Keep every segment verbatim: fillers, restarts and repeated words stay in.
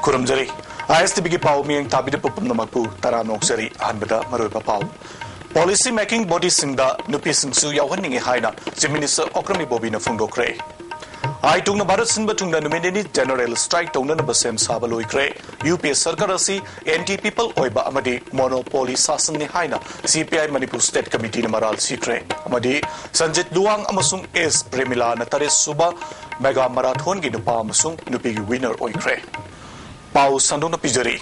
ꯈꯨꯔꯨꯝꯖꯔꯤ꯫ ISTVꯒꯤ ꯄꯥꯎ ꯃꯤꯠꯌꯦꯡ ꯇꯥꯕꯤꯔꯤꯕ ꯄꯨꯝꯅꯃꯛꯄꯨ ꯇꯔꯥꯝꯅ ꯑꯣꯛꯆꯔꯤ꯫ ꯑꯍꯥꯟꯕꯗ ꯃꯔꯨꯑꯣꯏꯕ ꯄꯥꯎ꯫ Policy making bodyꯁꯤꯡꯗ ꯅꯨꯄꯤꯁꯤꯡꯁꯨ ꯌꯥꯎꯍꯟꯅꯤꯡꯏ ꯍꯥꯏꯅ Chief Minister ꯑꯣꯀ꯭ꯔꯝ ꯏꯕꯣꯕꯤꯅ ꯐꯣꯡꯗꯣꯛꯈ꯭ꯔꯦ꯫ ꯑꯥꯏꯇꯨꯛꯅ ꯚꯥꯔꯠ ꯁꯤꯟꯕ ꯊꯨꯡꯅ ꯅꯨꯃꯤꯠ ꯅꯤꯅꯤ general strike ꯇꯧꯅꯅꯕ ꯁꯦꯝ ꯁꯥꯕ ꯂꯣꯏꯈ꯭ꯔꯦ꯫ UPA ꯁꯔꯀꯥꯔ ꯑꯁꯤ anti people ꯑꯣꯏꯕ ꯑꯃꯗꯤ monopoly ꯁꯥꯁꯟꯅꯤ ꯍꯥꯏꯅ CPI ꯃꯅꯤꯄꯨꯔ State Committeeꯅ ꯃꯔꯥꯜ ꯁꯤꯈ꯭ꯔꯦ꯫ ꯑꯃꯗꯤ ꯁꯟꯖꯤꯠ ꯂꯨꯋꯥꯡ ꯑꯃꯁꯨꯡ ꯑꯦꯁ ꯄ꯭ꯔꯦꯃꯤꯂꯥꯅ ꯇꯔꯦꯠ ꯁꯨꯕ mega marathonꯒꯤ ꯅꯨꯄꯥ ꯑꯃꯁꯨꯡ ꯅꯨꯄꯤꯒꯤ winner ꯑꯣꯏꯈ꯭ꯔꯦ꯫ ꯄꯥꯎ ꯁꯟꯗꯣꯛꯅ ꯄꯤꯖꯔꯤ꯫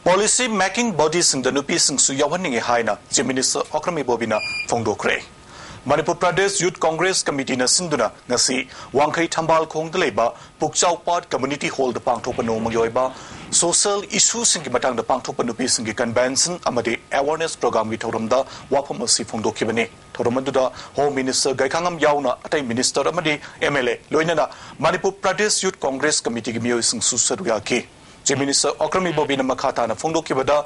Policy making bodyꯁꯤꯡꯗ ꯅꯨꯄꯤꯁꯤꯡꯁꯨ ꯌꯥꯎꯍꯟꯅꯤꯡꯏ ꯍꯥꯏꯅ Chief Minister Okram ꯏꯕꯣꯕꯤꯅ ꯐꯣꯡꯗꯣꯛꯈ꯭ꯔꯦ꯫ Manipur Pradesh Youth Congress Committeeꯅ ꯁꯤꯟꯗꯨꯅ ꯉꯁꯤ ꯋꯥꯡꯈꯩ ꯊꯝꯕꯥꯜ ꯈꯣꯡꯗ ꯂꯩꯕ ꯄꯨꯛꯆꯥꯎ ꯄꯥꯠ Community Hallꯗ ꯄꯥꯡꯊꯣꯛꯄ ꯅꯣꯡꯃꯒꯤ ꯑꯣꯏꯕ social issueꯁꯤꯡꯒꯤ ꯃꯇꯥꯡꯗ ꯄꯥꯡꯊꯣꯛꯄ ꯅꯨꯄꯤꯁꯤꯡꯒꯤ convention ꯑꯃꯗꯤ awareness programmeꯒꯤ ꯊꯧꯔꯝꯗ ꯋꯥꯐꯝ ꯑꯁꯤ ꯐꯣꯡꯗꯣꯛꯈꯤꯕꯅꯤ꯫ ꯊꯧꯔꯝ ꯑꯗꯨꯗ Home Minister ꯒꯩꯈꯥꯉꯝ ꯌꯥꯎꯅ ꯑꯇꯩ minister ꯑꯃꯗꯤ MLA ꯂꯣꯏꯅꯅ ꯃꯅꯤꯄꯨꯔ ꯄ꯭ꯔꯗꯦꯁ Youth Congress Committeeꯒꯤ ꯃꯤꯑꯣꯏꯁꯤꯡꯁꯨ ꯁꯔꯨꯛ ꯌꯥꯈꯤ꯫ Chief Minister ꯑꯣꯀ꯭ꯔꯝ ꯏꯕꯣꯕꯤꯅ ꯃꯈꯥ ꯇꯥꯅ ꯐꯣꯡꯗꯣꯛꯈꯤꯕꯗ,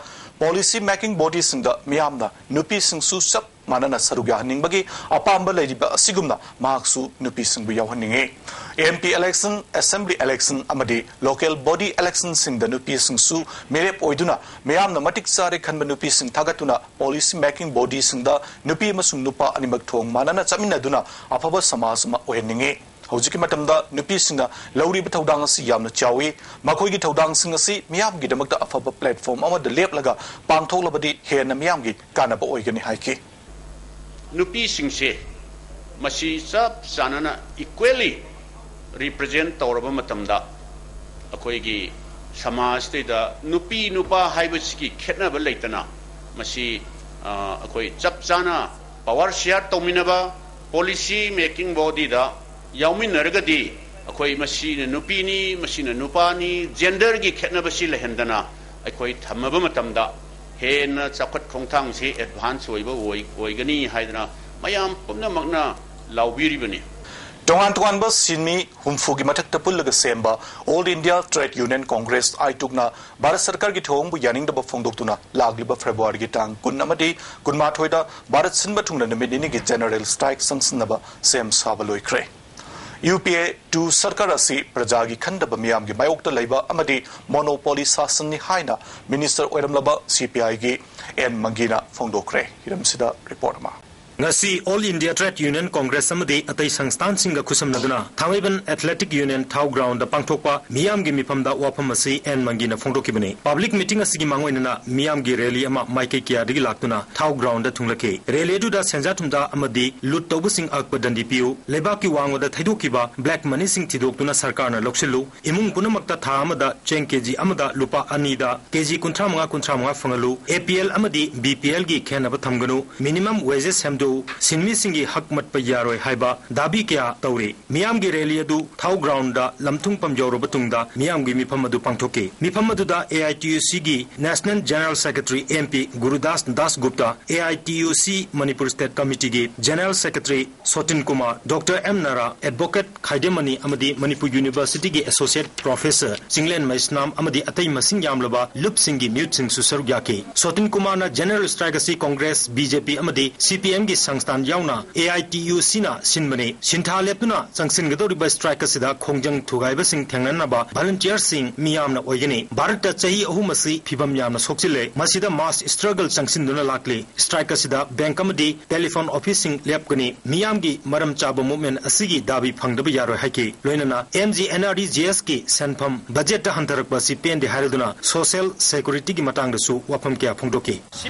policy making bodyꯁꯤꯡꯗ ꯃꯤꯌꯥꯝꯅ ꯅꯨꯄꯤꯁꯤꯡꯁꯨ ꯆꯞ ꯃꯥꯟꯅꯅ ꯁꯔꯨꯛ ꯌꯥꯍꯟꯅꯤꯡꯕꯒꯤ ꯑꯄꯥꯝꯕ ꯂꯩꯔꯤꯕ ꯑꯁꯤꯒꯨꯝꯅ ꯃꯍꯥꯛꯁꯨ ꯅꯨꯄꯤꯁꯤꯡꯕꯨ ꯌꯥꯎꯍꯟꯅꯤꯡꯏ꯫ MP election, assembly election ꯑꯃꯗꯤ local body electionꯁꯤꯡꯗ ꯅꯨꯄꯤꯁꯤꯡꯁꯨ ꯃꯤꯔꯦꯞ ꯑꯣꯏꯗꯨꯅ ꯃꯤꯌꯥꯝꯅ ꯃꯇꯤꯛ ꯆꯥꯔꯦ ꯈꯟꯕ ꯅꯨꯄꯤꯁꯤꯡ ꯊꯥꯒꯠꯇꯨꯅ policy making bodyꯁꯤꯡꯗ ꯅꯨꯄꯤ ꯑꯃꯁꯨꯡ ꯅꯨꯄꯥ ꯑꯅꯤꯃꯛ ꯊꯣꯡ ꯃꯥꯟꯅꯅ ꯆꯠꯃꯤꯟꯅꯗꯨꯅ ꯑꯐꯕ ꯁꯃꯥꯖ ꯑꯃ ꯑꯣꯏꯍꯟꯅꯤꯡꯏ꯫ ꯍꯧꯖꯤꯛꯀꯤ ꯃꯇꯝꯗ ꯅꯨꯄꯤꯁꯤꯡꯅ ꯂꯧꯔꯤꯕ ꯊꯧꯗꯥꯡ ꯑꯁꯤ ꯌꯥꯝꯅ ꯆꯥꯎꯏ꯫ ꯃꯈꯣꯏꯒꯤ ꯊꯧꯗꯥꯡꯁꯤꯡ ꯑꯁꯤ ꯃꯤꯌꯥꯝꯒꯤꯗꯃꯛꯇ ꯑꯐꯕ platform ꯑꯃꯗ ꯂꯦꯞꯂꯒ ꯄꯥꯡꯊꯣꯛꯂꯕꯗꯤ ꯍꯦꯟꯅ ꯃꯤꯌꯥꯝꯒꯤ ꯀꯥꯟꯅꯕ ꯑꯣꯏꯒꯅꯤ ꯍꯥꯏꯈꯤ꯫ ꯅꯨꯄꯤꯁꯤꯡꯁꯦ ꯃꯁꯤ ꯆꯞ ꯆꯥꯟꯅꯅ equally represent ꯇꯧꯔꯕ ꯃꯇꯝꯗ ꯑꯩꯈꯣꯏꯒꯤ ꯁꯃꯥꯖꯇꯩꯗ ꯅꯨꯄꯤ ꯅꯨꯄꯥ ꯍꯥꯏꯕꯁꯤꯒꯤ ꯈꯦꯠꯅꯕ ꯂꯩꯇꯅ ꯃꯁꯤ, ꯑ, ꯑꯩꯈꯣꯏ ꯆꯞ ꯆꯥꯅ power share ꯇꯧꯃꯤꯟꯅꯕ, policy making bodyꯗ ꯌꯥꯎꯃꯤꯟꯅꯔꯒꯗꯤ ꯑꯩꯈꯣꯏ ꯃꯁꯤꯅ ꯅꯨꯄꯤꯅꯤ, ꯃꯁꯤꯅ ꯅꯨꯄꯥꯅꯤ, genderꯒꯤ ꯈꯦꯠꯅꯕꯁꯤ ꯂꯩꯍꯟꯗꯅ ꯑꯩꯈꯣꯏ ꯊꯝꯃꯕ ꯃꯇꯝꯗ ꯍꯦꯟꯅ ꯆꯥꯎꯈꯠ ꯈꯣꯡꯊꯥꯡꯁꯤ advance ꯑꯣꯏꯕ ꯑꯣꯏ-, ꯑꯣꯏꯒꯅꯤ ꯍꯥꯏꯗꯅ ꯃꯌꯥꯝ ꯄꯨꯝꯅꯃꯛꯅ ꯂꯥꯎꯕꯤꯔꯤꯕꯅꯤ꯫ ꯇꯣꯉꯥꯟ ꯇꯣꯉꯥꯟꯕ ꯁꯤꯟꯃꯤ ꯍꯨꯝꯐꯨꯒꯤ ꯃꯊꯛꯇ ꯄꯨꯜꯂꯒ ꯁꯦꯝꯕ All India Trade Union Congress, ꯑꯥꯏꯇꯨꯛꯅ Bharat ꯁꯔꯀꯥꯔꯒꯤ ꯊꯧꯑꯣꯡꯕꯨ ꯌꯥꯅꯤꯡꯗꯕ ꯐꯣꯡꯗꯣꯛꯇꯨꯅ ꯂꯥꯛꯂꯤꯕ Februaryꯒꯤ ꯇꯥꯡ ꯀꯨꯟ ꯑꯃꯗꯤ ꯀꯨꯟꯃꯥꯊꯣꯏꯗ ꯚꯥꯔꯠ ꯁꯤꯟꯕ ꯊꯨꯡꯅ ꯅꯨꯃꯤꯠ ꯅꯤꯅꯤꯒꯤ general strike ꯆꯪꯁꯤꯟꯅꯕ ꯁꯦꯝ ꯁꯥꯕ ꯂꯣꯏꯈ꯭ꯔꯦ꯫ ꯌꯨ ꯄꯤ ꯑꯦ ꯇꯨ ꯁꯔꯀꯥꯔ ꯑꯁꯤ ꯄ꯭ꯔꯖꯥꯒꯤ ꯈꯟꯗꯕ ꯃꯤꯌꯥꯝꯒꯤ ꯃꯥꯌꯣꯛꯇ ꯂꯩꯕ ꯑꯃꯗꯤ ꯃꯣꯅꯣꯄꯣꯂꯤ ꯁꯥꯁꯟꯅꯤ ꯍꯥꯏꯅ ꯃꯤꯅꯤꯁꯇꯔ ꯑꯣꯏꯔꯝꯂꯕ ꯁꯤ ꯄꯤ ꯑꯥꯏꯒꯤ ꯑꯦꯟ ꯃꯪꯒꯤꯅ ꯐꯣꯡꯗꯣꯛꯈ꯭ꯔꯦ꯫ ꯍꯤꯔꯝꯁꯤꯗ ꯔꯤꯄꯣꯔꯠ ꯑꯃ꯫ ꯉꯁꯤ All India Trade Union Congress ꯑꯃꯗꯤ ꯑꯇꯩ ꯁꯪꯁꯊꯥꯟꯁꯤꯡꯒ ꯈꯨꯠꯁꯝꯅꯗꯨꯅ ꯊꯥꯡꯃꯩꯕꯟ Athletic Union ꯊꯥꯎ ground ꯗ ꯄꯥꯡꯊꯣꯛꯄ ꯃꯤꯌꯥꯝꯒꯤ ꯃꯤꯐꯝꯗ ꯋꯥꯐꯝ ꯑꯁꯤ ꯑꯦꯟ ꯃꯪꯒꯤꯅ ꯐꯣꯡꯗꯣꯛꯈꯤꯕꯅꯤ꯫ Public meeting ꯑꯁꯤꯒꯤ ꯃꯥꯡꯑꯣꯏꯅꯅ ꯃꯤꯌꯥꯝꯒꯤ rally ꯑꯃ ꯃꯥꯏꯀꯩ ꯀꯌꯥꯗꯒꯤ ꯂꯥꯛꯇꯨꯅ ꯊꯥꯎ ground ꯗ ꯊꯨꯡꯂꯈꯤ꯫ Rally ꯑꯗꯨꯗ ꯁꯦꯟꯖꯥ ꯊꯨꯝꯖꯥ ꯑꯃꯗꯤ ꯂꯨꯠ ꯇꯧꯕꯁꯤꯡ ꯑꯀꯛꯄ ꯗꯟꯗꯤ ꯄꯤꯌꯨ, ꯂꯩꯕꯥꯛꯀꯤ ꯋꯥꯡꯃꯗ ꯊꯩꯗꯣꯛꯈꯤꯕ black money ꯁꯤꯡ ꯊꯤꯗꯣꯛꯇꯨꯅ ꯁꯔꯀꯥꯔꯅ ꯂꯧꯁꯤꯜꯂꯨ, ꯏꯃꯨꯡ ꯄꯨꯝꯅꯃꯛꯇ ꯊꯥ ꯑꯃꯗ ꯆꯦꯡ ꯀꯦꯖꯤ ꯑꯃꯗ ꯂꯨꯄꯥ ꯑꯅꯤꯗ ꯀꯦꯖꯤ ꯀꯨꯟꯊ꯭ꯔꯥ ꯃꯉꯥ ꯀꯨꯟꯊ꯭ꯔꯥ ꯃꯉꯥ ꯐꯪꯍꯜꯂꯨ, ꯑꯦ ꯄꯤ ꯑꯦꯜ ꯑꯃꯗꯤ ꯕꯤ ꯄꯤ ꯑꯦꯜꯒꯤ ꯈꯦꯠꯅꯕ ꯊꯝꯒꯅꯨ, minimum wages ꯁꯦꯝꯗꯣꯛꯎ, ꯁꯤꯟꯃꯤꯁꯤꯡꯒꯤ ꯍꯛ ꯃꯠꯄ ꯌꯥꯔꯣꯏ ꯍꯥꯏꯕ ꯗꯥꯕꯤ ꯀꯌꯥ ꯇꯧꯔꯤ꯫ ꯃꯤꯌꯥꯝꯒꯤ rally ꯑꯗꯨ ꯊꯥꯎ ground ꯗ ꯂꯝꯊꯨꯡꯐꯝ ꯌꯧꯔꯕ ꯇꯨꯡꯗ ꯃꯤꯌꯥꯝꯒꯤ ꯃꯤꯐꯝ ꯑꯗꯨ ꯄꯥꯡꯊꯣꯛꯈꯤ꯫ ꯃꯤꯐꯝ ꯑꯗꯨꯗ ꯑꯦ ꯑꯥꯏ ꯇꯤ ꯌꯨ ꯁꯤꯒꯤ National General Secretary M P Gurudas Das Gupta, A I T U C Manipur State Committee ꯒꯤ General Secretary Sotin Kumar, doctor M Nara, Advocate ꯈꯥꯏꯗꯦꯝꯃꯅꯤ ꯑꯃꯗꯤ ꯃꯅꯤꯄꯨꯔ University ꯒꯤ Associate Professor ꯆꯤꯡꯂꯦꯟ ꯃꯩꯁꯅꯥꯝ ꯑꯃꯗꯤ ꯑꯇꯩ ꯃꯁꯤꯡ ꯌꯥꯝꯂꯕ ꯂꯨꯞꯁꯤꯡꯒꯤ ꯃꯤꯍꯨꯠꯁꯤꯡꯁꯨ ꯁꯔꯨꯛ ꯌꯥꯈꯤ꯫ ꯁꯣꯇꯤꯟ ꯀꯨꯃꯥꯔꯅ general strike ꯑꯁꯤ ꯀꯣꯡꯒ꯭ꯔꯦꯁ, ꯕꯤ ꯖꯦ ꯄꯤ ꯑꯃꯗꯤ ꯁꯤ ꯄꯤ ꯑꯦꯝꯒꯤ ꯁꯪꯁꯊꯥꯟ ꯌꯥꯎꯅ ꯑꯦ ꯑꯥꯏ ꯇꯤ ꯌꯨ ꯁꯤꯅ ꯁꯤꯟꯕꯅꯤ꯫ ꯁꯤꯟꯊꯥ ꯂꯦꯞꯇꯨꯅ ꯆꯪꯁꯤꯟꯒꯗꯧꯔꯤꯕ strike ꯑꯁꯤꯗ ꯈꯣꯡꯖꯪ ꯊꯨꯒꯥꯏꯕꯁꯤꯡ ꯊꯦꯡꯅꯅꯕ volunteerꯁꯤꯡ ꯃꯤꯌꯥꯝꯅ ꯑꯣꯏꯒꯅꯤ꯫ ꯚꯥꯔꯠꯇ ꯆꯍꯤ ꯑꯍꯨꯝ ꯑꯁꯤ ꯐꯤꯚꯝ ꯌꯥꯝꯅ ꯁꯣꯛꯆꯤꯜꯂꯦ꯫ ꯃꯁꯤꯗ mass struggle ꯆꯪꯁꯤꯟꯗꯨꯅ ꯂꯥꯛꯂꯤ꯫ Strike ꯑꯁꯤꯗ bank ꯑꯃꯗꯤ telephone officeꯁꯤꯡ ꯂꯦꯞꯀꯅꯤ꯫ ꯃꯤꯌꯥꯝꯒꯤ ꯃꯔꯝ ꯆꯥꯕ movement ꯑꯁꯤꯒꯤ ꯗꯥꯕꯤ ꯐꯪꯗꯕ ꯌꯥꯔꯣꯏ ꯍꯥꯏꯈꯤ꯫ ꯂꯣꯏꯅꯅ M G N R E G ꯑꯦꯁꯀꯤ ꯁꯦꯟꯐꯝ budgetꯇ ꯍꯟꯊꯔꯛꯄ ꯑꯁꯤ ꯄꯦꯟꯗꯦ ꯍꯥꯏꯔꯗꯨꯅ social securityꯒꯤ ꯃꯇꯥꯡꯗꯁꯨ ꯋꯥꯐꯝ ꯀꯌꯥ ꯐꯣꯡꯗꯣꯛꯈꯤ꯫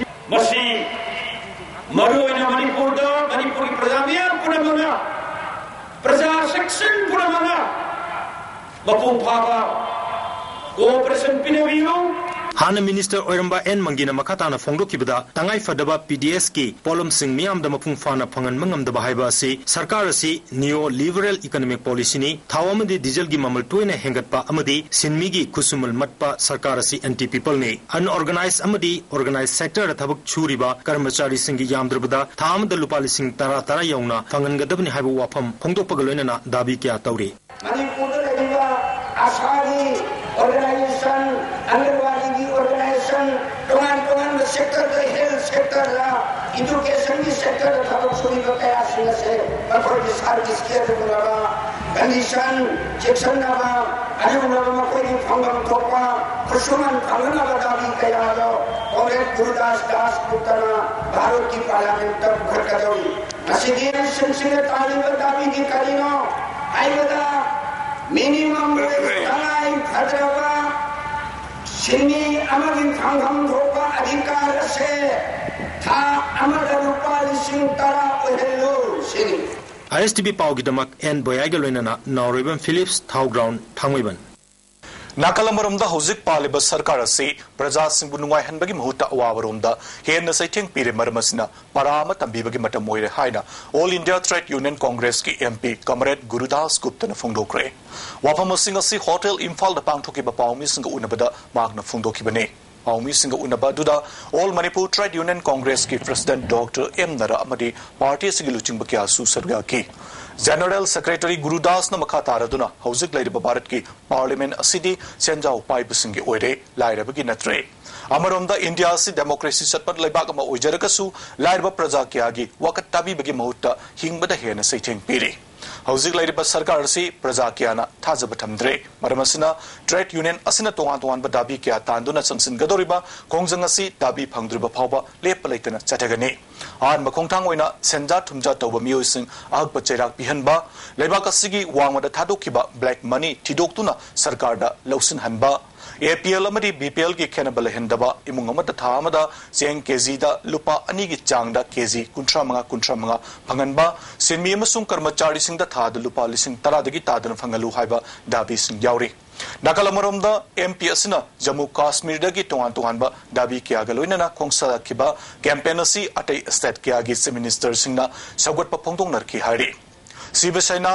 ꯃꯁꯤ ꯃꯔꯨꯑꯣꯏꯅ ꯃꯅꯤꯄꯨꯔꯗ ꯃꯅꯤꯄꯨꯔꯒꯤ ꯄ꯭ꯔꯖꯥ ꯃꯤꯌꯥꯝ ꯄꯨꯝꯅꯃꯛꯅ, ꯄ꯭ꯔꯖꯥ section ꯄꯨꯝꯅꯃꯛꯅ ꯃꯄꯨꯡ ꯐꯥꯕ cooperation ꯄꯤꯅꯕꯤꯌꯨ꯫ ꯍꯥꯟꯅ ꯃꯤꯅꯤꯁꯇꯔ ꯑꯣꯏꯔꯝꯕ ꯑꯦꯟ ꯃꯪꯒꯤꯅ ꯃꯈꯥ ꯇꯥꯅ ꯐꯣꯡꯗꯣꯛꯈꯤꯕꯗ, ꯇꯉꯥꯏ ꯐꯗꯕ ꯄꯤ ꯗꯤ ꯑꯦꯁꯀꯤ ꯄꯣꯠꯂꯝꯁꯤꯡ ꯃꯤꯌꯥꯝꯗ ꯃꯄꯨꯡ ꯐꯥꯅ ꯐꯪꯍꯟꯕ ꯉꯝꯗꯕ ꯍꯥꯏꯕ ꯑꯁꯤ ꯁꯔꯀꯥꯔ ꯑꯁꯤ neo liberal economic policyꯅꯤ꯫ ꯊꯥꯎ ꯑꯃꯗꯤ dieselꯒꯤ ꯃꯃꯜ ꯇꯣꯏꯅ ꯍꯦꯟꯒꯠꯄ ꯑꯃꯗꯤ ꯁꯤꯟꯃꯤꯒꯤ ꯈꯨꯠꯁꯨꯃꯟ ꯃꯠꯄ ꯁꯔꯀꯥꯔ ꯑꯁꯤ anti peopleꯅꯤ꯫ Unorganized ꯑꯃꯗꯤ organized sectorꯗ ꯊꯕꯛ ꯁꯨꯔꯤꯕ ꯀꯔꯃꯆꯥꯔꯤꯁꯤꯡꯒꯤ ꯌꯥꯝꯗ꯭ꯔꯕꯗ ꯊꯥ ꯑꯃꯗ ꯂꯨꯄꯥ ꯂꯤꯁꯤꯡ ꯇꯔꯥ ꯇꯔꯥ ꯌꯧꯅ ꯐꯪꯍꯟꯒꯗꯕꯅꯤ ꯍꯥꯏꯕ ꯋꯥꯐꯝ ꯐꯣꯡꯗꯣꯛꯄꯒ ꯂꯣꯏꯅꯅ ꯗꯥꯕꯤ ꯀꯌꯥ ꯇꯧꯔꯤ꯫ ꯃꯅꯤꯄꯨꯔꯗ ꯂꯩꯔꯤꯕ ꯑꯁꯥꯒꯤ organization, ꯑꯪꯒꯟꯋꯥꯗꯤꯒꯤ organization, ꯇꯣꯉꯥꯟ ꯇꯣꯉꯥꯟꯕ sectorꯗ, health sectorꯗ, educationꯒꯤ sectorꯗ ꯊꯕꯛ ꯁꯨꯔꯤꯕ ꯀꯌꯥꯁꯤꯡ ꯑꯁꯦ ꯃꯈꯣꯏꯒꯤ serviceꯀꯤ ꯑꯗꯨꯒꯨꯝꯂꯕ ꯀꯟꯗꯤꯁꯟ ꯆꯦꯛꯁꯤꯟꯅꯕ, ꯑꯌꯧꯅꯕ ꯃꯈꯣꯏꯒꯤ ꯐꯪꯐꯝ ꯊꯣꯛꯄ ꯈꯨꯠꯁꯨꯃꯟ ꯐꯪꯅꯅꯕ ꯗꯥꯕꯤ ꯀꯌꯥꯗꯣ ꯀꯣꯝꯔꯦꯗ ꯒꯨꯔꯨꯗꯥꯁ ꯗꯥꯁ ꯒꯨꯞꯇꯅ ꯚꯥꯔꯠꯀꯤ ꯄꯥꯔꯂꯤꯌꯥꯃꯦꯟꯇ ꯄꯨꯈꯠꯀꯗꯧꯔꯤ꯫ ꯉꯁꯤꯗꯤ ꯁꯤꯟꯁꯤꯡꯅ ꯇꯥꯜꯂꯤꯕ ꯗꯥꯕꯤꯗꯤ ꯀꯔꯤꯅꯣ ꯍꯥꯏꯕꯗ, ꯃꯤꯅꯤꯃꯝ ꯋꯦꯖ ꯇꯉꯥꯏ ꯐꯗ꯭ꯔꯕ ꯁꯤꯟꯃꯤ ꯑꯃꯒꯤ ꯐꯪꯐꯝ ꯊꯣꯛꯄ ꯑꯙꯤꯀꯥꯔ ꯑꯁꯦ ꯊꯥ ꯑꯃꯗ ꯂꯨꯄꯥ ꯂꯤꯁꯤꯡ ꯇꯔꯥ ꯑꯣꯏꯍꯜꯂꯨ ꯁꯤꯅꯤ꯫ ꯑꯥꯏ ꯑꯦꯁ ꯇꯤ ꯚꯤ ꯄꯥꯎꯒꯤꯗꯃꯛ ꯑꯦꯟ ꯕꯣꯌꯥꯏꯒ ꯂꯣꯏꯅꯅ ꯅꯥꯎꯔꯣꯏꯕꯝ ꯐꯤꯂꯤꯞꯁ, ꯊꯥꯎꯒ꯭ꯔꯥꯎꯟ, ꯊꯥꯡꯃꯩꯕꯟ꯫ ꯅꯥꯀꯜ ꯑꯃꯔꯣꯝꯗ ꯍꯧꯖꯤꯛ ꯄꯥꯜꯂꯤꯕ ꯁꯔꯀꯥꯔ ꯑꯁꯤ ꯄ꯭ꯔꯖꯥꯁꯤꯡꯕꯨ ꯅꯨꯡꯉꯥꯏꯍꯟꯕꯒꯤ ꯃꯍꯨꯠꯇ ꯑꯋꯥꯕꯔꯣꯝꯗ ꯍꯦꯟꯅ ꯆꯩꯊꯦꯡ ꯄꯤꯔꯦ꯫ ꯃꯔꯝ ꯑꯁꯤꯅ ꯄꯔꯥ ꯑꯃ ꯇꯝꯕꯤꯕꯒꯤ ꯃꯇꯝ ꯑꯣꯏꯔꯦ ꯍꯥꯏꯅ All India Trade Union Congress ꯀꯤ M P Comrade ꯒꯨꯔꯨꯗꯥꯁ ꯒꯨꯞꯇꯅ ꯐꯣꯡꯗꯣꯛꯈ꯭ꯔꯦ꯫ ꯋꯥꯐꯝ ꯑꯁꯤꯡ ꯑꯁꯤ ꯍꯣꯇꯦꯜ ꯏꯝꯐꯥꯜꯗ ꯄꯥꯡꯊꯣꯛꯈꯤꯕ ꯄꯥꯎꯃꯤꯁꯤꯡꯒ ꯎꯅꯕꯗ ꯃꯍꯥꯛꯅ ꯐꯣꯡꯗꯣꯛꯈꯤꯕꯅꯤ꯫ ꯄꯥꯎꯃꯤꯁꯤꯡꯒ ꯎꯅꯕ ꯑꯗꯨꯗ All Manipur Trade Union Congress ꯀꯤ President Doctor M ꯅꯔꯥ ꯑꯃꯗꯤ ꯄꯥꯔꯇꯤ ꯑꯁꯤꯒꯤ ꯂꯨꯆꯤꯡꯕ ꯀꯌꯥꯁꯨ ꯁꯔꯨꯛ ꯌꯥꯈꯤ꯫ General Secretary ꯒꯨꯔꯨꯗꯥꯁꯅ ꯃꯈꯥ ꯇꯥꯔꯗꯨꯅ ꯍꯧꯖꯤꯛ ꯂꯩꯔꯤꯕ ꯚꯥꯔꯠꯀꯤ ꯄꯥꯔꯂꯤꯌꯥꯃꯦꯟ ꯑꯁꯤꯗꯤ ꯁꯦꯟꯖꯥꯎ ꯄꯥꯏꯕꯁꯤꯡꯒꯤ ꯑꯣꯏꯔꯦ, ꯂꯥꯏꯔꯕꯒꯤ ꯅꯠꯇ꯭ꯔꯦ꯫ ꯑꯃꯔꯣꯝꯗ ꯏꯟꯗꯤꯌꯥ ꯑꯁꯤ ꯗꯦꯃꯣꯀ꯭ꯔꯦꯁꯤ ꯆꯠꯄ ꯂꯩꯕꯥꯛ ꯑꯃ ꯑꯣꯏꯖꯔꯒꯁꯨ ꯂꯥꯏꯔꯕ ꯄ꯭ꯔꯖꯥ ꯀꯌꯥꯒꯤ ꯋꯥꯀꯠ ꯇꯥꯕꯤꯕꯒꯤ ꯃꯍꯨꯠꯇ ꯍꯤꯡꯕꯗ ꯍꯦꯟꯅ ꯆꯩꯊꯦꯡ ꯄꯤꯔꯤ꯫ ꯍꯧꯖꯤꯛ ꯂꯩꯔꯤꯕ ꯁꯔꯀꯥꯔ ꯑꯁꯤ ꯄ꯭ꯔꯖꯥ ꯀꯌꯥꯅ ꯊꯥꯖꯕ ꯊꯝꯗ꯭ꯔꯦ꯫ ꯃꯔꯝ ꯑꯁꯤꯅ ꯇ꯭ꯔꯦꯗ ꯌꯨꯅꯤꯌꯟ ꯑꯁꯤꯅ ꯇꯣꯉꯥꯟ ꯇꯣꯉꯥꯟꯕ ꯗꯥꯕꯤ ꯀꯌꯥ ꯇꯥꯟꯗꯨꯅ ꯆꯪꯁꯤꯟꯒꯗꯧꯔꯤꯕ ꯈꯣꯡꯖꯪ ꯑꯁꯤ ꯗꯥꯕꯤ ꯐꯪꯗ꯭ꯔꯤꯕ ꯐꯥꯎꯕ ꯂꯦꯞꯄ ꯂꯩꯇꯅ ꯆꯠꯊꯒꯅꯤ꯫ ꯑꯍꯥꯟꯕ ꯈꯣꯡꯊꯥꯡ ꯑꯣꯏꯅ ꯁꯦꯟꯖꯥ ꯊꯨꯝꯖꯥ ꯇꯧꯕ ꯃꯤꯑꯣꯏꯁꯤꯡ ꯑꯍꯛꯄ ꯆꯩꯔꯥꯛ ꯄꯤꯍꯟꯕ, ꯂꯩꯕꯥꯛ ꯑꯁꯤꯒꯤ ꯋꯥꯡꯃꯗ ꯊꯥꯗꯣꯛꯈꯤꯕ ꯕ꯭ꯂꯦꯛ ꯃꯅꯤ ꯊꯤꯗꯣꯛꯇꯨꯅ ꯁꯔꯀꯥꯔꯗ ꯂꯧꯁꯤꯟꯍꯟꯕ, ꯑꯦ ꯄꯤ ꯑꯦꯜ ꯑꯃꯗꯤ ꯕꯤ ꯄꯤ ꯑꯦꯜꯒꯤ ꯈꯦꯠꯅꯕ ꯂꯩꯍꯟꯗꯕ, ꯏꯃꯨꯡ ꯑꯃꯗ ꯊꯥ ꯑꯃꯗ ꯆꯦꯡ ꯀꯦꯖꯤꯗ ꯂꯨꯄꯥ ꯑꯅꯤꯒꯤ ꯆꯥꯡꯗ ꯀꯦꯖꯤ ꯀꯨꯟꯊ꯭ꯔꯥ ꯃꯉꯥ, ꯀꯨꯟꯊ꯭ꯔꯥ ꯃꯉꯥ ꯐꯪꯍꯟꯕ, ꯁꯤꯟꯃꯤ ꯑꯃꯁꯨꯡ ꯀꯔꯃꯆꯥꯔꯤꯁꯤꯡꯗ ꯊꯥꯗ ꯂꯨꯄꯥ ꯂꯤꯁꯤꯡ ꯇꯔꯥꯗꯒꯤ ꯇꯥꯗꯅ ꯐꯪꯍꯜꯂꯨ ꯍꯥꯏꯕ ꯗꯥꯕꯤꯁꯤꯡ ꯌꯥꯎꯔꯤ꯫ ꯅꯥꯀꯜ ꯑꯃꯔꯣꯝꯗ, ꯑꯦꯝ ꯄꯤ ꯑꯁꯤꯅ ꯖꯝꯃꯨ ꯀꯥꯁꯃꯤꯔꯗꯒꯤ ꯇꯣꯉꯥꯟ ꯇꯣꯉꯥꯟꯕ ꯗꯥꯕꯤ ꯀꯌꯥꯒ ꯂꯣꯏꯅꯅ ꯈꯣꯡꯁꯥꯈꯤꯕ ꯀꯦꯝꯄꯦꯟ ꯑꯁꯤ ꯑꯇꯩ ꯁ꯭ꯇꯦꯠ ꯀꯌꯥꯒꯤ ꯆꯤꯐ ꯃꯤꯅꯤꯁꯇꯔꯁꯤꯡꯅ ꯁꯧꯒꯠꯄ ꯐꯣꯡꯗꯣꯛꯅꯔꯛꯈꯤ ꯍꯥꯏꯔꯤ꯫ ꯁꯤꯕ ꯁꯦꯅꯥ,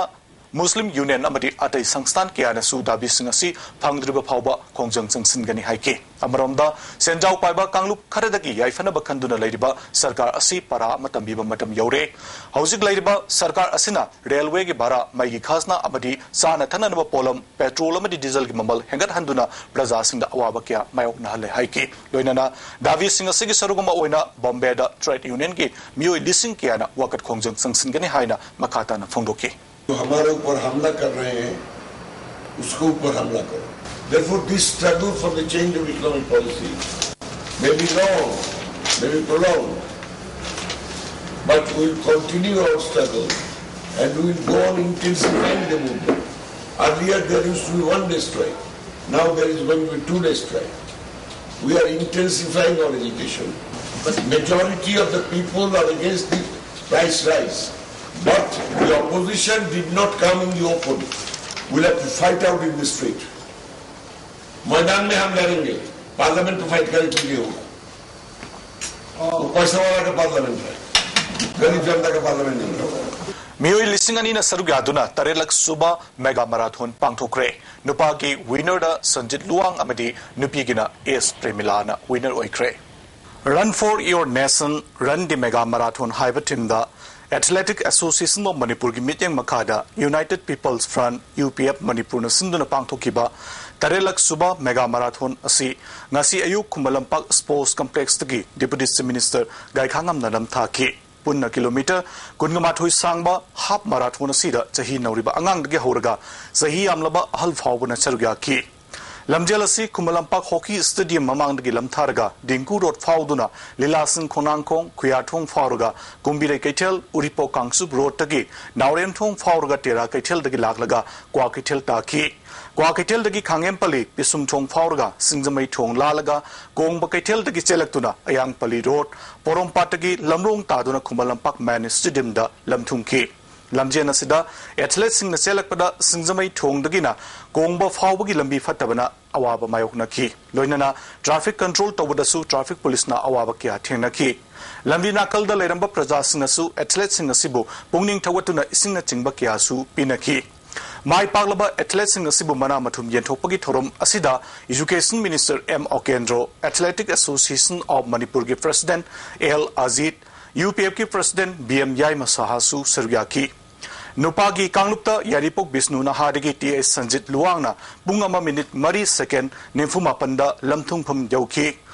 ꯃꯨꯁꯂꯤꯝ ꯌꯨꯅꯤꯌꯟ ꯑꯃꯗꯤ ꯑꯇꯩ ꯁꯪꯁꯊꯥꯟ ꯀꯌꯥꯅꯁꯨ ꯗꯥꯕꯤꯁꯤꯡ ꯑꯁꯤ ꯐꯪꯗ꯭ꯔꯤꯕ ꯐꯥꯎꯕ ꯈꯣꯡꯖꯪ ꯆꯪꯁꯤꯟꯒꯅꯤ ꯍꯥꯏꯈꯤ꯫ ꯑꯃꯔꯣꯝꯗ, ꯁꯦꯟꯖꯥꯎ ꯄꯥꯏꯕ ꯀꯥꯡꯂꯨꯞ ꯈꯔꯗꯒꯤ ꯌꯥꯏꯐꯅꯕ ꯈꯟꯗꯨꯅ ꯂꯩꯔꯤꯕ ꯁꯔꯀꯥꯔ ꯑꯁꯤ ꯄꯔꯥ ꯑꯃ ꯇꯝꯕꯤꯕ ꯃꯇꯝ ꯌꯧꯔꯦ꯫ ꯍꯧꯖꯤꯛ ꯂꯩꯔꯤꯕ ꯁꯔꯀꯥꯔ ꯑꯁꯤꯅ ꯔꯦꯜꯋꯦꯒꯤ ꯚꯥꯔꯥ, ꯃꯩꯒꯤ ꯈꯥꯖꯅꯥ ꯑꯃꯗꯤ ꯆꯥꯅ ꯊꯛꯅꯅꯕ ꯄꯣꯠꯂꯝ, ꯄꯦꯇ꯭ꯔꯣꯜ ꯑꯃꯗꯤ ꯗꯤꯖꯜꯒꯤ ꯃꯃꯜ ꯍꯦꯟꯒꯠꯍꯟꯗꯨꯅ ꯄ꯭ꯔꯖꯥꯁꯤꯡꯗ ꯑꯋꯥꯕ ꯀꯌꯥ ꯃꯥꯌꯣꯛꯅꯍꯜꯂꯦ ꯍꯥꯏꯈꯤ꯫ ꯂꯣꯏꯅꯅ ꯗꯥꯕꯤꯁꯤꯡ ꯑꯁꯤꯒꯤ ꯁꯔꯨꯛ ꯑꯃ ꯑꯣꯏꯅ ꯕꯣꯝꯕꯦꯗ ꯇ꯭ꯔꯦꯗ ꯌꯨꯅꯤꯌꯟꯒꯤ ꯃꯤꯑꯣꯏ ꯂꯤꯁꯤꯡ ꯀꯌꯥꯅ ꯋꯥꯀꯠ ꯈꯣꯡꯖꯪ ꯆꯪꯁꯤꯟꯒꯅꯤ ꯍꯥꯏꯅ ꯃꯈꯥ ꯇꯥꯅ ꯐꯣꯡꯗꯣꯛꯈꯤ꯫ जो हमारे ऊपर हमला कर रहे हैं, उसके ऊपर हमला करो। Therefore, this struggle for the change of economic policy may be long, may be prolonged, but we will continue our struggle and we will go on intensifying the movement. Earlier there used to be one day strike, now there is going to be two day strike. We are intensifying our agitation. But majority of the people are against the price rise. But the opposition did not come in the open. We'll have to fight out in the street. मैदान में हम लड़ेंगे, parliament तो fight करके लिए होगा। वो पैसा वाला का पार्लियामेंट है, गरीब जनता का पार्लियामेंट नहीं है। ꯃꯤꯑꯣꯏ ꯂꯤꯁꯤꯡ ꯑꯅꯤꯅ ꯁꯔꯨꯛ ꯌꯥꯗꯨꯅ ꯇꯔꯦꯠꯂꯛ ꯁꯨꯕ ꯃꯦꯒꯥ ꯃꯔꯥꯊꯣꯟ ꯄꯥꯡꯊꯣꯛꯈ꯭ꯔꯦ꯫ ꯅꯨꯄꯥꯒꯤ ꯋꯤꯅꯔꯗ ꯁꯟꯖꯤꯠ ꯂꯨꯋꯥꯡ ꯑꯃꯗꯤ ꯅꯨꯄꯤꯒꯤꯅ ꯑꯦꯁ ꯄ꯭ꯔꯦꯃꯤꯂꯥꯅ ꯋꯤꯅꯔ ꯑꯣꯏꯈ꯭ꯔꯦ꯫ Run for Your Nation, Run the Mega Marathon ꯍꯥꯏꯕ ꯊꯤꯝꯗ Athletic Association of ꯃꯅꯤꯄꯨꯔꯒꯤ ꯃꯤꯠꯌꯦꯡ ꯃꯈꯥꯗ United People's Front, U P F, ꯃꯅꯤꯄꯨꯔꯅ ꯁꯤꯟꯗꯨꯅ ꯄꯥꯡꯊꯣꯛꯈꯤꯕ ꯇꯔꯦꯠꯂꯛ ꯁꯨꯕ ꯃꯦꯒꯥ ꯃꯔꯥꯊꯣꯟ ꯑꯁꯤ ꯉꯁꯤ ꯑꯌꯨꯛ Khuman Lampak sports ꯀꯝꯄ꯭ꯂꯦꯛꯁꯇꯒꯤ deputy chief minister ꯒꯥꯏꯈꯥꯉꯝꯅ ꯂꯝꯊꯥꯈꯤ꯫ ꯄꯨꯟꯅ ꯀꯤꯂꯣꯃꯤꯇꯔ ꯀꯨꯟꯒ ꯃꯥꯊꯣꯏ ꯁꯥꯡꯕ ꯍꯥꯐ ꯃꯔꯥꯊꯣꯟ ꯑꯁꯤꯗ ꯆꯍꯤ ꯅꯧꯔꯤꯕ ꯑꯉꯥꯡꯗꯒꯤ ꯍꯧꯔꯒ ꯆꯍꯤ ꯌꯥꯝꯂꯕ ꯑꯍꯜ ꯐꯥꯎꯕꯅ ꯁꯔꯨꯛ ꯌꯥꯈꯤ꯫ ꯂꯝꯖꯦꯜ ꯑꯁꯤ ꯈꯨꯃꯟ ꯂꯝꯄꯥꯛ ꯍꯣꯀꯤ ꯁ꯭ꯇꯦꯗꯤꯌꯝ ꯃꯃꯥꯡꯗꯒꯤ ꯂꯝꯊꯥꯔꯒ ꯗꯤꯡꯀꯨ ꯔꯣꯗ ꯐꯥꯎꯗꯨꯅ ꯂꯤꯂꯥꯁꯤꯡ ꯈꯣꯡꯅꯥꯡꯈꯣꯡ, ꯈꯨꯌꯥꯊꯣꯡ ꯐꯥꯎꯔꯒ ꯀꯨꯝꯕꯤꯔꯩ ꯀꯩꯊꯦꯜ, ꯎꯔꯤꯄꯣꯛ ꯀꯥꯡꯆꯨꯞ ꯔꯣꯗꯇꯒꯤ ꯅꯥꯎꯔꯦꯝꯊꯣꯡ ꯐꯥꯎꯔꯒ ꯇꯦꯔꯥ ꯀꯩꯊꯦꯜꯗꯒꯤ ꯂꯥꯛꯂꯒ ꯀ꯭ꯋꯥ ꯀꯩꯊꯦꯜ ꯇꯥꯈꯤ꯫ ꯀ꯭ꯋꯥ ꯀꯩꯊꯦꯜꯗꯒꯤ ꯈꯥꯡꯉꯦꯝꯄꯜꯂꯤ, ꯄꯤꯁꯨꯝꯊꯣꯡ ꯐꯥꯎꯔꯒ ꯁꯤꯡꯖꯃꯩ ꯊꯣꯡ ꯂꯥꯜꯂꯒ ꯀꯣꯡꯕ ꯀꯩꯊꯦꯜꯗꯒꯤ ꯆꯦꯜꯂꯛꯇꯨꯅ ꯑꯌꯥꯡꯄꯜꯂꯤ ꯔꯣꯗ, ꯄꯣꯔꯣꯝꯄꯥꯠꯇꯒꯤ ꯂꯝꯂꯣꯡ ꯇꯥꯗꯨꯅ ꯈꯨꯃꯟ ꯂꯝꯄꯥꯛ ꯃꯦꯟ ꯁ꯭ꯇꯦꯗꯤꯌꯝꯗ ꯂꯝꯊꯨꯡꯈꯤ꯫ ꯂꯝꯖꯦꯜ ꯑꯁꯤꯗ ꯑꯦꯊꯂꯦꯠꯁꯤꯡꯅ ꯆꯦꯜꯂꯛꯄꯗ ꯁꯤꯡꯖꯃꯩ ꯊꯣꯡꯗꯒꯤꯅ ꯀꯣꯡꯕ ꯐꯥꯎꯕꯒꯤ ꯂꯝꯕꯤ ꯐꯠꯇꯕꯅ ꯑꯋꯥꯕ ꯃꯥꯌꯣꯛꯅꯈꯤ꯫ ꯂꯣꯏꯅꯅ ꯇ꯭ꯔꯥꯐꯤꯛ ꯀꯟꯇ꯭ꯔꯣꯜ ꯇꯧꯕꯗꯁꯨ ꯇ꯭ꯔꯥꯐꯤꯛ ꯄꯨꯂꯤꯁꯅ ꯑꯋꯥꯕ ꯀꯌꯥ ꯊꯦꯡꯅꯈꯤ꯫ ꯂꯝꯕꯤ ꯅꯥꯀꯜꯗ ꯂꯩꯔꯝꯕ ꯄ꯭ꯔꯖꯥꯁꯤꯡꯅꯁꯨ ꯑꯦꯊꯂꯦꯠꯁꯤꯡ ꯑꯁꯤꯕꯨ ꯄꯨꯛꯅꯤꯡ ꯊꯧꯒꯠꯇꯨꯅ ꯏꯁꯤꯡꯅꯆꯤꯡꯕ ꯀꯌꯥꯁꯨ ꯄꯤꯅꯈꯤ꯫ ꯃꯥꯏ ꯄꯥꯛꯂꯕ ꯑꯦꯊꯂꯦꯠꯁꯤꯡ ꯑꯁꯤꯕꯨ ꯃꯅꯥ ꯃꯊꯨꯝ ꯌꯦꯟꯊꯣꯛꯄꯒꯤ ꯊꯧꯔꯝ ꯑꯁꯤꯗ education minister M Okendro, athletic association of ꯃꯅꯤꯄꯨꯔꯒꯤ president L Ajit, U P ꯑꯦꯐꯀꯤ ꯄ꯭ꯔꯁꯤꯗꯦꯟꯠ ꯕꯤ ꯑꯦꯝ ꯌꯥꯏꯃ ꯁꯍꯥꯁꯨ ꯁꯔꯨꯛ ꯌꯥꯈꯤ꯫ ꯅꯨꯄꯥꯒꯤ ꯀꯥꯡꯂꯨꯞꯇ ꯌꯥꯏꯔꯤꯄꯣꯛ ꯕꯤꯁꯅꯨ ꯅꯍꯥꯗꯒꯤ ꯇꯤ ꯑꯩꯆ ꯁꯟꯖꯤꯠ ꯂꯨꯋꯥꯡꯅ ꯄꯨꯡ ꯑꯃ ꯃꯤꯅꯤꯠ ꯃꯔꯤ ꯁꯦꯀꯦꯟ ꯅꯤꯐꯨ ꯃꯥꯄꯟꯗ ꯂꯝꯊꯨꯡꯐꯝ ꯌꯧꯈꯤ꯫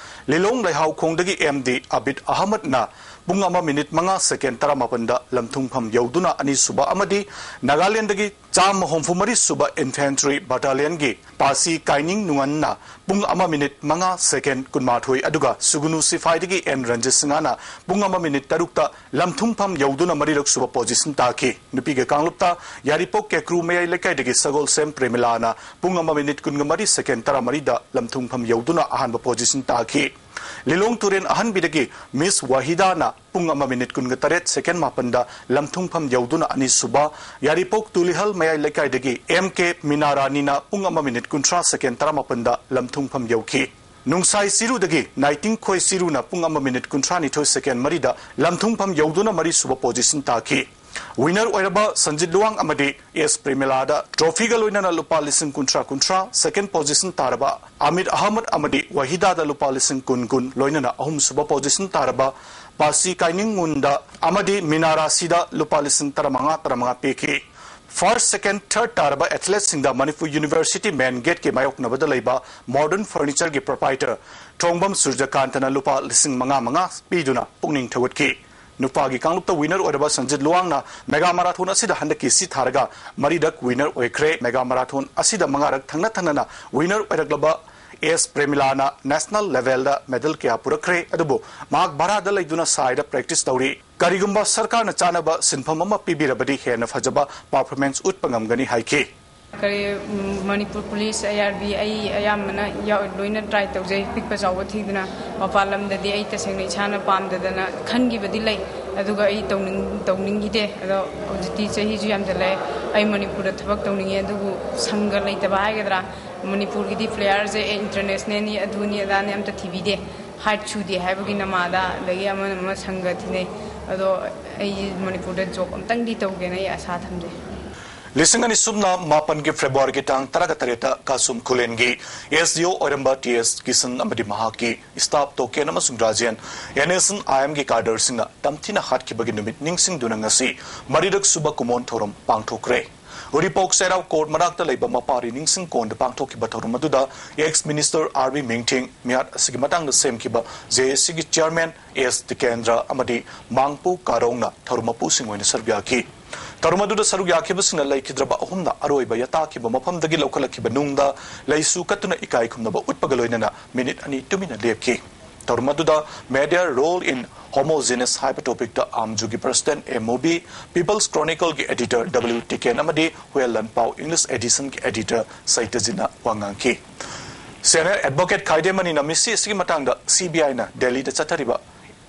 ꯂꯤꯂꯣꯡ ꯂꯩꯍꯥꯎꯈꯣꯡꯗꯒꯤ ꯑꯦꯝ ꯗꯤ ꯑꯕꯤꯗ ꯑꯍꯃꯗꯅ ꯄꯨꯡ ꯑꯃ ꯃꯤꯅꯤꯠ ꯃꯉꯥ ꯁꯦꯀꯦꯟ ꯇꯔꯥꯃꯥꯄꯟꯗ ꯂꯝꯊꯨꯡꯐꯝ ꯌꯧꯗꯨꯅ ꯑꯅꯤꯁꯨꯕ ꯑꯃꯗꯤ ꯅꯥꯒꯥꯂꯦꯟꯗꯒꯤ ꯆꯥꯝꯃ ꯍꯨꯝꯐꯨ ꯃꯔꯤ ꯁꯨꯕ Infantry Battalionꯒꯤ ꯄꯥꯁꯤ ꯀꯥꯏꯅꯤꯡ ꯅꯨꯡꯉꯟꯅ ꯄꯨꯡ ꯑꯃ ꯃꯤꯅꯤꯠ ꯃꯉꯥ ꯁꯦꯀꯦꯟ ꯀꯨꯟꯃꯥꯊꯣꯏ, ꯑꯗꯨꯒ ꯁꯨꯒꯨꯅꯨ ꯁꯤꯐꯥꯏꯗꯒꯤ ꯑꯦꯟ ꯔꯟꯖꯤꯠ ꯁꯤꯡꯍꯅ ꯄꯨꯡ ꯑꯃ ꯃꯤꯅꯤꯠ ꯇꯔꯨꯛꯇ ꯂꯝꯊꯨꯡꯐꯝ ꯌꯧꯗꯨꯅ ꯃꯔꯤꯔꯛ ꯁꯨꯕ position ꯇꯥꯈꯤ꯫ ꯅꯨꯄꯤꯒꯤ ꯀꯥꯡꯂꯨꯞꯇ ꯌꯥꯏꯔꯤꯄꯣꯛ ꯀꯦꯀ꯭ꯔꯨ ꯃꯌꯥꯏ ꯂꯩꯀꯥꯏꯗꯒꯤ ꯁꯒꯣꯜꯁꯦꯝ ꯄ꯭ꯔꯦꯃꯤꯂꯥꯅ ꯄꯨꯡ ꯑꯃ ꯃꯤꯅꯤꯠ ꯀꯨꯟꯃꯔꯤ ꯁꯦꯀꯦꯟ ꯇꯔꯥꯃꯔꯤꯗ ꯂꯝꯊꯨꯡꯐꯝ ꯌꯧꯗꯨꯅ ꯑꯍꯥꯟꯕ position ꯇꯥꯈꯤ꯫ ꯂꯤꯂꯣꯡ ꯇꯨꯔꯦꯟ ꯑꯍꯟꯕꯤꯗꯒꯤ ꯃꯤꯁ ꯋꯥꯍꯤꯗꯥꯅ ꯄꯨꯡ ꯑꯃ ꯃꯤꯅꯤꯠ ꯀꯨꯟꯇꯔꯦꯠ ꯁꯦꯀꯦꯟ ꯃꯥꯄꯟꯗ ꯂꯝꯊꯨꯡꯐꯝ ꯌꯧꯗꯨꯅ ꯑꯅꯤꯁꯨꯕ, ꯌꯥꯏꯔꯤꯄꯣꯛ ꯇꯨꯂꯤꯍꯜ ꯃꯌꯥꯏ ꯂꯩꯀꯥꯏꯗꯒꯤ ꯑꯦꯝ ꯀꯦ ꯃꯤꯅꯥꯔꯥꯅꯤꯅ ꯄꯨꯡ ꯑꯃ ꯃꯤꯅꯤꯠ ꯀꯨꯟꯊ꯭ꯔꯥ ꯁꯦꯀꯦꯟ ꯇꯔꯥꯃꯥꯄꯟꯗ ꯂꯝꯊꯨꯡꯐꯝ ꯌꯧꯈꯤ꯫ ꯅꯨꯡꯁꯥꯏ ꯆꯤꯔꯨꯗꯒꯤ ꯅꯥꯏꯇꯤꯡꯈꯣꯏ ꯆꯤꯔꯨꯅ ꯄꯨꯡ ꯑꯃ ꯃꯤꯅꯤꯠ ꯀꯨꯟꯊ꯭ꯔꯥꯅꯤꯊꯣꯏ ꯁꯦꯀꯦꯟ ꯃꯔꯤꯗ ꯂꯝꯊꯨꯡꯐꯝ ꯌꯧꯗꯨꯅ ꯃꯔꯤꯁꯨꯕ position ꯇꯥꯈꯤ꯫ Winner ꯑꯣꯏꯔꯕ ꯁꯟꯖꯤꯠ ꯂꯨꯋꯥꯡ ꯑꯃꯗꯤ ꯑꯦꯁ ꯄ꯭ꯔꯦꯃꯤꯂꯥꯗ trophyꯒ ꯂꯣꯏꯅꯅ ꯂꯨꯄꯥ ꯂꯤꯁꯤꯡ ꯀꯨꯟꯊ꯭ꯔꯥ ꯀꯨꯟꯊ꯭ꯔꯥ, second position ꯇꯥꯔꯕ ꯑꯃꯤꯠ ꯑꯍꯃꯗ ꯑꯃꯗꯤ ꯋꯥꯍꯤꯗꯥꯗ ꯂꯨꯄꯥ ꯂꯤꯁꯤꯡ ꯀꯨꯟ ꯀꯨꯟ, ꯂꯣꯏꯅꯅ ꯑꯍꯨꯝꯁꯨꯕ position ꯇꯥꯔꯕ ꯄꯥꯁꯤ ꯀꯥꯏꯅꯤꯡꯉꯨꯟꯗ ꯑꯃꯗꯤ ꯃꯤꯅꯥꯔꯥꯁꯤꯗ ꯂꯨꯄꯥ ꯂꯤꯁꯤꯡ ꯇꯔꯥꯃꯉꯥ ꯇꯔꯥꯃꯉꯥ ꯄꯤꯈꯤ꯫ First, second, third ꯇꯥꯔꯕ athleteꯁꯤꯡꯗ ꯃꯅꯤꯄꯨꯔ University main gateꯀꯤ ꯃꯥꯌꯣꯛꯅꯕꯗ ꯂꯩꯕ Modern Furnitureꯒꯤ proprietor ꯊꯣꯡꯕꯝ ꯁꯨꯔꯖꯀꯥꯟꯇꯅ ꯂꯨꯄꯥ ꯂꯤꯁꯤꯡ ꯃꯉꯥ ꯃꯉꯥ ꯄꯤꯗꯨꯅ ꯄꯨꯛꯅꯤꯡ ꯊꯧꯒꯠꯈꯤ꯫ ꯅꯨꯄꯥꯒꯤ ꯀꯥꯡꯂꯨꯞꯇ winner ꯑꯣꯏꯔꯕ ꯁꯟꯖꯤꯠ ꯂꯨꯋꯥꯡꯅ mega marathon ꯑꯁꯤꯗ ꯍꯟꯗꯛꯀꯤ ꯁꯤ ꯊꯥꯔꯒ ꯃꯔꯤꯔꯛ winner ꯑꯣꯏꯈ꯭ꯔꯦ꯫ Mega marathon ꯑꯁꯤꯗ ꯃꯉꯥꯔꯛ ꯊꯪꯅ ꯊꯪꯅꯅ winner ꯑꯣꯏꯔꯛꯂꯕ ꯑꯦꯁ ꯄ꯭ꯔꯦꯃꯤꯂꯥꯅ national levelꯗ medal ꯀꯌꯥ ꯄꯨꯔꯛꯈ꯭ꯔꯦ, ꯑꯗꯨꯕꯨ ꯃꯍꯥꯛ ꯚꯥꯔꯥꯗ ꯂꯩꯗꯨꯅ ꯁꯥꯏꯗ practice ꯇꯧꯔꯤ꯫ ꯀꯔꯤꯒꯨꯝꯕ ꯁꯔꯀꯥꯔꯅ ꯆꯥꯅꯕ ꯁꯤꯟꯐꯝ ꯑꯃ ꯄꯤꯕꯤꯔꯕꯗꯤ ꯍꯦꯟꯅ ꯐꯖꯕ performance ꯎꯠꯄ ꯉꯝꯒꯅꯤ ꯍꯥꯏꯈꯤ꯫ ꯀꯔꯤ, ꯎꯝ, ꯃꯅꯤꯄꯨꯔ ꯄꯨꯂꯤꯁ, ꯑꯥꯏ ꯑꯥꯔ ꯕꯤ, ꯑꯩ ꯑꯌꯥꯝꯕꯅ ꯌꯥꯎ-, ꯂꯣꯏꯅ try ꯇꯧꯖꯩ, ꯄꯤꯛꯄ ꯆꯥꯎꯕ ꯊꯤꯗꯅ꯫ ꯃꯄꯥꯟ ꯂꯝꯗꯗꯤ ꯑꯩ ꯇꯁꯦꯡꯅ ꯏꯁꯥꯅ ꯄꯥꯝꯗꯗꯅ ꯈꯟꯈꯤꯕꯗꯤ ꯂꯩ, ꯑꯗꯨꯒ ꯑꯩ ꯇꯧꯅꯤꯡ-, ꯇꯧꯅꯤꯡꯈꯤꯗꯦ꯫ ꯑꯗꯣ ꯍꯧꯖꯤꯛꯇꯤ ꯆꯍꯤꯁꯨ ꯌꯥꯝꯁꯤꯜꯂꯛꯑꯦ, ꯑꯩ ꯃꯅꯤꯄꯨꯔꯗ ꯊꯕꯛ ꯇꯧꯅꯤꯡꯉꯦ, ꯑꯗꯨꯕꯨ ꯁꯪꯒ ꯂꯩꯇꯕ ꯍꯥꯏꯒꯗ꯭ꯔꯥ, ꯃꯅꯤꯄꯨꯔꯒꯤꯗꯤ playerꯁꯦ internationalꯅꯤ, ꯑꯗꯨꯅꯤ ꯑꯗꯥꯅꯤ ꯑꯝꯇ ꯊꯤꯕꯤꯗꯦ, height ꯁꯨꯗꯦ ꯍꯥꯏꯕꯒꯤ ꯅꯃꯥꯗ, ꯑꯗꯒꯤ ꯑꯃꯅ ꯑꯃ ꯁꯪꯒ ꯊꯤꯅꯩ꯫ ꯑꯗꯣ ꯑꯩ ꯃꯅꯤꯄꯨꯔꯗ job ꯑꯝꯇꯪꯗꯤ ꯇꯧꯒꯦꯅ ꯑꯩ ꯑꯁꯥ ꯊꯝꯖꯩ꯫ ꯂꯤꯁꯤꯡ ꯑꯅꯤ ꯁꯨꯞꯅ ꯃꯥꯄꯟꯒꯤ Februaryꯒꯤ ꯇꯥꯡ ꯇꯔꯥꯒ ꯇꯔꯦꯠꯇ ꯀꯥꯁꯨꯝ ꯈꯨꯂꯦꯟꯒꯤ S D O ꯑꯣꯏꯔꯝꯕ T S ꯀꯤꯁꯟ ꯑꯃꯗꯤ ꯃꯍꯥꯛꯀꯤ staff ꯇꯣꯀꯦꯟ ꯑꯃꯁꯨꯡ Rajen N S N I Mꯒꯤ cadreꯁꯤꯡꯅ ꯇꯝꯊꯤꯅ ꯍꯥꯠꯈꯤꯕꯒꯤ ꯅꯨꯃꯤꯠ ꯅꯤꯡꯁꯤꯡꯗꯨꯅ ꯉꯁꯤ ꯃꯔꯤꯔꯛ ꯁꯨꯕ ꯀꯨꯃꯣꯟ ꯊꯧꯔꯝ ꯄꯥꯡꯊꯣꯛꯈ꯭ꯔꯦ꯫ ꯎꯔꯤꯄꯣꯛ ꯆꯩꯔꯥꯎ ꯀꯣꯔꯠ ꯃꯅꯥꯛꯇ ꯂꯩꯕ ꯃꯄꯥꯔꯤ ꯅꯤꯡꯁꯤꯡ ꯀꯣꯟꯗ ꯄꯥꯡꯊꯣꯛꯈꯤꯕ ꯊꯧꯔꯝ ꯑꯗꯨꯗ ex minister R B ꯃꯤꯡꯊꯤꯡ, ꯃꯤꯍꯥꯠ ꯑꯁꯤꯒꯤ ꯃꯇꯥꯡꯗ ꯁꯦꯝꯈꯤꯕ J A C ꯒꯤ chairman S ꯇꯤꯀꯦꯟꯗ꯭ꯔ ꯑꯃꯗꯤ ꯃꯥꯡꯄꯨ ꯀꯥꯔꯣꯡꯅ ꯊꯧꯔꯝ ꯃꯄꯨꯁꯤꯡ ꯑꯣꯏꯅ ꯁꯔꯨꯛ ꯌꯥꯈꯤ꯫ ꯊꯧꯔꯝ ꯑꯗꯨꯗ ꯁꯔꯨꯛ ꯌꯥꯈꯤꯕꯁꯤꯡꯅ ꯂꯩꯈꯤꯗ꯭ꯔꯕ ꯑꯍꯨꯝꯅ ꯑꯔꯣꯏꯕ ꯌꯥꯇꯥꯈꯤꯕ ꯃꯐꯝꯗꯒꯤ ꯂꯧꯈꯠꯂꯛꯈꯤꯕ ꯅꯨꯡꯗ ꯂꯩꯁꯨ ꯀꯠꯇꯨꯅ ꯏꯀꯥꯏ ꯈꯨꯝꯅꯕ ꯎꯠꯄꯒ ꯂꯣꯏꯅꯅ ꯃꯤꯅꯤꯠ ꯑꯅꯤ ꯇꯨꯃꯤꯟꯅ ꯂꯦꯞꯈꯤ꯫ ꯊꯧꯔꯝ ꯑꯗꯨꯗ Media Role in Homogeneous ꯍꯥꯏꯕ topicꯇ ꯑꯥꯝꯖꯨꯒꯤ president M O B, People's Chronicleꯒꯤ editor W ꯇꯤꯀꯦꯟ ꯑꯃꯗꯤ ꯍꯨꯌꯦꯟ ꯂꯥꯟꯄꯥꯎ English editionꯒꯤ editor ꯁꯩꯇꯖꯤꯠꯅ ꯋꯥ ꯉꯥꯡꯈꯤ꯫ Senior advocate ꯈꯥꯏꯗꯦꯃꯅꯤꯅ ꯃꯤꯁꯤ ꯑꯁꯤꯒꯤ ꯃꯇꯥꯡꯗ C B Iꯅ ꯗꯦꯜꯂꯤꯗ ꯆꯠꯊꯔꯤꯕ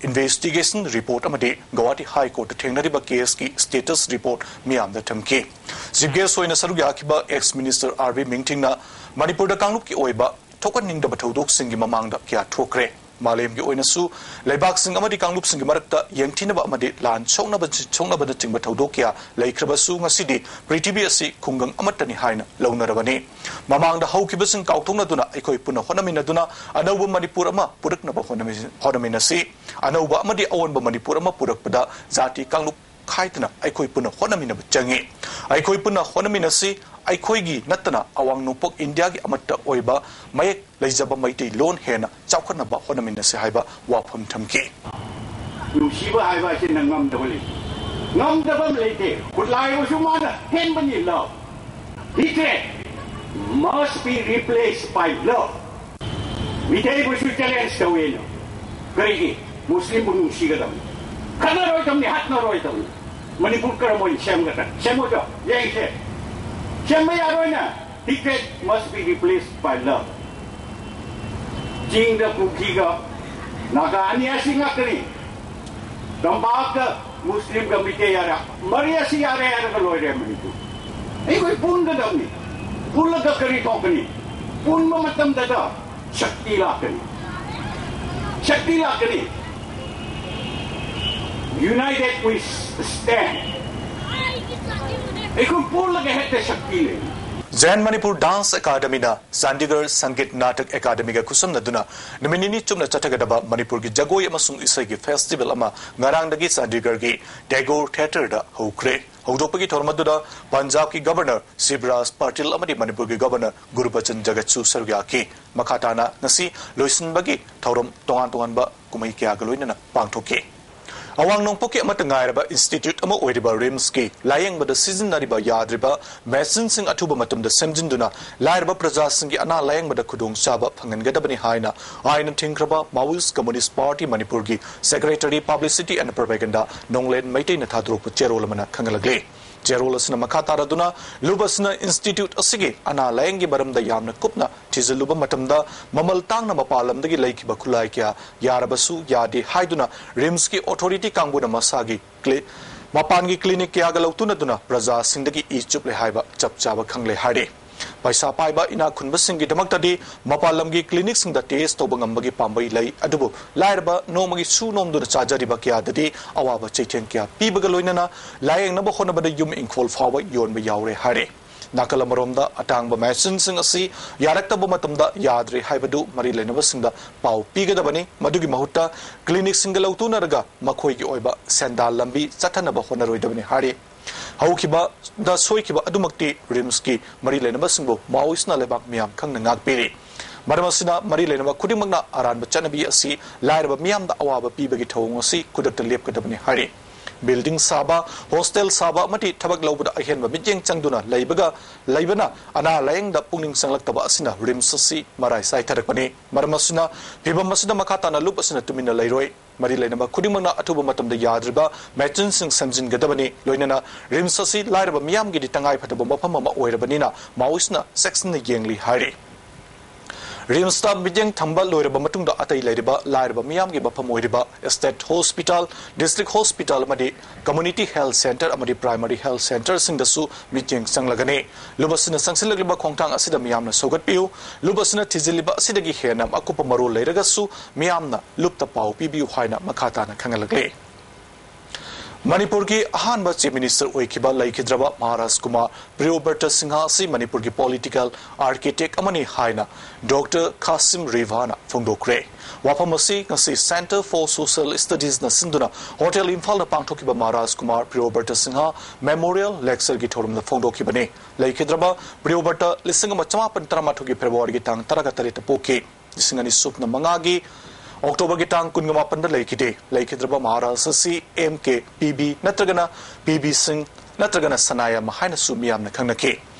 investigation report ꯑꯃꯗꯤ ꯒꯧꯍꯥꯇꯤ High Courtꯇ ꯊꯦꯡꯅꯔꯤꯕ caseꯀꯤ status report ꯃꯤꯌꯥꯝꯗ ꯊꯝꯈꯤ꯫ Chief guest ꯑꯣꯏꯅ ꯁꯔꯨꯛ ꯌꯥꯈꯤꯕ ex minister R B ꯃꯤꯡꯊꯤꯡꯅ ꯃꯅꯤꯄꯨꯔꯗ ꯀꯥꯡꯂꯨꯞꯀꯤ ꯑꯣꯏꯕ ꯊꯣꯛꯍꯟꯅꯤꯡꯗꯕ ꯊꯧꯗꯣꯛꯁꯤꯡꯒꯤ ꯃꯃꯥꯡꯗ ꯀꯌꯥ ꯊꯣꯛꯈ꯭ꯔꯦ꯫ ꯃꯥꯂꯦꯝꯒꯤ ꯑꯣꯏꯅꯁꯨ ꯂꯩꯕꯥꯛꯁꯤꯡ ꯑꯃꯗꯤ ꯀꯥꯡꯂꯨꯞꯁꯤꯡꯒꯤ ꯃꯔꯛꯇ ꯌꯦꯡꯊꯤꯅꯕ ꯑꯃꯗꯤ ꯂꯥꯟ ꯁꯣꯛꯅꯕ, ꯁꯣꯛꯅꯕꯅꯆꯤꯡꯕ ꯊꯧꯗꯣꯛ ꯀꯌꯥ ꯂꯩꯈ꯭ꯔꯕꯁꯨ, ꯉꯁꯤꯗꯤ ꯄ꯭ꯔꯤꯊꯤꯕꯤ ꯑꯁꯤ ꯈꯨꯡꯒꯪ ꯑꯃꯠꯇꯅꯤ ꯍꯥꯏꯅ ꯂꯧꯅꯔꯕꯅꯤ꯫ ꯃꯃꯥꯡꯗ ꯍꯧꯈꯤꯕꯁꯤꯡ ꯀꯥꯎꯊꯣꯛꯅꯗꯨꯅ ꯑꯩꯈꯣꯏ ꯄꯨꯟꯅ ꯍꯣꯠꯅꯃꯤꯟꯅꯗꯨꯅ ꯑꯅꯧꯕ ꯃꯅꯤꯄꯨꯔ ꯑꯃ ꯄꯨꯔꯛꯅꯕ ꯍꯣꯠꯅꯃꯤ-, ꯍꯣꯠꯅꯃꯤꯟꯅꯁꯤ꯫ ꯑꯅꯧꯕ ꯑꯃꯗꯤ ꯑꯑꯣꯟꯕ ꯃꯅꯤꯄꯨꯔ ꯑꯃ ꯄꯨꯔꯛꯄꯗ ꯖꯥꯇꯤ ꯀꯥꯡꯂꯨꯞ ꯈꯥꯏꯗꯅ ꯑꯩꯈꯣꯏ ꯄꯨꯟꯅ ꯍꯣꯠꯅꯃꯤꯟꯅꯕ ꯆꯪꯏ꯫ ꯑꯩꯈꯣꯏ ꯄꯨꯟꯅ ꯍꯣꯠꯅꯃꯤꯟꯅꯁꯤ꯫ ꯑꯩꯈꯣꯏꯒꯤ ꯅꯠꯇꯅ ꯑꯋꯥꯡ ꯅꯣꯡꯄꯣꯛ ꯏꯟꯗꯤꯌꯥꯒꯤ ꯑꯃꯠꯇ ꯑꯣꯏꯕ ꯃꯌꯦꯛ ꯂꯩꯖꯕ ꯃꯩꯇꯩꯂꯣꯟ ꯍꯦꯟꯅ ꯆꯥꯎꯈꯠꯅꯕ ꯍꯣꯠꯅꯃꯤꯟꯅꯁꯤ ꯍꯥꯏꯕ ꯋꯥꯐꯝ ꯊꯝꯈꯤ꯫ ꯅꯨꯡꯁꯤꯕ ꯍꯥꯏꯕ ꯑꯁꯤꯅ ꯉꯝꯗꯕ ꯂꯩꯇꯦ꯫ ꯉꯝꯗꯕ ꯑꯃ ꯂꯩꯇꯦ꯫ ꯈꯨꯠꯂꯥꯏ ꯑꯣꯏꯔꯁꯨ ꯃꯥꯅ ꯍꯦꯟꯕꯅꯤ, love꯫ Hatred must be replaced by love. ꯃꯤꯇꯩꯕꯨꯁꯨ challenge ꯇꯧꯋꯦꯅ꯫ ꯀꯔꯤꯒꯤ? ꯃꯨꯁꯂꯤꯝꯕꯨ ꯅꯨꯡꯁꯤꯒꯗꯕꯅꯤ꯫ ꯈꯠꯅꯔꯣꯏꯗꯕꯅꯤ, ꯍꯥꯠꯅꯔꯣꯏꯗꯕꯅꯤ꯫ ꯃꯅꯤꯄꯨꯔ ꯀꯔꯝ ꯑꯣꯏꯅ ꯁꯦꯝꯒꯗ꯭ꯔꯥ? ꯁꯦꯝꯃꯨꯆꯣ, ꯌꯦꯡꯁꯦ꯫ ꯁꯦꯝꯕ ꯌꯥꯔꯣꯏꯅ꯫ Hatred must be replaced by love. ꯆꯤꯡꯗ ꯀꯨꯀꯤꯒ ꯅꯥꯒꯥ ꯑꯅꯤ ꯑꯁꯤ ꯉꯥꯛꯇꯅꯤ꯫ ꯇꯝꯄꯥꯛꯇ ꯃꯨꯁꯂꯤꯝꯒ ꯃꯤꯇꯩ ꯌꯥꯔꯦ꯫ ꯃꯔꯤ ꯑꯁꯤ ꯌꯥꯔꯦ ꯍꯥꯏꯔꯒ ꯂꯣꯏꯔꯦ ꯃꯅꯤꯄꯨꯔ꯫ ꯑꯩꯈꯣꯏ ꯄꯨꯟꯒꯗꯕꯅꯤ꯫ ꯄꯨꯜꯂꯒ ꯀꯔꯤ ꯊꯣꯛꯀꯅꯤ? ꯄꯨꯟꯕ ꯃꯇꯝꯗꯗ ꯁꯛꯇꯤ ꯂꯥꯛꯀꯅꯤ꯫ ꯁꯛꯇꯤ ꯂꯥꯛꯀꯅꯤ꯫ United we stand. ꯑꯩꯈꯣꯏ ꯄꯨꯜꯂꯒ ꯍꯦꯛꯇ ꯁꯛꯇꯤ ꯂꯩ꯫ ꯖꯌꯟ ꯃꯅꯤꯄꯨꯔ ꯗꯥꯟꯁ ꯑꯦꯀꯥꯗꯃꯤꯅ ꯆꯥꯟꯗꯤꯒꯔ ꯁꯪꯒꯤꯠ ꯅꯥꯇꯛ ꯑꯦꯀꯥꯗꯃꯤꯒ ꯈꯨꯠꯁꯝꯅꯗꯨꯅ ꯅꯨꯃꯤꯠ ꯅꯤꯅꯤ ꯆꯨꯞꯅ ꯆꯠꯊꯒꯗꯕ ꯃꯅꯤꯄꯨꯔꯒꯤ ꯖꯒꯣꯏ ꯑꯃꯁꯨꯡ ꯏꯁꯩꯒꯤ ꯐꯦꯁꯇꯤꯚꯦꯜ ꯑꯃ ꯉꯔꯥꯡꯗꯒꯤ ꯆꯥꯟꯗꯤꯒꯔꯒꯤ ꯇꯦꯒꯣꯔ ꯊꯤꯌꯦꯇꯔꯗ ꯍꯧꯈ꯭ꯔꯦ꯫ ꯍꯧꯗꯣꯛꯄꯒꯤ ꯊꯧꯔꯝ ꯑꯗꯨꯗ ꯄꯟꯖꯥꯕꯀꯤ ꯒꯕꯔꯅꯔ ꯁꯤꯕꯔꯥꯖ ꯄꯥꯇꯤꯜ ꯑꯃꯗꯤ ꯃꯅꯤꯄꯨꯔꯒꯤ ꯒꯕꯔꯅꯔ ꯒꯨꯔꯕꯆꯟ ꯖꯒꯠꯁꯨ ꯁꯔꯨꯛ ꯌꯥꯈꯤ꯫ ꯃꯈꯥ ꯇꯥꯅ ꯉꯁꯤ ꯂꯣꯏꯁꯤꯟꯕꯒꯤ ꯊꯧꯔꯝ ꯇꯣꯉꯥꯟ ꯇꯣꯉꯥꯟꯕ ꯀꯨꯝꯍꯩ ꯀꯌꯥꯒ ꯂꯣꯏꯅꯅ ꯄꯥꯡꯊꯣꯛꯈꯤ꯫ ꯑꯋꯥꯡ ꯅꯣꯡꯄꯣꯛꯀꯤ ꯑꯃꯠꯇ ꯉꯥꯏꯔꯕ ꯏꯟꯁꯇꯤꯇ꯭ꯌꯨꯠ ꯑꯃ ꯑꯣꯏꯔꯤꯕ ꯔꯤꯝꯁꯀꯤ ꯂꯥꯌꯦꯡꯕꯗ ꯁꯤꯖꯤꯟꯅꯔꯤꯕ ꯌꯥꯗ꯭ꯔꯤꯕ ꯃꯦꯆꯤꯟꯁꯤꯡ ꯑꯊꯨꯕ ꯃꯇꯝꯗ ꯁꯦꯝꯖꯤꯟꯗꯨꯅ ꯂꯥꯏꯔꯕ ꯄ꯭ꯔꯖꯥꯁꯤꯡꯒꯤ ꯑꯅꯥ ꯂꯥꯌꯦꯡꯕꯗ ꯈꯨꯗꯣꯡꯆꯥꯕ ꯐꯪꯍꯟꯒꯗꯕꯅꯤ ꯍꯥꯏꯅ ꯑꯥꯏꯟꯅ ꯊꯤꯡꯈ꯭ꯔꯕ Maoist Communist Party ꯃꯅꯤꯄꯨꯔꯒꯤ ꯁꯦꯀ꯭ꯔꯦꯇꯔꯤ ꯄꯕ꯭ꯂꯤꯁꯤꯇꯤ ꯑꯦꯟ ꯄ꯭ꯔꯣꯄꯦꯒꯟꯗꯥ ꯅꯣꯡꯂꯦꯟ ꯃꯩꯇꯩꯅ ꯊꯥꯗꯣꯔꯛꯄ ꯆꯦꯔꯣꯜ ꯑꯃꯅ ꯈꯪꯍꯜꯂꯛꯂꯤ꯫ ꯆꯦꯔꯣꯜ ꯑꯁꯤꯅ ꯃꯈꯥ ꯇꯥꯔꯗꯨꯅ ꯂꯨꯞ ꯑꯁꯤꯅ ꯏꯟꯁꯇꯤꯇ꯭ꯌꯨꯠ ꯑꯁꯤꯒꯤ ꯑꯅꯥ ꯂꯥꯌꯦꯡꯒꯤ ꯃꯔꯝꯗ ꯌꯥꯝꯅ ꯀꯨꯞꯅ ꯊꯤꯖꯤꯜꯂꯨꯕ ꯃꯇꯝꯗ ꯃꯃꯜ ꯇꯥꯡꯅ ꯃꯄꯥꯟ ꯂꯝꯗꯒꯤ ꯂꯩꯈꯤꯕ ꯈꯨꯠꯂꯥꯏ ꯀꯌꯥ ꯌꯥꯔꯕꯁꯨ ꯌꯥꯗꯦ ꯍꯥꯏꯗꯨꯅ ꯔꯤꯝꯁꯀꯤ ꯑꯣꯊꯣꯔꯤꯇꯤ ꯀꯥꯡꯕꯨꯅ ꯃꯁꯥꯒꯤ ꯀ꯭ꯂꯤ-, ꯃꯄꯥꯟꯒꯤ ꯀ꯭ꯂꯤꯅꯤꯛ ꯀꯌꯥꯒ ꯂꯧꯇꯨꯅꯗꯨꯅ ꯄ꯭ꯔꯖꯥꯁꯤꯡꯗꯒꯤ ꯏ ꯆꯨꯞꯂꯦ ꯍꯥꯏꯕ ꯆꯞ ꯆꯥꯕ ꯈꯪꯂꯦ ꯍꯥꯏꯔꯤ꯫ ꯄꯩꯁꯥ ꯄꯥꯏꯕ ꯏꯅꯥꯛ ꯈꯨꯟꯕꯁꯤꯡꯒꯤꯗꯃꯛꯇꯗꯤ ꯃꯄꯥꯟ ꯂꯝꯒꯤ ꯀ꯭ꯂꯤꯅꯤꯛꯁꯤꯡꯗ ꯇꯦꯁ ꯇꯧꯕ ꯉꯝꯕꯒꯤ ꯄꯥꯝꯕꯩ ꯂꯩ, ꯑꯗꯨꯕꯨ ꯂꯥꯏꯔꯕ ꯅꯣꯡꯃꯒꯤ ꯁꯨ ꯅꯣꯝꯗꯨꯅ ꯆꯥꯖꯔꯤꯕ ꯀꯌꯥꯗꯗꯤ ꯑꯋꯥꯕ ꯆꯩꯊꯦꯡ ꯀꯌꯥ ꯄꯤꯕꯒ ꯂꯣꯏꯅꯅ ꯂꯥꯌꯦꯡꯅꯕ ꯍꯣꯠꯅꯕꯗ ꯌꯨꯝ ꯏꯪꯈꯣꯜ ꯐꯥꯎꯕ ꯌꯣꯟꯕ ꯌꯥꯎꯔꯦ ꯍꯥꯏꯔꯦ꯫ ꯅꯥꯀꯜ ꯑꯃꯔꯣꯝꯗ ꯑꯇꯥꯡꯕ ꯃꯦꯆꯤꯟꯁꯤꯡ ꯑꯁꯤ ꯌꯥꯔꯛꯇꯕ ꯃꯇꯝꯗ ꯌꯥꯗ꯭ꯔꯦ ꯍꯥꯏꯕꯗꯨ ꯃꯔꯤ ꯂꯩꯅꯕꯁꯤꯡꯗ ꯄꯥꯎ ꯄꯤꯒꯗꯕꯅꯤ꯫ ꯃꯗꯨꯒꯤ ꯃꯍꯨꯠꯇ ꯀ꯭ꯂꯤꯅꯤꯛꯁꯤꯡꯒ ꯂꯧꯇꯨꯅꯔꯒ ꯃꯈꯣꯏꯒꯤ ꯑꯣꯏꯕ ꯁꯦꯟꯗꯥꯟ ꯂꯝꯕꯤ ꯆꯠꯊꯅꯕ ꯍꯣꯠꯅꯔꯣꯏꯗꯕꯅꯤ ꯍꯥꯏꯔꯤ꯫ ꯍꯧꯈꯤꯕꯗ ꯁꯣꯏꯈꯤꯕ ꯑꯗꯨꯃꯛꯇꯤ ꯔꯤꯝꯁꯀꯤ ꯃꯔꯤ ꯂꯩꯅꯕꯁꯤꯡꯕꯨ ꯃꯥꯑꯣꯏꯁꯅ ꯂꯩꯕꯥꯛ ꯃꯤꯌꯥꯝ ꯈꯪꯅ ꯉꯥꯛꯄꯤꯔꯤ꯫ ꯃꯔꯝ ꯑꯁꯤꯅ ꯃꯔꯤ ꯂꯩꯅꯕ ꯈꯨꯗꯤꯡꯃꯛꯅ ꯑꯔꯥꯟꯕ ꯆꯠꯅꯕꯤ ꯑꯁꯤ ꯂꯥꯏꯔꯕ ꯃꯤꯌꯥꯝꯗ ꯑꯋꯥꯕ ꯄꯤꯕꯒꯤ ꯊꯧꯑꯣꯡ ꯑꯁꯤ ꯈꯨꯗꯛꯇ ꯂꯦꯞꯀꯗꯕꯅꯤ ꯍꯥꯏꯔꯤ꯫ ꯕꯤꯜꯗꯤꯡ ꯁꯥꯕ, ꯍꯣꯁꯇꯦꯜ ꯁꯥꯕ ꯑꯃꯗꯤ ꯊꯕꯛ ꯂꯧꯕꯗ ꯑꯍꯦꯟꯕ ꯃꯤꯠꯌꯦꯡ ꯆꯪꯗꯨꯅ ꯂꯩꯕꯒ ꯂꯩꯕꯅ ꯑꯅꯥ ꯂꯥꯌꯦꯡꯗ ꯄꯨꯛꯅꯤꯡ ꯆꯪꯂꯛꯇꯕ ꯑꯁꯤꯅ ꯔꯤꯝꯁ ꯑꯁꯤ ꯃꯔꯥꯏ ꯆꯥꯏꯊꯔꯛꯄꯅꯤ꯫ ꯃꯔꯝ ꯑꯁꯤꯅ ꯐꯤꯚꯝ ꯑꯁꯤꯗ ꯃꯈꯥ ꯇꯥꯅ ꯂꯨꯞ ꯑꯁꯤꯅ ꯇꯨꯃꯤꯟꯅ ꯂꯩꯔꯣꯏ꯫ ꯃꯔꯤ ꯂꯩꯅꯕ ꯈꯨꯗꯤꯡꯃꯛꯅ ꯑꯊꯨꯕ ꯃꯇꯝꯗ ꯌꯥꯗ꯭ꯔꯤꯕ ꯃꯦꯆꯤꯟꯁꯤꯡ ꯁꯦꯝꯖꯤꯟꯒꯗꯕꯅꯤ꯫ ꯂꯣꯏꯅꯅ ꯔꯤꯝꯁ ꯑꯁꯤ ꯂꯥꯏꯔꯕ ꯃꯤꯌꯥꯝꯒꯤꯗꯤ ꯇꯉꯥꯏ ꯐꯗꯕ ꯃꯐꯝ ꯑꯃ ꯑꯣꯏꯔꯕꯅꯤꯅ ꯃꯥꯑꯣꯏꯁꯅ ꯆꯦꯛꯁꯤꯟꯅ ꯌꯦꯡꯂꯤ ꯍꯥꯏꯔꯤ꯫ ꯔꯤꯝꯁꯇ ꯃꯤꯠꯌꯦꯡ ꯊꯝꯕ ꯂꯣꯏꯔꯕ ꯃꯇꯨꯡꯗ ꯑꯇꯩ ꯂꯩꯔꯤꯕ ꯂꯥꯏꯔꯕ ꯃꯤꯌꯥꯝꯒꯤ ꯃꯐꯝ ꯑꯣꯏꯔꯤꯕ ꯁ꯭ꯇꯦꯠ ꯍꯣꯁꯄꯤꯇꯥꯜ, ꯗꯤꯁꯇ꯭ꯔꯤꯛ ꯍꯣꯁꯄꯤꯇꯥꯜ ꯑꯃꯗꯤ ꯀꯝꯃ꯭ꯌꯨꯅꯤꯇꯤ ꯍꯦꯜꯊ ꯁꯦꯟꯇꯔ ꯑꯃꯗꯤ ꯄ꯭ꯔꯥꯏꯃꯔꯤ ꯍꯦꯜꯊ ꯁꯦꯟꯇꯔꯁꯤꯡꯗꯁꯨ ꯃꯤꯠꯌꯦꯡ ꯆꯪꯂꯒꯅꯤ꯫ ꯂꯨꯞ ꯑꯁꯤꯅ ꯆꯪꯁꯤꯜꯂꯛꯂꯤꯕ ꯈꯣꯡꯊꯥꯡ ꯑꯁꯤꯗ ꯃꯤꯌꯥꯝꯅ ꯁꯧꯒꯠꯄꯤꯌꯨ꯫ ꯂꯨꯞ ꯑꯁꯤꯅ ꯊꯤꯖꯤꯜꯂꯤꯕ ꯑꯁꯤꯗꯒꯤ ꯍꯦꯟꯅ ꯑꯀꯨꯞꯄ ꯃꯔꯣꯜ ꯂꯩꯔꯒꯁꯨ ꯃꯤꯌꯥꯝꯅ ꯂꯨꯞꯇ ꯄꯥꯎ ꯄꯤꯕꯤꯌꯨ ꯍꯥꯏꯅ ꯃꯈꯥ ꯇꯥꯅ ꯈꯪꯍꯜꯂꯛꯂꯤ꯫ ꯃꯅꯤꯄꯨꯔꯒꯤ ꯑꯍꯥꯟꯕ Chief Minister ꯑꯣꯏꯈꯤꯕ ꯂꯩꯈꯤꯗ꯭ꯔꯕ ꯃꯍꯥꯔꯥꯖ ꯀꯨꯃꯥꯔ ꯄ꯭ꯔꯤꯌꯣꯕ꯭ꯔꯇ ꯁꯤꯡꯍ ꯑꯁꯤ ꯃꯅꯤꯄꯨꯔꯒꯤ political architect ꯑꯃꯅꯤ ꯍꯥꯏꯅ Doctor ꯈꯥꯁꯤꯝ ꯔꯤꯚꯥꯅ ꯐꯣꯡꯗꯣꯛꯈ꯭ꯔꯦ꯫ ꯋꯥꯐꯝ ꯑꯁꯤ ꯉꯁꯤ Centre for Social Studiesꯅ ꯁꯤꯟꯗꯨꯅ Hotel ꯏꯝꯐꯥꯜꯗ ꯄꯥꯡꯊꯣꯛꯈꯤꯕ ꯃꯍꯥꯔꯥꯖ ꯀꯨꯃꯥꯔ ꯄ꯭ꯔꯤꯌꯣꯕ꯭ꯔꯇ ꯁꯤꯡꯍ Memorial Lectureꯒꯤ ꯊꯧꯔꯝꯗ ꯐꯣꯡꯗꯣꯛꯈꯤꯕꯅꯤ꯫ ꯂꯩꯈꯤꯗ꯭ꯔꯕ ꯄ꯭ꯔꯤꯌꯣꯕ꯭ꯔꯇ ꯂꯤꯁꯤꯡ ꯑꯃ ꯆꯃꯥꯄꯟ ꯇꯔꯥꯃꯥꯊꯣꯏꯒꯤ Februaryꯒꯤ ꯇꯥꯡ ꯇꯔꯥꯒ ꯇꯔꯦꯠꯇ ꯄꯣꯛꯈꯤ꯫ ꯂꯤꯁꯤꯡ ꯑꯅꯤ ꯁꯨꯞꯅ ꯃꯉꯥꯒꯤ Octoberꯒꯤ ꯇꯥꯡ ꯀꯨꯟꯒ ꯃꯥꯄꯟꯗ ꯂꯩꯈꯤꯗꯦ꯫ ꯂꯩꯈꯤꯗ꯭ꯔꯕ ꯃꯍꯥꯔꯥꯖ ꯑꯁꯤ M K P B ꯅꯠꯇ꯭ꯔꯒꯅ P B ꯁꯤꯡ ꯅꯠꯇ꯭ꯔꯒꯅ ꯁꯅꯥꯌꯥꯝ ꯍꯥꯏꯅꯁꯨ ꯃꯤꯌꯥꯝꯅ ꯈꯪꯅꯈꯤ꯫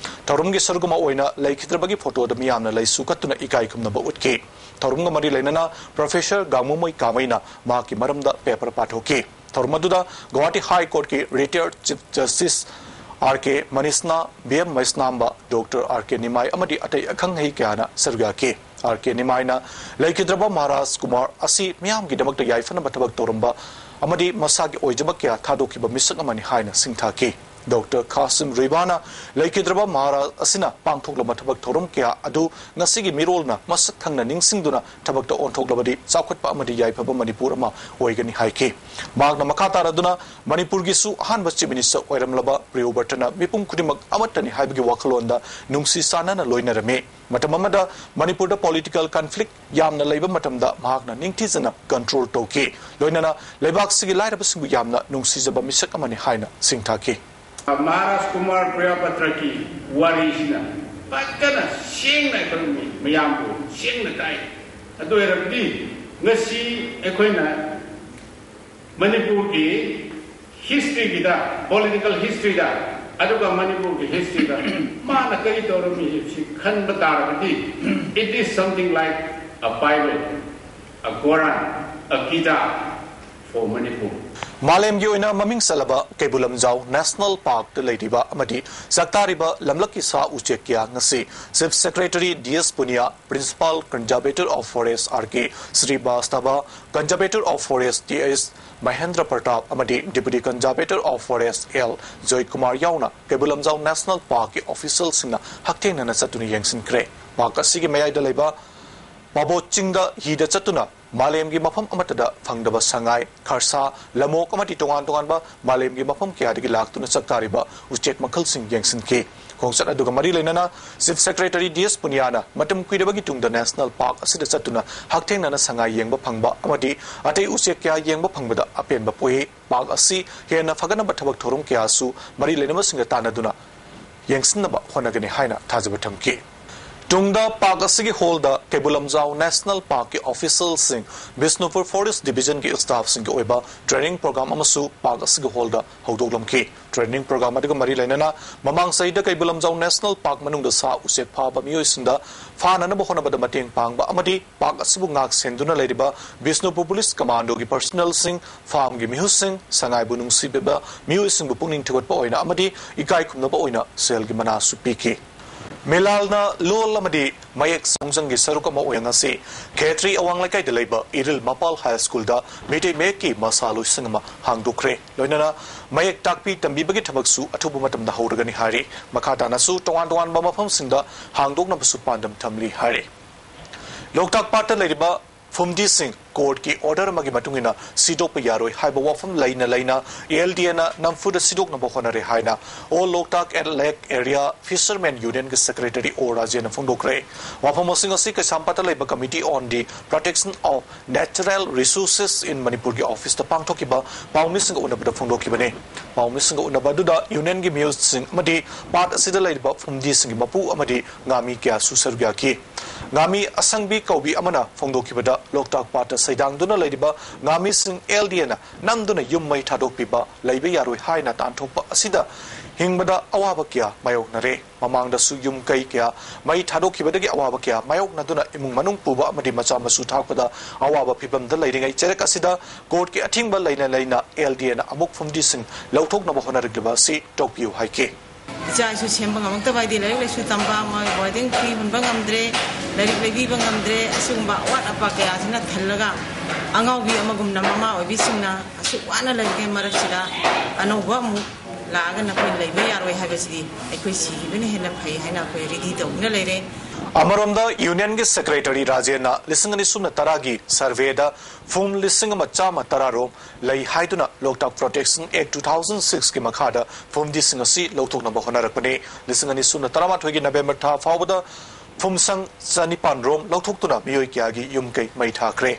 ꯊꯧꯔꯝꯒꯤ ꯁꯔꯨꯛ ꯑꯃ ꯑꯣꯏꯅ ꯂꯩꯈꯤꯗ꯭ꯔꯕꯒꯤ photoꯗ ꯃꯤꯌꯥꯝꯅ ꯂꯩꯁꯨ ꯀꯠꯇꯨꯅ ꯏꯀꯥꯏ ꯈꯨꯝꯅꯕ ꯎꯠꯈꯤ꯫ ꯊꯧꯔꯝꯒ ꯃꯔꯤ ꯂꯩꯅꯅ Professor ꯒꯥꯡꯃꯨꯃꯩ ꯀꯥꯃꯩꯅ ꯃꯍꯥꯛꯀꯤ ꯃꯔꯝꯗ paper ꯄꯥꯊꯣꯛꯈꯤ꯫ ꯊꯧꯔꯝ ꯑꯗꯨꯗ Guwahati High Courtꯀꯤ retired Chief Justice R K ꯃꯅꯤꯁꯅꯥ, B M ꯃꯩꯁꯅꯥꯝꯕ, Doctor R K ꯅꯤꯃꯥꯏ ꯑꯃꯗꯤ ꯑꯇꯩ ꯑꯈꯪ ꯑꯍꯩ ꯀꯌꯥꯅ ꯁꯔꯨꯛ ꯌꯥꯈꯤ꯫ R K ꯅꯤꯃꯥꯏꯅ ꯂꯩꯈꯤꯗ꯭ꯔꯕ ꯃꯍꯥꯔꯥꯖ ꯀꯨꯃꯥꯔ ꯑꯁꯤ ꯃꯤꯌꯥꯝꯒꯤꯗꯃꯛꯇ ꯌꯥꯏꯐꯅꯕ ꯊꯕꯛ ꯇꯧꯔꯝꯕ ꯑꯃꯗꯤ ꯃꯁꯥꯒꯤ ꯑꯣꯏꯖꯕ ꯀꯌꯥ ꯊꯥꯗꯣꯛꯈꯤꯕ ꯃꯤꯁꯛ ꯑꯃꯅꯤ ꯍꯥꯏꯅ ꯁꯤꯡꯊꯥꯈꯤ꯫ Doctor ꯈꯥꯁꯤꯝ ꯔꯤꯕꯥꯅ ꯂꯩꯈꯤꯗ꯭ꯔꯕ ꯃꯍꯥꯔꯥꯖ ꯑꯁꯤꯅ ꯄꯥꯡꯊꯣꯛꯂꯝꯕ ꯊꯕꯛ ꯊꯧꯔꯝ ꯀꯌꯥ ꯑꯗꯨ ꯉꯁꯤꯒꯤ ꯃꯤꯔꯣꯜꯅ ꯃꯁꯛ ꯈꯪꯅ ꯅꯤꯡꯁꯤꯡꯗꯨꯅ ꯊꯕꯛꯇ ꯑꯣꯟꯊꯣꯛꯂꯕꯗꯤ ꯆꯥꯎꯈꯠꯄ ꯑꯃꯗꯤ ꯌꯥꯏꯐꯕ ꯃꯅꯤꯄꯨꯔ ꯑꯃ ꯑꯣꯏꯒꯅꯤ ꯍꯥꯏꯈꯤ꯫ ꯃꯍꯥꯛꯅ ꯃꯈꯥ ꯇꯥꯔꯗꯨꯅ ꯃꯅꯤꯄꯨꯔꯒꯤꯁꯨ ꯑꯍꯥꯟꯕ Chief Minister ꯑꯣꯏꯔꯝꯂꯕ ꯄ꯭ꯔꯤꯌꯣꯕ꯭ꯔꯇꯅ ꯃꯤꯄꯨꯝ ꯈꯨꯗꯤꯡꯃꯛ ꯑꯃꯠꯇꯅꯤ ꯍꯥꯏꯕꯒꯤ ꯋꯥꯈꯜꯂꯣꯟꯗ ꯅꯨꯡꯁꯤ ꯆꯥꯟꯅꯅ ꯂꯣꯏꯅꯔꯝꯃꯤ꯫ ꯃꯇꯝ ꯑꯃꯗ ꯃꯅꯤꯄꯨꯔꯗ political conflict ꯌꯥꯝꯅ ꯂꯩꯕ ꯃꯇꯝꯗ ꯃꯍꯥꯛꯅ ꯅꯤꯡꯊꯤꯖꯅ control ꯇꯧꯈꯤ꯫ ꯂꯣꯏꯅꯅ ꯂꯩꯕꯥꯛꯁꯤꯒꯤ ꯂꯥꯏꯔꯕꯁꯤꯡꯕꯨ ꯌꯥꯝꯅ ꯅꯨꯡꯁꯤꯖꯕ ꯃꯤꯁꯛ ꯑꯃꯅꯤ ꯍꯥꯏꯅ ꯁꯤꯡꯊꯥꯈꯤ꯫ ꯃꯍꯥꯔꯥꯖ ꯀꯨꯃꯥꯔ ꯄ꯭ꯔꯤꯌꯥꯄꯇ꯭ꯔꯒꯤ ꯋꯥꯔꯤꯁꯤꯅ ꯐꯖꯅ ꯁꯦꯡꯅ ꯑꯩꯈꯣꯏ ꯃꯤ-, ꯃꯌꯥꯝꯕꯨ ꯁꯦꯡꯅ ꯇꯥꯏ꯫ ꯑꯗꯨ ꯑꯣꯏꯔꯕꯗꯤ ꯉꯁꯤ ꯑꯩꯈꯣꯏꯅ ꯃꯅꯤꯄꯨꯔꯒꯤ historyꯒꯤꯗ, political historyꯗ, ꯑꯗꯨꯒ ꯃꯅꯤꯄꯨꯔꯒꯤ historyꯗ ꯃꯥꯅ ꯀꯔꯤ ꯇꯧꯔꯝꯃꯤ ꯍꯥꯏꯕꯁꯤ ꯈꯟꯕ ꯇꯥꯔꯕꯗꯤ, it is something like a Bible, a Quran, a Gita for Manipur. ꯃꯥꯂꯦꯝꯒꯤ ꯑꯣꯏꯅ ꯃꯃꯤꯡ ꯆꯠꯂꯕ ꯀꯩꯕꯨꯜ ꯂꯝꯖꯥꯎ National Parkꯇ ꯂꯩꯔꯤꯕ ꯑꯃꯗꯤ ꯆꯥꯛꯇꯥꯔꯤꯕ ꯂꯝꯂꯛꯀꯤ ꯁꯥ ꯎꯆꯦꯛ ꯀꯌꯥ ꯉꯁꯤ Chief Secretary D S Punia, Principal Conservator of Forest R K ꯁ꯭ꯔꯤꯕꯥꯁꯇꯕ, Conservator of Forest T S Mahendra Pratap ꯑꯃꯗꯤ Deputy Conservator of Forest L Joykumar ꯌꯥꯎꯅ ꯀꯩꯕꯨꯜ ꯂꯝꯖꯥꯎ National Parkꯀꯤ officialꯁꯤꯡꯅ ꯍꯛꯊꯦꯡꯅꯅ ꯆꯠꯇꯨꯅ ꯌꯦꯡꯁꯤꯟꯈ꯭ꯔꯦ꯫ Park ꯑꯁꯤꯒꯤ ꯃꯌꯥꯏꯗ ꯂꯩꯕ ꯄꯥꯕꯣ ꯆꯤꯡꯗ ꯍꯤꯗ ꯆꯠꯇꯨꯅ ꯃꯥꯂꯦꯝꯒꯤ ꯃꯐꯝ ꯑꯃꯠꯇꯗ ꯐꯪꯗꯕ ꯁꯉꯥꯏ, ꯈꯔꯁꯥ, ꯂꯝꯑꯣꯛ ꯑꯃꯗꯤ ꯇꯣꯉꯥꯟ ꯇꯣꯉꯥꯟꯕ ꯃꯥꯂꯦꯝꯒꯤ ꯃꯐꯝ ꯀꯌꯥꯗꯒꯤ ꯂꯥꯛꯇꯨꯅ ꯆꯥꯛ ꯇꯥꯔꯤꯕ ꯎꯆꯦꯛ ꯃꯈꯜꯁꯤꯡ ꯌꯦꯡꯁꯤꯟꯈꯤ꯫ ꯈꯣꯡꯆꯠ ꯑꯗꯨꯒ ꯃꯔꯤ ꯂꯩꯅꯅ Chief Secretary ꯗꯤ ꯑꯦꯁ ꯄꯨꯅꯤꯌꯥꯅ ꯃꯇꯝ ꯀꯨꯏꯔꯕꯒꯤ ꯇꯨꯡꯗ National Park ꯑꯁꯤꯗ ꯆꯠꯇꯨꯅ ꯍꯛꯊꯦꯡꯅꯅ ꯁꯉꯥꯏ ꯌꯦꯡꯕ ꯐꯪꯕ ꯑꯃꯗꯤ ꯑꯇꯩ ꯎꯆꯦꯛ ꯀꯌꯥ ꯌꯦꯡꯕ ꯐꯪꯕꯗ ꯑꯄꯦꯟꯕ ꯄꯣꯛꯏ꯫ Park ꯑꯁꯤ ꯍꯦꯟꯅ ꯐꯒꯠꯅꯕ ꯊꯕꯛ ꯊꯧꯔꯝ ꯀꯌꯥꯁꯨ ꯃꯔꯤ ꯂꯩꯅꯕꯁꯤꯡꯒ ꯇꯥꯟꯅꯗꯨꯅ ꯌꯦꯡꯁꯤꯟꯅꯕ ꯍꯣꯠꯅꯒꯅꯤ ꯍꯥꯏꯅ ꯊꯥꯖꯕ ꯊꯝꯈꯤ꯫ ꯇꯨꯡꯗ park ꯑꯁꯤꯒꯤ hall ꯗ ꯀꯩꯕꯨꯜ ꯂꯝꯖꯥꯎ National Park ꯀꯤ official ꯁꯤꯡ, ꯕꯤꯁꯅꯨꯄꯨꯔ Forest Division ꯒꯤ staff ꯁꯤꯡꯒꯤ ꯑꯣꯏꯕ training program ꯑꯃꯁꯨ park ꯑꯁꯤꯒꯤ hall ꯗ ꯍꯧꯗꯣꯛꯂꯝꯈꯤ꯫ Training program ꯑꯗꯨꯒ ꯃꯔꯤ ꯂꯩꯅꯅ ꯃꯃꯥꯡ ꯆꯍꯤꯗ ꯀꯩꯕꯨꯜ ꯂꯝꯖꯥꯎ National Park ꯃꯅꯨꯡꯗ ꯁꯥ ꯎꯆꯦꯛ ꯐꯥꯕ ꯃꯤꯑꯣꯏꯁꯤꯡꯗ ꯐꯥꯅꯅꯕ ꯍꯣꯠꯅꯕꯗ ꯃꯇꯦꯡ ꯄꯥꯡꯕ ꯑꯃꯗꯤ park ꯑꯁꯤꯕꯨ ꯉꯥꯛ ꯁꯦꯟꯗꯨꯅ ꯂꯩꯔꯤꯕ ꯕꯤꯁꯅꯨꯄꯨꯔ Police Commando ꯒꯤ personnel ꯁꯤꯡ, farm ꯒꯤ ꯃꯤꯍꯨꯠꯁꯤꯡ, ꯁꯉꯥꯏꯕꯨ ꯅꯨꯡꯁꯤꯕꯤꯕ ꯃꯤꯑꯣꯏꯁꯤꯡꯕꯨ ꯄꯨꯛꯅꯤꯡ ꯊꯧꯒꯠꯄ ꯑꯣꯏꯅ ꯑꯃꯗꯤ ꯏꯀꯥꯏ ꯈꯨꯝꯅꯕ ꯑꯣꯏꯅ ꯁꯦꯜꯒꯤ ꯃꯅꯥꯁꯨ ꯄꯤꯈꯤ꯫ ꯃꯤꯂꯥꯜꯅ ꯂꯣꯜ ꯑꯃꯗꯤ ꯃꯌꯦꯛ ꯁꯣꯡꯖꯪꯒꯤ ꯁꯔꯨꯛ ꯑꯃ ꯑꯣꯏꯅ ꯉꯁꯤ ꯈꯦꯇ꯭ꯔꯤ ꯑꯋꯥꯡ ꯂꯩꯀꯥꯏꯗ ꯂꯩꯕ ꯏꯔꯤꯜ ꯃꯄꯥꯜ High School ꯗ ꯃꯩꯇꯩ ꯃꯌꯦꯛꯀꯤ ꯃꯁꯥꯂꯣꯏꯁꯪ ꯑꯃ ꯍꯥꯡꯗꯣꯛꯈ꯭ꯔꯦ꯫ ꯂꯣꯏꯅꯅ ꯃꯌꯦꯛ ꯇꯥꯛꯄꯤ ꯇꯝꯕꯤꯕꯒꯤ ꯊꯕꯛꯁꯨ ꯑꯊꯨꯕ ꯃꯇꯝꯗ ꯍꯧꯔꯒꯅꯤ ꯍꯥꯏꯔꯤ꯫ ꯃꯈꯥ ꯇꯥꯅꯁꯨ ꯇꯣꯉꯥꯟ ꯇꯣꯉꯥꯟꯕ ꯃꯐꯝꯁꯤꯡꯗ ꯍꯥꯡꯗꯣꯛꯅꯕꯁꯨ ꯄꯥꯟꯗꯝ ꯊꯝꯂꯤ ꯍꯥꯏꯔꯤ꯫ ꯂꯣꯛꯇꯥꯛ ꯄꯥꯠꯇ ꯂꯩꯔꯤꯕ ꯐꯨꯝꯗꯤꯁꯤꯡ court ꯀꯤ order ꯑꯃꯒꯤ ꯃꯇꯨꯡ ꯏꯟꯅ ꯁꯤꯗꯣꯛꯄ ꯌꯥꯔꯣꯏ ꯍꯥꯏꯕ ꯋꯥꯐꯝ ꯂꯩꯅ ꯂꯩꯅ L D N ꯅ ꯅꯝꯐꯨꯗ ꯁꯤꯗꯣꯛꯅꯕ ꯍꯣꯠꯅꯔꯦ ꯍꯥꯏꯅ All Loktak and Lake Area Fishermen Union ꯒꯤ Secretary O ꯔꯥꯖꯦꯟꯅ ꯐꯣꯡꯗꯣꯛꯈ꯭ꯔꯦ꯫ ꯋꯥꯐꯝꯁꯤꯡ ꯑꯁꯤ ꯀꯩꯁꯥꯝꯄꯥꯠꯇ ꯂꯩꯕ Committee on the Protection of Natural Resources in Manipur ꯒꯤ office ꯇ ꯄꯥꯡꯊꯣꯛꯈꯤꯕ ꯄꯥꯎꯃꯤꯁꯤꯡꯒ ꯎꯅꯕꯗ ꯐꯣꯡꯗꯣꯛꯈꯤꯕꯅꯤ꯫ ꯄꯥꯎꯃꯤꯁꯤꯡꯒ ꯎꯅꯕ ꯑꯗꯨꯗ Union ꯒꯤ ꯃꯤꯑꯣꯏꯁꯤꯡ ꯑꯃꯗꯤ ꯄꯥꯠ ꯑꯁꯤꯗ ꯂꯩꯔꯤꯕ ꯐꯨꯝꯗꯤꯁꯤꯡꯒꯤ ꯃꯄꯨ ꯑꯃꯗꯤ ꯉꯥꯃꯤ ꯀꯌꯥꯁꯨ ꯁꯔꯨꯛ ꯌꯥꯈꯤ꯫ ꯉꯥꯃꯤ ꯑꯁꯪꯕꯤ ꯀꯧꯕꯤ ꯑꯃꯅ ꯐꯣꯡꯗꯣꯛꯈꯤꯕꯗ, ꯂꯣꯛꯇꯥꯛ ꯄꯥꯠꯇ ꯁꯩꯗꯥꯡꯗꯨꯅ ꯂꯩꯔꯤꯕ ꯉꯥꯃꯤꯁꯤꯡ L D N ꯅ ꯅꯝꯗꯨꯅ ꯌꯨꯝ ꯃꯩ ꯊꯥꯗꯣꯛꯄꯤꯕ ꯂꯩꯕ ꯌꯥꯔꯣꯏ ꯍꯥꯏꯅ ꯇꯥꯟꯊꯣꯛꯄ ꯑꯁꯤꯗ ꯍꯤꯡꯕꯗ ꯑꯋꯥꯕ ꯀꯌꯥ ꯃꯥꯌꯣꯛꯅꯔꯦ꯫ ꯃꯃꯥꯡꯗꯁꯨ ꯌꯨꯝ ꯀꯩ ꯀꯌꯥ ꯃꯩ ꯊꯥꯗꯣꯛꯈꯤꯕꯗꯒꯤ ꯑꯋꯥꯕ ꯀꯌꯥ ꯃꯥꯌꯣꯛꯅꯗꯨꯅ ꯏꯃꯨꯡ ꯃꯅꯨꯡ ꯄꯨꯕ ꯑꯃꯗꯤ ꯃꯆꯥ ꯃꯁꯨ ꯊꯥꯛꯄꯗ ꯑꯋꯥꯕ ꯐꯤꯚꯝꯗ ꯂꯩꯔꯤꯉꯩ ꯆꯩꯔꯛ ꯑꯁꯤꯗ court ꯀꯤ ꯑꯊꯤꯡꯕ ꯂꯩꯅ ꯂꯩꯅ L D N ꯅ ꯑꯃꯨꯛ ꯐꯨꯝꯗꯤꯁꯤꯡ ꯂꯧꯊꯣꯛꯅꯕ ꯍꯣꯠꯅꯔꯛꯂꯤꯕ ꯑꯁꯤ ꯇꯣꯛꯄꯤꯌꯨ ꯍꯥꯏꯈꯤ꯫ ꯏꯆꯥ ꯏꯁꯨ ꯁꯦꯝꯕ ꯉꯝꯃꯛꯇꯕ ꯍꯥꯏꯗꯤ ꯂꯥꯏꯔꯤꯛ ꯂꯥꯏꯁꯨ ꯇꯝꯕ, ꯃꯣꯏ boarding fee ꯍꯨꯟꯕ ꯉꯝꯗ꯭ꯔꯦ, ꯂꯥꯏꯔꯤꯛ ꯂꯩꯕꯤꯕ ꯉꯝꯗ꯭ꯔꯦ, ꯑꯁꯤꯒꯨꯝꯕ ꯑꯋꯥꯠ ꯑꯄꯥ ꯀꯌꯥꯁꯤꯅ ꯊꯜꯂꯒ ꯑꯉꯥꯎꯕꯤ ꯑꯃꯒꯨꯝꯅ ꯃꯃꯥ ꯑꯣꯏꯕꯤꯁꯤꯡꯅ ꯑꯁꯨꯛ ꯋꯥꯅ ꯂꯩꯔꯤꯉꯩ ꯃꯔꯛꯁꯤꯗ ꯑꯅꯧꯕ ꯑꯃꯨꯛ ꯂꯥꯛꯑꯒ ꯅꯈꯣꯏ ꯂꯩꯕ ꯌꯥꯔꯣꯏ ꯍꯥꯏꯕꯁꯤꯗꯤ ꯑꯩꯈꯣꯏ ꯁꯤꯈꯤꯕꯅ ꯍꯦꯟꯅ ꯐꯩ ꯍꯥꯏꯅ ꯑꯩꯈꯣꯏ ready ꯇꯧꯗꯨꯅ ꯂꯩꯔꯦ꯫ ꯑꯃꯔꯣꯝꯗ, ꯌꯨꯅꯤꯌꯟꯒꯤ ꯁꯦꯀ꯭ꯔꯦꯇꯔꯤ ꯔꯥꯖꯦꯟꯅ ꯂꯤꯁꯤꯡ ꯑꯅꯤ ꯁꯨꯞꯅ ꯇꯔꯥꯒꯤ ꯁꯔꯚꯦꯗ ꯐꯨꯝ ꯂꯤꯁꯤꯡ ꯑꯃ ꯆꯥꯝꯃ ꯇꯔꯥ ꯔꯣꯝ ꯂꯩ ꯍꯥꯏꯗꯨꯅ Loktak Protection Act two thousand six ꯀꯤ ꯃꯈꯥꯗ ꯐꯨꯝꯗꯤꯁꯤꯡ ꯑꯁꯤ ꯂꯧꯊꯣꯛꯅꯕ ꯍꯣꯠꯅꯔꯛꯄꯅꯤ꯫ ꯂꯤꯁꯤꯡ ꯑꯅꯤ ꯁꯨꯞꯅ ꯇꯔꯥꯃꯥꯊꯣꯏꯒꯤ ꯅꯕꯦꯝꯕꯔ ꯊꯥ ꯐꯥꯎꯕꯗ ꯐꯨꯝꯁꯪ ꯆꯅꯤꯄꯥꯟ ꯔꯣꯝ ꯂꯧꯊꯣꯛꯇꯨꯅ ꯃꯤꯑꯣꯏ ꯀꯌꯥꯒꯤ ꯌꯨꯝ ꯀꯩ ꯃꯩ ꯊꯥꯈ꯭ꯔꯦ꯫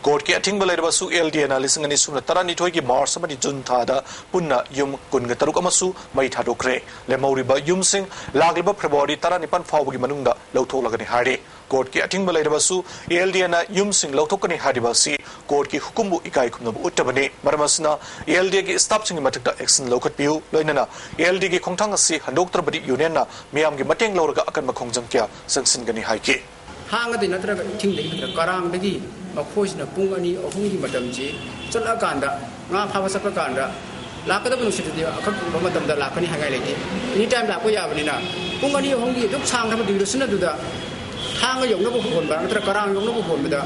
ꯀꯣꯔꯠꯀꯤ ꯑꯊꯤꯡꯕ ꯂꯩꯔꯕꯁꯨ, ꯑꯦꯜ ꯗꯤ ꯑꯦꯅ ꯂꯤꯁꯤꯡ ꯑꯅꯤ ꯁꯨꯞꯅ ꯇꯔꯥꯅꯤꯊꯣꯏꯒꯤ ꯃꯥꯔꯆ ꯑꯃꯗꯤ ꯖꯨꯟ ꯊꯥꯗ ꯄꯨꯟꯅ ꯌꯨꯝ ꯀꯨꯟꯒ ꯇꯔꯨꯛ ꯑꯃꯁꯨ ꯃꯩ ꯊꯥꯗꯣꯛꯈ꯭ꯔꯦ꯫ ꯂꯦꯝꯍꯧꯔꯤꯕ ꯌꯨꯝꯁꯤꯡ ꯂꯥꯛꯂꯤꯕ ꯐꯦꯕ꯭ꯔꯨꯋꯥꯔꯤ ꯇꯔꯥꯅꯤꯄꯥꯟ ꯐꯥꯎꯕꯒꯤ ꯃꯅꯨꯡꯗ ꯂꯧꯊꯣꯛꯂꯒꯅꯤ ꯍꯥꯏꯔꯤ꯫ ꯀꯣꯔꯠꯀꯤ ꯑꯊꯤꯡꯕ ꯂꯩꯔꯕꯁꯨ, ꯑꯦꯜ ꯗꯤ ꯑꯦꯅ ꯌꯨꯝꯁꯤꯡ ꯂꯧꯊꯣꯛꯀꯅꯤ ꯍꯥꯏꯔꯤꯕ ꯑꯁꯤ ꯀꯣꯔꯠꯀꯤ ꯍꯨꯀꯨꯝꯕꯨ ꯏꯀꯥꯏ ꯈꯨꯝꯅꯕ ꯎꯠꯇꯕꯅꯤ꯫ ꯃꯔꯝ ꯑꯁꯤꯅ, ꯑꯦꯜ ꯗꯤ ꯑꯦꯒꯤ ꯁ꯭ꯇꯥꯐꯁꯤꯡꯒꯤ ꯃꯊꯛꯇ ꯑꯦꯛꯁꯟ ꯂꯧꯈꯠꯄꯤꯌꯨ, ꯂꯣꯏꯅꯅ ꯑꯦꯜ ꯗꯤ ꯑꯦꯒꯤ ꯈꯣꯡꯊꯥꯡ ꯑꯁꯤ ꯍꯟꯗꯣꯛꯇ꯭ꯔꯕꯗꯤ ꯌꯨꯅꯤꯌꯟꯅ ꯃꯤꯌꯥꯝꯒꯤ ꯃꯇꯦꯡ ꯂꯧꯔꯒ ꯑꯀꯟꯕ ꯈꯣꯡꯖꯪ ꯀꯌꯥ ꯆꯪꯁꯤꯟꯒꯅꯤ ꯍꯥꯏꯈꯤ꯫ ꯊꯥꯡꯒꯗꯤ ꯅꯠꯇ꯭ꯔꯒ ꯏꯊꯤꯡꯗꯒꯤ ꯅꯠꯇ꯭ꯔꯒ ꯀꯔꯥꯡꯗꯒꯤ ꯃꯈꯣꯏꯁꯤꯅ ꯄꯨꯡ ꯑꯅꯤ ꯑꯍꯨꯝꯒꯤ ꯃꯇꯝꯁꯤ ꯆꯠꯂꯛꯑꯀꯥꯟꯗ, ꯉꯥ ꯐꯥꯕ ꯆꯠꯄ ꯀꯥꯟꯗ, ꯂꯥꯛꯀꯗꯕ ꯅꯨꯡꯁꯤꯠꯇꯨꯗꯤ ꯑꯀꯛꯅꯕ ꯃꯇꯝꯗ ꯂꯥꯛꯀꯅꯤ ꯍꯥꯏꯉꯥꯏ ꯂꯩꯇꯦ꯫ ꯑꯦꯅꯤ ꯇꯥꯏꯝ ꯂꯥꯛꯄ ꯌꯥꯕꯅꯤꯅ, ꯄꯨꯡ ꯑꯅꯤ ꯑꯍꯨꯝꯒꯤ ꯑꯗꯨꯛ ꯁꯥꯡꯈ꯭ꯔꯕ ꯗ꯭ꯌꯨꯔꯦꯁꯟ ꯑꯗꯨꯗ ꯊꯥꯡꯒ ꯌꯧꯅꯕ ꯍꯣꯟꯕ ꯅꯠꯇ꯭ꯔꯒ ꯀꯔꯥꯡ ꯌꯧꯅꯕ ꯍꯣꯟꯕꯗ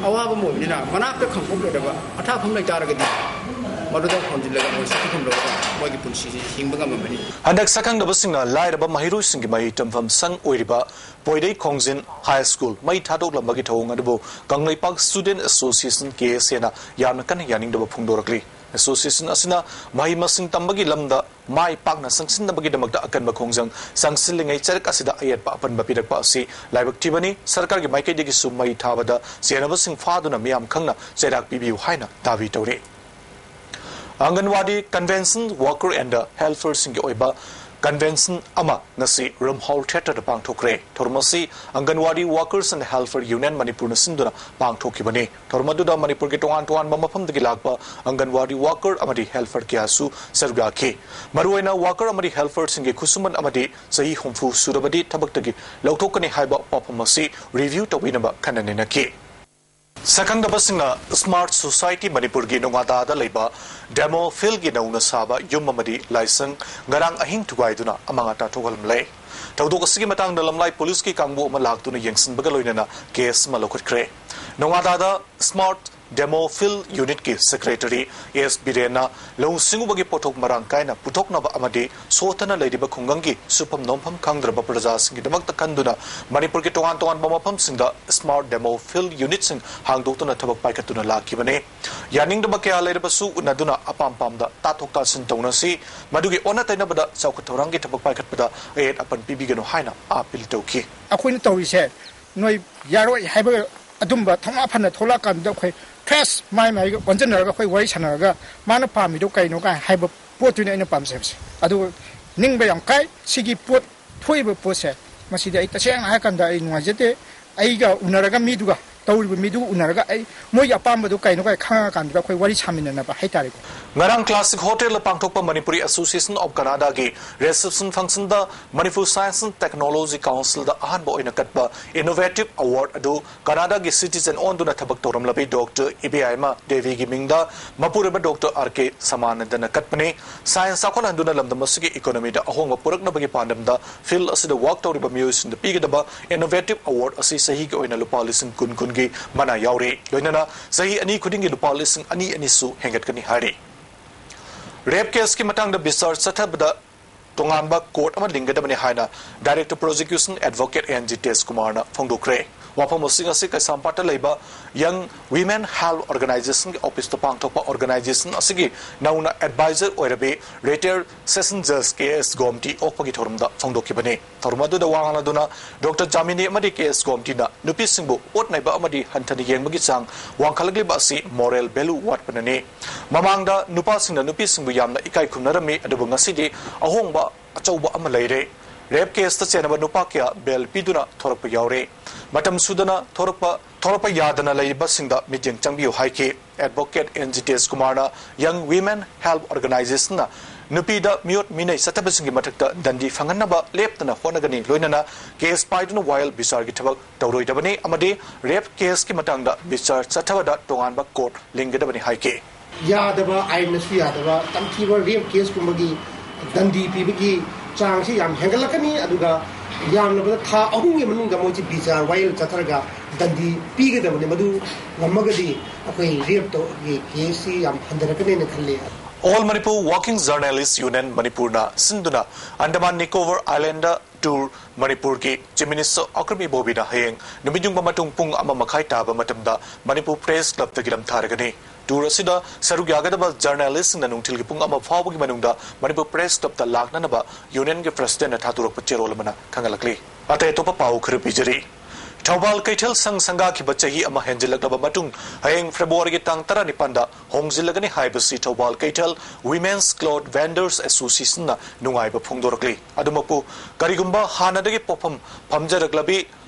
ꯑꯋꯥꯕ ꯑꯃ ꯑꯣꯏꯕꯅꯤꯅ, ꯃꯅꯥꯛꯇ ꯈꯪꯄꯣꯛ ꯂꯩꯔꯕ ꯑꯊꯥꯐꯝ ꯂꯩꯇꯥꯔꯒꯗꯤ, ꯃꯗꯨꯗ ꯍꯣꯟꯖꯤꯜꯂꯒ ꯃꯣꯏ ꯁꯤꯠꯄ ꯐꯪꯗꯕ ꯃꯣꯏꯒꯤ ꯄꯨꯟꯁꯤꯁꯤ ꯍꯤꯡꯕ ꯉꯝꯃꯝꯃꯅꯤ꯫ ꯍꯟꯗꯛ ꯁꯛꯈꯪꯗꯕꯁꯤꯡꯅ ꯂꯥꯏꯔꯕ ꯃꯍꯩꯔꯣꯏꯁꯤꯡꯒꯤ ꯃꯍꯩ ꯇꯝꯐꯝ ꯁꯪ ꯑꯣꯏꯔꯤꯕ ꯄꯣꯏꯔꯩ ꯈꯣꯡꯖꯤꯟ ꯍꯥꯏ ꯁ꯭ꯀꯨꯜ ꯃꯩ ꯊꯥꯗꯣꯛꯂꯝꯕꯒꯤ ꯊꯧꯑꯣꯡ ꯑꯗꯨꯕꯨ ꯀꯪꯂꯩꯄꯥꯛ ꯁ꯭ꯇꯨꯗꯦꯟꯠ ꯑꯦꯁꯣꯁꯤꯌꯦꯁꯟ, ꯀꯦ ꯑꯦꯁ ꯑꯦꯅ ꯌꯥꯝꯅ ꯀꯟꯅ ꯌꯥꯅꯤꯡꯗꯕ ꯐꯣꯡꯗꯣꯔꯛꯂꯤ꯫ ꯑꯦꯁꯣꯁꯤꯌꯦꯁꯟ ꯑꯁꯤꯅ ꯃꯍꯩ ꯃꯁꯤꯡ ꯇꯝꯕꯒꯤ ꯂꯝꯗ ꯃꯥꯏ ꯄꯥꯛꯅ ꯆꯪꯁꯤꯟꯅꯕꯒꯤꯗꯃꯛꯇ ꯑꯀꯟꯕ ꯈꯣꯡꯖꯪ ꯆꯪꯁꯤꯜꯂꯤꯉꯩ ꯆꯔꯛ ꯑꯁꯤꯗ ꯑꯌꯦꯠꯄ ꯑꯄꯟꯕ ꯄꯤꯔꯛꯄ ꯑꯁꯤ ꯂꯥꯏꯕꯛ ꯊꯤꯕꯅꯤ꯫ ꯁꯔꯀꯥꯔꯒꯤ ꯃꯥꯏꯀꯩꯗꯒꯤꯁꯨ ꯃꯩ ꯊꯥꯕꯗ ꯆꯦꯟꯅꯕꯁꯤꯡ ꯐꯥꯗꯨꯅ ꯃꯤꯌꯥꯝ ꯈꯪꯅ ꯆꯩꯔꯥꯛ ꯄꯤꯕꯤꯌꯨ ꯍꯥꯏꯅ ꯗꯥꯕꯤ ꯇꯧꯔꯤ꯫ ꯑꯪꯒꯟꯋꯥꯗꯤ convention worker and helperꯁꯤꯡꯒꯤ ꯑꯣꯏꯕ convention ꯑꯃ ꯉꯁꯤ ꯔꯨꯝꯍꯥꯎ ꯊꯤꯌꯦꯇꯔꯗ ꯄꯥꯡꯊꯣꯛꯈ꯭ꯔꯦ꯫ ꯊꯧꯔꯝ ꯑꯁꯤ ꯑꯪꯒꯟꯋꯥꯗꯤ Workers and Helper Union ꯃꯅꯤꯄꯨꯔꯅ ꯁꯤꯟꯗꯨꯅ ꯄꯥꯡꯊꯣꯛꯈꯤꯕꯅꯤ꯫ ꯊꯧꯔꯝ ꯑꯗꯨꯗ ꯃꯅꯤꯄꯨꯔꯒꯤ ꯇꯣꯉꯥꯟ ꯇꯣꯉꯥꯟꯕ ꯃꯐꯝꯗꯒꯤ ꯂꯥꯛꯄ ꯑꯪꯒꯟꯋꯥꯗꯤ worker ꯑꯃꯗꯤ helper ꯀꯌꯥꯁꯨ ꯁꯔꯨꯛ ꯌꯥꯈꯤ꯫ ꯃꯔꯨꯑꯣꯏꯅ worker ꯑꯃꯗꯤ helperꯁꯤꯡꯒꯤ ꯈꯨꯠꯁꯨꯃꯟ ꯑꯃꯗꯤ ꯆꯍꯤ ꯍꯨꯝꯐꯨ ꯁꯨꯔꯕꯗꯤ ꯊꯕꯛꯇꯒꯤ ꯂꯧꯊꯣꯛꯀꯅꯤ ꯍꯥꯏꯕ ꯋꯥꯐꯝ ꯑꯁꯤ review ꯇꯧꯕꯤꯅꯕ ꯈꯟꯅ ꯅꯩꯅꯈꯤ꯫ ꯁꯛꯈꯪꯗꯕꯁꯤꯡꯅ Smart Society ꯃꯅꯤꯄꯨꯔꯒꯤ ꯅꯣꯉꯥꯗꯥꯗ ꯂꯩꯕ demo fieldꯒꯤ ꯅꯧꯅ ꯁꯥꯕ ꯌꯨꯝ ꯑꯃꯗꯤ ꯂꯥꯏꯁꯪ ꯉꯔꯥꯡ ꯑꯍꯤꯡ ꯊꯨꯒꯥꯏꯗꯨꯅ ꯑꯃꯥꯡ ꯑꯇꯥ ꯊꯣꯛꯍꯜꯂꯝꯂꯦ꯫ ꯊꯧꯗꯣꯛ ꯑꯁꯤꯒꯤ ꯃꯇꯥꯡꯗ ꯂꯝꯂꯥꯏ ꯄꯨꯂꯤꯁꯀꯤ ꯀꯥꯡꯕꯨ ꯑꯃ ꯂꯥꯛꯇꯨꯅ ꯌꯦꯡꯁꯤꯟꯕꯒ ꯂꯣꯏꯅꯅ ꯀꯦꯁ ꯑꯃ ꯂꯧꯈꯠꯈ꯭ꯔꯦ꯫ ꯅꯣꯉꯥꯗꯥꯗ Smart ꯗꯦꯃꯣꯐꯤꯜ ꯌꯨꯅꯤꯠꯀꯤ ꯁꯦꯀ꯭ꯔꯦꯇꯔꯤ ꯑꯦꯁ ꯕꯤꯔꯦꯟꯅ ꯂꯧꯎ ꯁꯤꯡꯎꯕꯒꯤ ꯄꯣꯠꯊꯣꯛ ꯃꯔꯥꯡ ꯀꯥꯏꯅ ꯄꯨꯊꯣꯛꯅꯕ ꯑꯃꯗꯤ ꯁꯣꯠꯊꯅ ꯂꯩꯔꯤꯕ ꯈꯨꯡꯒꯪꯒꯤ ꯁꯨꯐꯝ ꯅꯣꯝꯐꯝ ꯈꯪꯗ꯭ꯔꯕ ꯄ꯭ꯔꯖꯥꯁꯤꯡꯒꯤꯗꯃꯛꯇ ꯈꯟꯗꯨꯅ ꯃꯅꯤꯄꯨꯔꯒꯤ ꯇꯣꯉꯥꯟ ꯇꯣꯉꯥꯟꯕ ꯃꯐꯝꯁꯤꯡꯗ ꯁ꯭ꯃꯥꯔꯠ ꯗꯦꯃꯣꯐꯤꯜ ꯌꯨꯅꯤꯠꯁꯤꯡ ꯍꯥꯡꯗꯣꯛꯇꯨꯅ ꯊꯕꯛ ꯄꯥꯏꯈꯠꯇꯨꯅ ꯂꯥꯛꯈꯤꯕꯅꯤ꯫ ꯌꯥꯅꯤꯡꯗꯕ ꯀꯌꯥ ꯂꯩꯔꯕꯁꯨ ꯎꯅꯗꯨꯅ ꯑꯄꯥꯝ ꯄꯥꯝꯗ ꯇꯥꯊꯣꯛ ꯇꯥꯁꯤꯟ ꯇꯧꯅꯁꯤ꯫ ꯃꯗꯨꯒꯤ ꯑꯣꯟꯅ ꯇꯩꯅꯕꯗ ꯆꯥꯎꯈꯠ ꯊꯧꯔꯥꯡꯒꯤ ꯊꯕꯛ ꯄꯥꯏꯈꯠꯄꯗ ꯑꯌꯦꯠ ꯑꯄꯟ ꯄꯤꯕꯤꯒꯅꯨ ꯍꯥꯏꯅ ꯑꯥꯄꯤꯜ ꯇꯧꯈꯤ꯫ ꯑꯩꯈꯣꯏꯅ ꯇꯧꯔꯤꯁꯦ ꯅꯣꯏ ꯌꯥꯔꯣꯏ ꯍꯥꯏꯕ ꯑꯗꯨꯝꯕ ꯊꯧꯅꯥ ꯐꯅ ꯊꯣꯛꯂꯛꯑꯀꯥꯟꯗ ꯑꯩꯈꯣꯏ ꯐ꯭ꯔꯦꯁ ꯃꯥꯏ ꯃꯥꯏꯒ ꯑꯣꯟꯁꯤꯟꯅꯔꯒ ꯑꯩꯈꯣꯏ ꯋꯥꯔꯤ ꯁꯥꯟꯅꯔꯒ ꯃꯥꯅ ꯄꯥꯝꯃꯤꯗꯣ ꯀꯩꯅꯣ ꯀꯥꯏ ꯍꯥꯏꯕ ꯄꯣꯠꯇꯨꯅꯤ ꯑꯩꯅ ꯄꯥꯝꯖꯕꯁꯦ꯫ ꯑꯗꯨꯒ ꯅꯤꯡꯕ ꯌꯥꯝ ꯀꯥꯏ ꯁꯤꯒꯤ ꯄꯣꯠ ꯊꯣꯛꯏꯕ ꯄꯣꯠꯁꯦ꯫ ꯃꯁꯤꯗꯤ ꯑꯩ ꯇꯁꯦꯡꯅ ꯍꯥꯏꯔꯀꯥꯟꯗ ꯑꯩ ꯅꯨꯡꯉꯥꯏꯖꯗꯦ꯫ ꯑꯩꯒ ꯎꯅꯔꯒ ꯃꯤꯗꯨꯒ ꯇꯧꯔꯤꯕ ꯃꯤꯗꯨꯒ ꯎꯅꯔꯒ ꯑꯩ ꯃꯣꯏꯒꯤ ꯑꯄꯥꯝꯕꯗꯣ ꯀꯩꯅꯣ ꯀꯥꯏ ꯈꯪꯉꯀꯥꯟꯗꯨꯗ ꯑꯩꯈꯣꯏ ꯋꯥꯔꯤ ꯁꯥꯃꯤꯟꯅꯅꯕ ꯍꯥꯏꯇꯥꯔꯦꯀꯣ꯫ ꯉꯔꯥꯡ ꯀ꯭ꯂꯥꯁꯤꯛ ꯍꯣꯇꯦꯜꯗ ꯄꯥꯡꯊꯣꯛꯄ ꯃꯅꯤꯄꯨꯔꯤ ꯑꯦꯁꯣꯁꯤꯌꯦꯁꯟ ꯑꯣꯐ ꯀꯅꯥꯗꯥꯒꯤ ꯔꯤꯁꯦꯞꯁꯟ ꯐꯪꯁꯟꯗ ꯃꯅꯤꯄꯨꯔ ꯁꯥꯏꯟꯁ ꯑꯦꯟ ꯇꯦꯛꯅꯣꯂꯣꯖꯤ ꯀꯥꯎꯟꯁꯤꯜꯗ ꯑꯍꯥꯟꯕ ꯑꯣꯏꯅ ꯀꯠꯄ ꯏꯅꯣꯚꯦꯇꯤꯚ ꯑꯦꯋꯥꯔꯗ ꯑꯗꯨ ꯀꯅꯥꯗꯥꯒꯤ ꯁꯤꯇꯤꯖꯦꯟ ꯑꯣꯟꯗꯨꯅ ꯊꯕꯛ ꯇꯧꯔꯝꯂꯕꯤ ꯗꯣꯛꯇꯔ ꯏꯕꯦꯌꯥꯏꯃ ꯗꯦꯕꯤꯒꯤ ꯃꯤꯡꯗ ꯃꯄꯨꯔꯣꯏꯕ ꯗꯣꯛꯇꯔ ꯑꯥꯔ ꯀꯦ ꯁꯃꯥꯅꯟꯗꯅ ꯀꯠꯄꯅꯤ꯫ ꯁꯥꯏꯟꯁ ꯆꯥꯎꯈꯠꯍꯟꯗꯨꯅ ꯂꯝꯗꯝ ꯑꯁꯤꯒꯤ ꯏꯀꯣꯅꯣꯃꯤꯗ ꯑꯍꯣꯡꯕ ꯄꯨꯔꯛꯅꯕꯒꯤ ꯄꯥꯟꯗꯝꯗ ꯐꯤꯜꯗ ꯑꯁꯤꯗ ꯋꯥꯔꯛ ꯇꯧꯔꯤꯕ ꯃꯤꯑꯣꯏꯁꯤꯡꯗ ꯄꯤꯒꯗꯕ ꯏꯅꯣꯚꯦꯇꯤꯚ ꯑꯦꯋꯥꯔꯗ ꯑꯁꯤ ꯆꯍꯤꯒꯤ ꯑꯣꯏꯅ ꯂꯨꯄꯥ ꯂꯤꯁꯤꯡ ꯀꯨꯟ ꯀꯨꯟꯒꯤ ꯃꯅꯥ ꯌꯥꯎꯔꯤ꯫ ꯂꯣꯏꯅꯅ ꯆꯍꯤ ꯑꯅꯤ ꯈꯨꯗꯤꯡꯒꯤ ꯂꯨꯄꯥ ꯂꯤꯁꯤꯡ ꯑꯅꯤ ꯑꯅꯤꯁꯨ ꯍꯦꯟꯒꯠꯀꯅꯤ ꯍꯥꯏꯔꯤ꯫ ꯔꯦꯞ ꯀꯦꯁꯀꯤ ꯃꯇꯥꯡꯗ ꯕꯤꯆꯥꯔ ꯆꯠꯊꯕꯗ ꯇꯣꯉꯥꯟꯕ ꯀꯣꯔꯠ ꯑꯃ ꯂꯤꯡꯒꯗꯕꯅꯤ ꯍꯥꯏꯅ ꯗꯥꯏꯔꯦꯛꯇꯔ ꯄ꯭ꯔꯣꯁꯤꯀ꯭ꯌꯨꯁꯟ ꯑꯦꯗꯚꯣꯀꯦꯠ ꯑꯦꯟ ꯖꯤꯇꯦꯁ ꯀꯨꯃꯥꯔꯅ ꯐꯣꯡꯗꯣꯛꯈ꯭ꯔꯦ꯫ ꯋꯥꯐꯝ ꯑꯁꯤꯡ ꯑꯁꯤ ꯀꯩꯁꯥꯝꯄꯥꯠꯇ ꯂꯩꯕ ꯌꯪ ꯋꯤꯃꯦꯟ ꯍꯦꯜꯞ ꯑꯣꯔꯒꯅꯥꯏꯖꯦꯁꯟꯒꯤ ꯑꯣꯐꯤꯁꯇ ꯄꯥꯡꯊꯣꯛꯄ ꯑꯣꯔꯒꯅꯥꯏꯖꯦꯁꯟ ꯑꯁꯤꯒꯤ ꯅꯧꯅ ꯑꯦꯗꯚꯥꯏꯖꯔ ꯑꯣꯏꯔꯕꯤ ꯔꯤꯇꯥꯌꯔ ꯁꯦꯁꯟ ꯖꯖ ꯀꯦ ꯑꯦꯁ ꯒꯣꯝꯇꯤ ꯑꯣꯛꯄꯒꯤ ꯊꯧꯔꯝꯗ ꯐꯣꯡꯗꯣꯛꯈꯤꯕꯅꯤ꯫ ꯊꯧꯔꯝ ꯑꯗꯨꯗ ꯋꯥ ꯉꯥꯡꯂꯗꯨꯅ ꯗꯣꯛꯇꯔ ꯖꯥꯃꯤꯅꯤ ꯑꯃꯗꯤ ꯀꯦ ꯑꯦꯁ ꯒꯣꯝꯇꯤꯅ ꯅꯨꯄꯤꯁꯤꯡꯕꯨ ꯑꯣꯠ ꯅꯩꯕ ꯑꯃꯗꯤ ꯍꯟꯊꯅ ꯌꯦꯡꯕꯒꯤ ꯆꯥꯡ ꯋꯥꯡꯈꯠꯂꯛꯂꯤꯕ ꯑꯁꯤ ꯃꯣꯔꯦꯜ ꯚꯦꯂꯨ ꯋꯥꯠꯄꯅꯅꯤ꯫ ꯃꯃꯥꯡꯗ ꯅꯨꯄꯥꯁꯤꯡꯅ ꯅꯨꯄꯤꯁꯤꯡꯕꯨ ꯌꯥꯝꯅ ꯏꯀꯥꯏ ꯈꯨꯝꯅꯔꯝꯃꯤ, ꯑꯗꯨꯕꯨ ꯉꯁꯤꯗꯤ ꯑꯍꯣꯡꯕ ꯑꯆꯧꯕ ꯑꯃ ꯂꯩꯔꯦ꯫ ꯔꯦꯞ ꯀꯦꯁꯇ ꯆꯦꯟꯅꯕ ꯅꯨꯄꯥ ꯀꯌꯥ ꯕꯦꯜ ꯄꯤꯗꯨꯅ ꯊꯣꯔꯛꯄ ꯌꯥꯎꯔꯦ꯫ ꯃꯇꯝ ꯁꯨꯗꯅ ꯊꯣꯔꯛꯄ, ꯊꯣꯔꯛꯄ ꯌꯥꯗꯅ ꯂꯩꯔꯤꯕꯁꯤꯡꯗ ꯃꯤꯠꯌꯦꯡ ꯆꯪꯕꯤꯌꯨ ꯍꯥꯏꯈꯤ꯫ ꯑꯦꯗꯚꯣꯀꯦꯠ ꯑꯦꯟ ꯖꯤꯇꯦꯁ ꯀꯨꯃꯥꯔꯅ ꯌꯪ ꯋꯤꯃꯦꯟ ꯍꯦꯜꯞ ꯑꯣꯔꯒꯅꯥꯏꯖꯦꯁꯟꯅ ꯅꯨꯄꯤꯗ ꯃꯤꯑꯣꯠ ꯃꯤꯅꯩ ꯆꯠꯊꯕꯁꯤꯡꯒꯤ ꯃꯊꯛꯇ ꯗꯟꯗꯤ ꯐꯪꯍꯟꯅꯕ ꯂꯦꯞꯇꯅ ꯍꯣꯠꯅꯒꯅꯤ, ꯂꯣꯏꯅꯅ ꯀꯦꯁ ꯄꯥꯏꯗꯨꯅ ꯋꯥꯌꯦꯜ ꯕꯤꯆꯥꯔꯒꯤ ꯊꯕꯛ ꯇꯧꯔꯣꯏꯗꯕꯅꯤ ꯑꯃꯗꯤ ꯔꯦꯞ ꯀꯦꯁꯀꯤ ꯃꯇꯥꯡꯗ ꯕꯤꯆꯥꯔ ꯆꯠꯊꯕꯗ ꯇꯣꯉꯥꯟꯕ ꯀꯣꯔꯠ ꯂꯤꯡꯒꯗꯕꯅꯤ ꯍꯥꯏꯈꯤ꯫ ꯌꯥꯗꯕ, ꯑꯥꯏꯟꯅꯁꯨ ꯌꯥꯗꯕ, ꯇꯝꯊꯤꯕ ꯔꯦꯞ ꯀꯦꯁꯀꯨꯝꯕꯒꯤ ꯗꯟꯗꯤ ꯄꯤꯕꯒꯤ ꯆꯥꯡꯁꯤ ꯌꯥꯝ ꯍꯦꯟꯒꯠꯂꯛꯀꯅꯤ꯫ ꯑꯗꯨꯒ ꯌꯥꯝꯂꯕꯗ ꯊꯥ ꯑꯍꯨꯝꯒꯤ ꯃꯅꯨꯡꯗ ꯃꯣꯏꯁꯤ ꯕꯤꯆꯥꯔ ꯋꯥꯌꯦꯜ ꯆꯠꯊꯔꯒ ꯇꯟꯗꯤ ꯄꯤꯒꯗꯕꯅꯤ꯫ ꯃꯗꯨ ꯉꯝꯃꯒꯗꯤ ꯑꯩꯈꯣꯏ ꯔꯦꯞꯇꯣꯒꯤ ꯀꯦꯁꯁꯤ ꯌꯥꯝ ꯍꯟꯊꯔꯛꯀꯅꯦꯅ ꯈꯜꯂꯤ꯫ All Manipur Working Journalists Union ꯃꯅꯤꯄꯨꯔꯅ ꯁꯤꯟꯗꯨꯅ ꯑꯟꯗꯃꯥꯟ ꯅꯤꯀꯣꯕꯔ ꯑꯥꯏꯂꯦꯟꯗ ꯇꯨꯔ ꯃꯅꯤꯄꯨꯔꯒꯤ ꯆꯤꯐ ꯃꯤꯅꯤꯁꯇꯔ ꯑꯀ꯭ꯔꯝ ꯏꯕꯣꯕꯤꯅ ꯍꯌꯦꯡ ꯅꯨꯃꯤꯠꯌꯨꯡꯕ ꯃꯇꯨꯡ ꯄꯨꯡ ꯑꯃ ꯃꯈꯥꯏ ꯇꯥꯕ ꯃꯇꯝꯗ ꯃꯅꯤꯄꯨꯔ ꯄ꯭ꯔꯦꯁ ꯀ꯭ꯂꯕꯇꯒꯤ ꯂꯝꯊꯥꯔꯒꯅꯤ꯫ ꯇꯨꯔ ꯑꯁꯤꯗ ꯁꯔꯨꯛ ꯌꯥꯒꯗꯕ ꯖꯔꯅꯦꯂꯤꯁꯁꯤꯡꯅ ꯅꯨꯡꯊꯤꯜꯒꯤ ꯄꯨꯡ ꯑꯃ ꯐꯥꯎꯕꯒꯤ ꯃꯅꯨꯡꯗ ꯃꯅꯤꯄꯨꯔ ꯄ꯭ꯔꯦꯁ ꯀ꯭ꯂꯕꯇ ꯂꯥꯛꯅꯅꯕ ꯌꯨꯅꯤꯌꯟꯒꯤ ꯄ꯭ꯔꯁꯤꯗꯦꯟꯠꯅ ꯊꯥꯗꯣꯔꯛꯄ ꯆꯦꯔꯣꯜ ꯑꯃꯅ ꯈꯪꯍꯜꯂꯛꯂꯤ꯫ ꯑꯇꯩ ꯑꯇꯣꯞꯄ ꯄꯥꯎ ꯈꯔ ꯄꯤꯖꯔꯤ꯫ ꯊꯧꯕꯥꯜ ꯀꯩꯊꯦꯜ ꯁꯪ ꯁꯪꯒꯥꯈꯤꯕ ꯆꯍꯤ ꯑꯃ ꯍꯦꯟꯖꯤꯜꯂꯛꯂꯕ ꯃꯇꯨꯡ ꯍꯌꯦꯡ ꯐꯦꯕ꯭ꯔꯨꯋꯥꯔꯤꯒꯤ ꯇꯥꯡ ꯇꯔꯥꯅꯤꯄꯥꯟꯗ ꯍꯣꯡꯖꯤꯜꯂꯒꯅꯤ ꯍꯥꯏꯕꯁꯤ ꯊꯧꯕꯥꯜ ꯀꯩꯊꯦꯜ Women's Cloth Vendors Associationꯅ ꯅꯨꯡꯉꯥꯏꯕ ꯐꯣꯡꯗꯣꯔꯛꯂꯤ꯫ ꯑꯗꯨꯃꯛꯄꯨ, ꯀꯔꯤꯒꯨꯝꯕ ꯍꯥꯟꯅꯗꯒꯤ ꯄꯣꯠꯐꯝ ꯐꯝꯖꯔꯛꯂꯕꯤ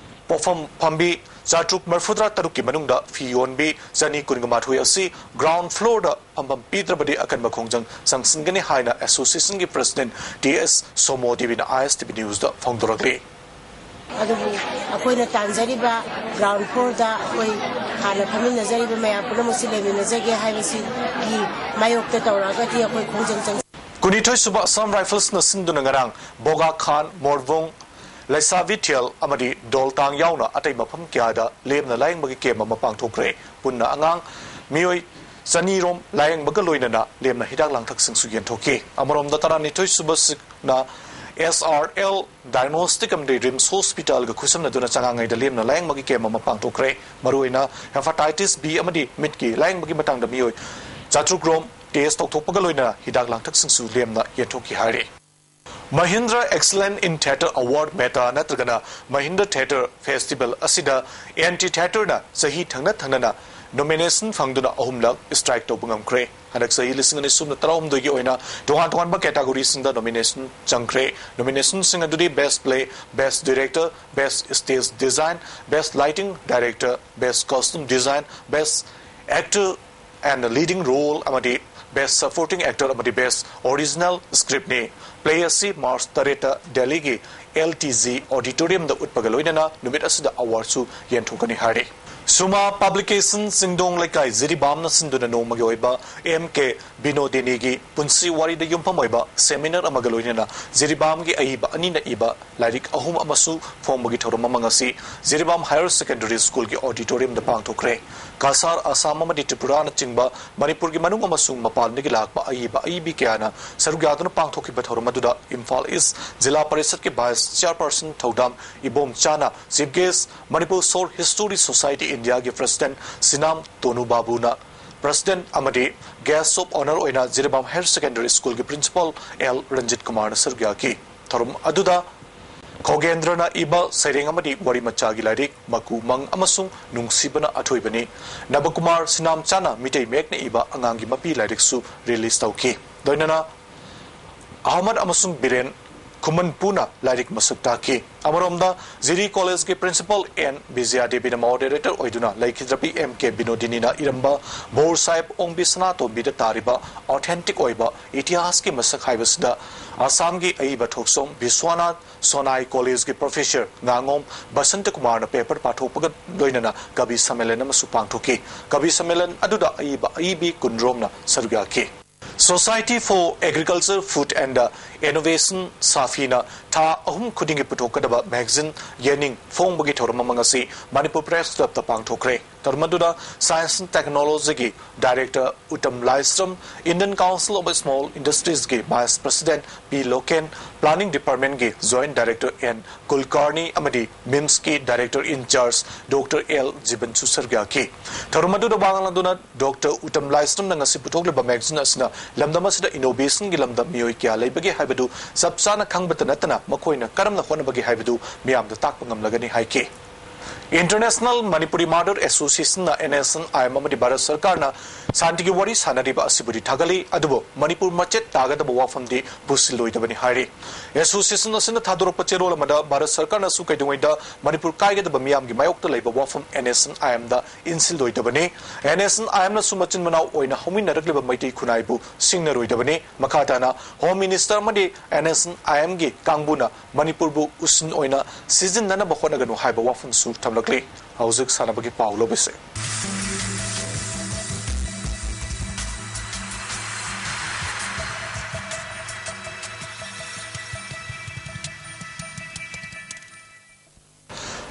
ꯄꯣꯠꯐꯝ ꯐꯝꯕꯤ ꯆꯥꯇ꯭ꯔꯨꯛ ꯃꯔꯤꯐꯨꯇꯔꯥ ꯇꯔꯨꯛꯀꯤ ꯃꯅꯨꯡꯗ ꯐꯤ ꯌꯣꯟꯕꯤ ꯆꯅꯤ ꯀꯨꯟꯒ ꯃꯥꯊꯣꯏ ꯑꯁꯤ ground floorꯗ ꯐꯝꯐꯝ ꯄꯤꯗ꯭ꯔꯕꯗꯤ ꯑꯀꯟꯕ ꯈꯣꯡꯖꯪ ꯆꯪꯁꯤꯟꯒꯅꯤ ꯍꯥꯏꯅ ꯑꯦꯁꯣꯁꯤꯌꯦꯁꯟꯒꯤ ꯄ꯭ꯔꯁꯤꯗꯦꯟꯠ ꯇꯤ ꯑꯦꯁ ꯁꯣꯃꯣ ꯗꯦꯕꯤꯅ ꯑꯥꯏ ꯑꯦꯁ ꯇꯤ ꯚꯤ ꯅ꯭ꯌꯨꯁꯇ ꯐꯣꯡꯗꯣꯔꯛꯂꯤ꯫ ꯑꯗꯨꯕꯨ ꯑꯩꯈꯣꯏꯅ ꯇꯥꯟꯖꯔꯤꯕ ground floorꯗ ꯑꯩꯈꯣꯏ ꯍꯥꯟꯅ ꯐꯝꯃꯤꯟꯅꯖꯔꯤꯕ ꯃꯌꯥꯝ ꯄꯨꯝꯅꯃꯛꯁꯤ ꯂꯩꯃꯤꯟꯅꯖꯒꯦ ꯍꯥꯏꯕꯁꯤꯒꯤ ꯃꯥꯌꯣꯛꯇ ꯇꯧꯔꯛꯑꯒꯗꯤ ꯑꯩꯈꯣꯏ ꯈꯣꯡꯖꯪ ꯆꯪ ꯀꯨꯟꯅꯤꯊꯣꯏ ꯁꯨꯕ Assam Riflesꯅ ꯁꯤꯟꯗꯨꯅ ꯉꯔꯥꯡ ꯕꯣꯒꯥ ꯈꯥꯟ, ꯃꯣꯔꯕꯨꯡ, ꯂꯩꯁꯥꯕꯤꯊꯦꯜ ꯑꯃꯗꯤ ꯗꯣꯜꯇꯥꯡ ꯌꯥꯎꯅ ꯑꯇꯩ ꯃꯐꯝ ꯀꯌꯥꯗ ꯂꯦꯝꯅ ꯂꯥꯌꯦꯡꯕꯒꯤ ꯀꯦꯝꯞ ꯑꯃ ꯄꯥꯡꯊꯣꯛꯈ꯭ꯔꯦ꯫ ꯄꯨꯟꯅ ꯑꯉꯥꯡ ꯃꯤꯑꯣꯏ ꯆꯅꯤꯔꯣꯝ ꯂꯥꯌꯦꯡꯕꯒ ꯂꯣꯏꯅꯅ ꯂꯦꯝꯅ ꯍꯤꯗꯥꯛ ꯂꯥꯡꯊꯛꯁꯤꯡꯁꯨ ꯌꯦꯟꯊꯣꯛꯈꯤ꯫ ꯑꯃꯔꯣꯝꯗ ꯇꯔꯥꯅꯤꯊꯣꯏ ꯁꯨꯕ ꯁꯤꯛꯅ ꯑꯦꯁ ꯑꯥꯔ ꯑꯦꯜ ꯗꯥꯏꯒꯅꯣꯁꯇꯤꯛ ꯑꯃꯗꯤ ꯔꯤꯝꯁ ꯍꯣꯁꯄꯤꯇꯥꯜꯒ ꯈꯨꯠꯁꯝꯅꯗꯨꯅ ꯆꯉꯥꯡꯉꯩꯗ ꯂꯦꯝꯅ ꯂꯥꯌꯦꯡꯕꯒꯤ ꯀꯦꯝꯞ ꯑꯃ ꯄꯥꯡꯊꯣꯛꯈ꯭ꯔꯦ꯫ ꯃꯔꯨꯑꯣꯏꯅ ꯍꯦꯄꯥꯇꯥꯏꯇꯤꯁ ꯕꯤ ꯑꯃꯗꯤ ꯃꯤꯠꯀꯤ ꯂꯥꯌꯦꯡꯕꯒꯤ ꯃꯇꯥꯡꯗ ꯃꯤꯑꯣꯏ ꯆꯥꯇ꯭ꯔꯨꯛ ꯔꯣꯝ ꯇꯦꯁ ꯇꯧꯊꯣꯛꯄꯒ ꯂꯣꯏꯅꯅ ꯍꯤꯗꯥꯛ ꯂꯥꯡꯊꯛꯁꯤꯡꯁꯨ ꯂꯦꯝꯅ ꯌꯦꯟꯊꯣꯛꯈꯤ ꯍꯥꯏꯔꯤ꯫ Mahindra Excellence in Theatre Award, META ꯅꯠꯇ꯭ꯔꯒꯅ Mahindra Theatre Festival ꯑꯁꯤꯗ ꯑꯦꯟꯇꯤ ꯊꯤꯌꯦꯇꯔꯅ ꯆꯍꯤ ꯊꯪꯅ ꯊꯪꯅꯅ ꯅꯣꯃꯤꯅꯦꯁꯟ ꯐꯪꯗꯨꯅ ꯑꯍꯨꯝꯂꯛ ꯁ꯭ꯇ꯭ꯔꯥꯏꯛ ꯇꯧꯕ ꯉꯝꯈ꯭ꯔꯦ꯫ ꯍꯟꯗꯛ ꯆꯍꯤ ꯂꯤꯁꯤꯡ ꯑꯅꯤ ꯁꯨꯞꯅ ꯇꯔꯥꯍꯨꯝꯗꯣꯏꯒꯤ ꯑꯣꯏꯅ ꯇꯣꯉꯥꯟ ꯇꯣꯉꯥꯟꯕ ꯀꯦꯇꯥꯒꯣꯔꯤꯁꯤꯡꯗ ꯅꯣꯃꯤꯅꯦꯁꯟ ꯆꯪꯈ꯭ꯔꯦ꯫ ꯅꯣꯃꯤꯅꯦꯁꯟꯁꯤꯡ ꯑꯗꯨꯗꯤ Best Play, Best Director, Best Stage Design, Best Lighting Director, Best Costume Design, Best Actor and Leading Role ꯑꯃꯗꯤ Best Supporting Actor ꯑꯃꯗꯤ Best Original Scriptꯅꯤ꯫ ꯄ꯭ꯂꯦ ꯑꯁꯤ ꯃꯥꯔꯆ ꯇꯔꯦꯠꯇ ꯗꯦꯜꯂꯤꯒꯤ ꯑꯦꯜ ꯇꯤ ꯖꯤ ꯑꯣꯗꯤꯇꯣꯔꯤꯌꯝꯗ ꯎꯠꯄꯒ ꯂꯣꯏꯅꯅ ꯅꯨꯃꯤꯠ ꯑꯁꯤꯗ ꯑꯦꯋꯥꯔꯗꯁꯨ ꯌꯦꯟꯊꯣꯛꯀꯅꯤ ꯍꯥꯏꯔꯤ꯫ ꯁꯨꯃꯥ ꯄꯕ꯭ꯂꯤꯀꯦꯁꯟ ꯆꯤꯡꯗꯣꯡ ꯂꯩꯀꯥꯏ ꯖꯤꯔꯤꯕꯥꯝꯅ ꯁꯤꯟꯗꯨꯅ ꯅꯣꯡꯃꯒꯤ ꯑꯣꯏꯕ ꯑꯦꯝ ꯀꯦ ꯕꯤꯅꯣꯗꯤꯅꯤꯒꯤ ꯄꯨꯟꯁꯤ ꯋꯥꯔꯤꯗ ꯌꯨꯝꯐꯝ ꯑꯣꯏꯕ ꯁꯦꯃꯤꯅꯥꯔ ꯑꯃꯒ ꯂꯣꯏꯅꯅ ꯖꯤꯔꯤꯕꯥꯝꯒꯤ ꯑꯏꯕ ꯑꯅꯤꯅ ꯏꯕ ꯂꯥꯏꯔꯤꯛ ꯑꯍꯨꯝ ꯑꯃꯁꯨ ꯐꯣꯡꯕꯒꯤ ꯊꯧꯔꯝ ꯑꯃ ꯉꯁꯤ ꯖꯤꯔꯤꯕꯥꯝ ꯍꯥꯌꯔ ꯁꯦꯀꯦꯟꯗꯔꯤ ꯁ꯭ꯀꯨꯜꯒꯤ ꯑꯣꯗꯤꯇꯣꯔꯤꯌꯝꯗ ꯄꯥꯡꯊꯣꯛꯈ꯭ꯔꯦ꯫ ꯀꯁꯥꯔ, ꯑꯁꯥꯝ ꯑꯃꯗꯤ ꯇ꯭ꯔꯤꯄꯨꯔꯥꯅꯆꯤꯡꯕ ꯃꯅꯤꯄꯨꯔꯒꯤ ꯃꯅꯨꯡ ꯑꯃꯁꯨꯡ ꯃꯄꯥꯟꯗꯒꯤ ꯂꯥꯛꯄ ꯑꯏꯕ ꯑꯏꯕꯤ ꯀꯌꯥꯅ ꯁꯔꯨꯛ ꯌꯥꯗꯨꯅ ꯄꯥꯡꯊꯣꯛꯈꯤꯕ ꯊꯧꯔꯝ ꯑꯗꯨꯗ ꯏꯝꯐꯥꯜ ꯏꯁ ꯖꯤꯂꯥ ꯄꯔꯤꯁꯠꯀꯤ ꯚꯥꯏꯁ ꯆꯤꯌꯥꯔꯄꯔꯁꯟ ꯊꯧꯗꯥꯝ ꯏꯕꯣꯝꯆꯥꯅ ꯆꯤꯐ ꯒꯦꯁ, ꯃꯅꯤꯄꯨꯔ ꯁꯣꯔ ꯍꯤꯁꯇꯣꯔꯤ ꯁꯣꯁꯥꯏꯇꯤ ꯏꯟꯗꯤꯌꯥꯒꯤ ꯄ꯭ꯔꯁꯤꯗꯦꯟꯠ ꯁꯤꯅꯥꯝ ꯇꯣꯅꯨ ꯕꯥꯕꯨꯅ ꯄ꯭ꯔꯁꯤꯗꯦꯟꯠ ꯑꯃꯗꯤ ꯒꯦꯁ ꯑꯣꯐ ꯑꯣꯅꯔ ꯑꯣꯏꯅ ꯖꯤꯔꯤꯕꯥꯝ ꯍꯥꯌꯔ ꯁꯦꯀꯦꯟꯗꯔꯤ ꯁ꯭ꯀꯨꯜꯒꯤ ꯄ꯭ꯔꯤꯟꯁꯤꯄꯥꯜ ꯑꯦꯜ ꯔꯟꯖꯤꯠ ꯀꯨꯃꯥꯔꯅ ꯁꯔꯨꯛ ꯌꯥꯈꯤ꯫ ꯊꯧꯔꯝ ꯑꯗꯨꯗ ꯈꯣꯒꯦꯟꯗ꯭ꯔꯅ ꯏꯕ ꯁꯩꯔꯦꯡ ꯑꯃꯗꯤ ꯋꯥꯔꯤ ꯃꯆꯥꯒꯤ ꯂꯥꯏꯔꯤꯛ ꯃꯀꯨ ꯃꯪ ꯑꯃꯁꯨꯡ ꯅꯨꯡꯁꯤꯕꯅ ꯑꯊꯣꯏꯕꯅꯤ, ꯅꯕꯀꯨꯃꯥꯔ ꯁꯤꯅꯥꯝꯆꯥꯅ ꯃꯤꯇꯩ ꯃꯌꯦꯛꯅ ꯏꯕ ꯑꯉꯥꯡꯒꯤ ꯃꯄꯤ ꯂꯥꯏꯔꯤꯛꯁꯨ ꯔꯤꯂꯤꯖ ꯇꯧꯈꯤ꯫ ꯂꯣꯏꯅꯅ ꯑꯍꯃꯗ ꯑꯃꯁꯨꯡ ꯕꯤꯔꯦꯟ ꯈꯨꯃꯟꯄꯨꯅ ꯂꯥꯏꯔꯤꯛ ꯃꯁꯛ ꯇꯥꯛꯈꯤ꯫ ꯑꯃꯔꯣꯝꯗ ꯖꯤꯔꯤ ꯀꯣꯂꯦꯖꯀꯤ ꯄ꯭ꯔꯤꯟꯁꯤꯄꯥꯜ ꯑꯦꯟ ꯕꯤꯖꯌꯥꯗꯦꯕꯤꯅ ꯃꯣꯗꯦꯔꯦꯇꯔ ꯑꯣꯏꯗꯨꯅ ꯂꯩꯈꯤꯗ꯭ꯔꯕꯤ ꯑꯦꯝ ꯀꯦ ꯕꯤꯅꯣꯗꯤꯅꯤꯅ ꯏꯔꯝꯕ ꯕꯣꯔ ꯁꯥꯍꯦꯕ ꯑꯣꯡꯕꯤ ꯁꯅꯥꯇꯣꯝꯕꯤꯗ ꯇꯥꯔꯤꯕ ꯑꯣꯊꯦꯟꯇꯤꯛ ꯑꯣꯏꯕ ꯏꯇꯤꯍꯥꯁꯀꯤ ꯃꯁꯛ ꯍꯥꯏꯕꯁꯤꯗ ꯑꯁꯥꯝꯒꯤ ꯑꯏꯕ ꯊꯣꯛꯆꯣꯝ ꯕꯤꯁ꯭ꯋꯥꯅꯥꯊ ꯁꯣꯅꯥꯏ ꯀꯣꯂꯦꯖꯀꯤ ꯄ꯭ꯔꯣꯐꯦꯁꯔ ꯉꯥꯉꯣꯝ ꯕꯁꯟꯇ ꯀꯨꯃꯥꯔꯅ ꯄꯦꯄꯔ ꯄꯥꯊꯣꯛꯄꯒ ꯂꯣꯏꯅꯅ ꯀꯕꯤ ꯁꯝꯃꯦꯂꯟ ꯑꯃꯁꯨ ꯄꯥꯡꯊꯣꯛꯈꯤ꯫ ꯀꯕꯤ ꯁꯝꯃꯦꯂꯟ ꯑꯗꯨꯗ ꯑꯏꯕ ꯑꯏꯕꯤ ꯀꯨꯟꯔꯣꯝꯅ ꯁꯔꯨꯛ ꯌꯥꯈꯤ꯫ Society for Agriculture, Food and Innovation, ꯁꯥꯐꯤꯅ ꯊꯥ ꯑꯍꯨꯝ ꯈꯨꯗꯤꯡꯒꯤ ꯄꯨꯊꯣꯛꯀꯗꯕ ꯃꯦꯒꯥꯖꯤꯟ ꯌꯦꯅꯤꯡ ꯐꯣꯡꯕꯒꯤ ꯊꯧꯔꯝ ꯑꯃ ꯉꯁꯤ ꯃꯅꯤꯄꯨꯔ ꯄ꯭ꯔꯦꯁ ꯀ꯭ꯂꯕꯇ ꯄꯥꯡꯊꯣꯛꯈ꯭ꯔꯦ꯫ ꯊꯧꯔꯝ ꯑꯗꯨꯗ ꯁꯥꯏꯟꯁ ꯑꯦꯟ ꯇꯦꯛꯅꯣꯂꯣꯖꯤꯒꯤ director Uttam Laishram, Indian council of small ꯏꯟꯗꯁꯇ꯭ꯔꯤꯁꯀꯤ vice president P Loken, planning ꯗꯤꯄꯥꯔꯠꯃꯦꯟꯠꯀꯤ ꯖꯣꯏꯟꯠ ꯗꯥꯏꯔꯦꯛꯇꯔ ꯑꯦꯟ ꯀꯨꯜꯀꯥꯔꯅꯤ ꯑꯃꯗꯤ ꯃꯤꯝꯁꯀꯤ director in charge doctor L ꯖꯤꯕꯟꯁꯨ ꯁꯔꯨꯛ ꯌꯥꯈꯤ꯫ ꯊꯧꯔꯝ ꯑꯗꯨꯗ ꯋꯥ ꯉꯥꯡꯂꯗꯨꯅ ꯗꯣꯛꯇꯔ ꯎꯇꯝ ꯂꯥꯏꯁ꯭ꯔꯝꯅ ꯉꯁꯤ ꯄꯨꯊꯣꯛꯂꯤꯕ ꯃꯦꯒꯥꯖꯤꯟ ꯑꯁꯤꯅ ꯂꯝꯗꯝ ꯑꯁꯤꯗ ꯏꯅꯣꯚꯦꯁꯟꯒꯤ ꯂꯝꯗ ꯃꯤꯑꯣꯏ ꯀꯌꯥ ꯂꯩꯕꯒꯦ ꯍꯥꯏꯕꯗꯨ ꯆꯞ ꯆꯥꯅ ꯈꯪꯕꯇ ꯅꯠꯇꯅ ꯃꯈꯣꯏꯅ ꯀꯔꯝꯅ ꯍꯣꯠꯅꯕꯒꯦ ꯍꯥꯏꯕꯗꯨ ꯃꯤꯌꯥꯝꯗ ꯇꯥꯛꯄ ꯉꯝꯂꯒꯅꯤ ꯍꯥꯏꯈꯤ꯫ ꯏꯟꯇꯔꯅꯦꯁꯅꯦꯜ ꯃꯅꯤꯄꯨꯔꯤ ꯃꯥꯗꯔ ꯑꯦꯁꯣꯁꯤꯌꯦꯁꯟꯅ N S N I M ꯑꯃꯗꯤ ꯚꯥꯔꯠ ꯁꯔꯀꯥꯔꯅ ꯁꯥꯟꯇꯤꯒꯤ ꯋꯥꯔꯤ ꯁꯥꯅꯔꯤꯕ ꯑꯁꯤꯕꯨꯗꯤ ꯊꯥꯒꯠꯂꯤ, ꯑꯗꯨꯕꯨ ꯃꯅꯤꯄꯨꯔ ꯃꯆꯦꯠ ꯇꯥꯒꯗꯕ ꯋꯥꯐꯝꯗꯤ ꯄꯨꯁꯤꯜꯂꯣꯏꯗꯕꯅꯤ ꯍꯥꯏꯔꯤ꯫ ꯑꯦꯁꯣꯁꯤꯌꯦꯁꯟ ꯑꯁꯤꯅ ꯊꯥꯗꯣꯔꯛꯄ ꯆꯦꯔꯣꯜ ꯑꯃꯗ ꯚꯥꯔꯠ ꯁꯔꯀꯥꯔꯅꯁꯨ ꯀꯩꯗꯧꯉꯩꯗ ꯃꯅꯤꯄꯨꯔ ꯀꯥꯏꯒꯗꯕ ꯃꯤꯌꯥꯝꯒꯤ ꯃꯥꯌꯣꯛꯇ ꯂꯩꯕ ꯋꯥꯐꯝ ꯑꯦꯟ ꯑꯦꯁ ꯑꯦꯟ ꯑꯥꯏ ꯑꯦꯝꯗ ꯏꯟꯁꯤꯜꯂꯣꯏꯗꯕꯅꯤ꯫ ꯑꯦꯟ ꯑꯦꯁ ꯑꯦꯟ ꯑꯥꯏ ꯑꯦꯝꯅꯁꯨ ꯃꯆꯤꯟ ꯃꯅꯥꯎ ꯑꯣꯏꯅ ꯍꯧꯃꯤꯟꯅꯔꯛꯂꯤꯕ ꯃꯩꯇꯩ ꯈꯨꯟꯅꯥꯏꯕꯨ ꯁꯤꯡꯅꯔꯣꯏꯗꯕꯅꯤ꯫ ꯃꯈꯥ ꯇꯥꯅ ꯍꯣꯝ ꯃꯤꯅꯤꯁꯇꯔ ꯑꯃꯗꯤ ꯑꯦꯟ ꯑꯦꯁ ꯑꯦꯟ ꯑꯥꯏ ꯑꯦꯝꯒꯤ ꯀꯥꯡꯕꯨꯅ ꯃꯅꯤꯄꯨꯔꯕꯨ ꯎꯁꯤꯟ ꯑꯣꯏꯅ ꯁꯤꯖꯤꯟꯅꯅꯕ ꯍꯣꯠꯅꯒꯅꯨ ꯍꯥꯏꯕ ꯋꯥꯐꯝꯁꯨ ꯊꯝꯂꯛꯂꯤ꯫ ꯍꯧꯖꯤꯛ ꯁꯥꯟꯅꯕꯒꯤ ꯄꯥꯎ ꯂꯧꯕꯤꯁꯦ꯫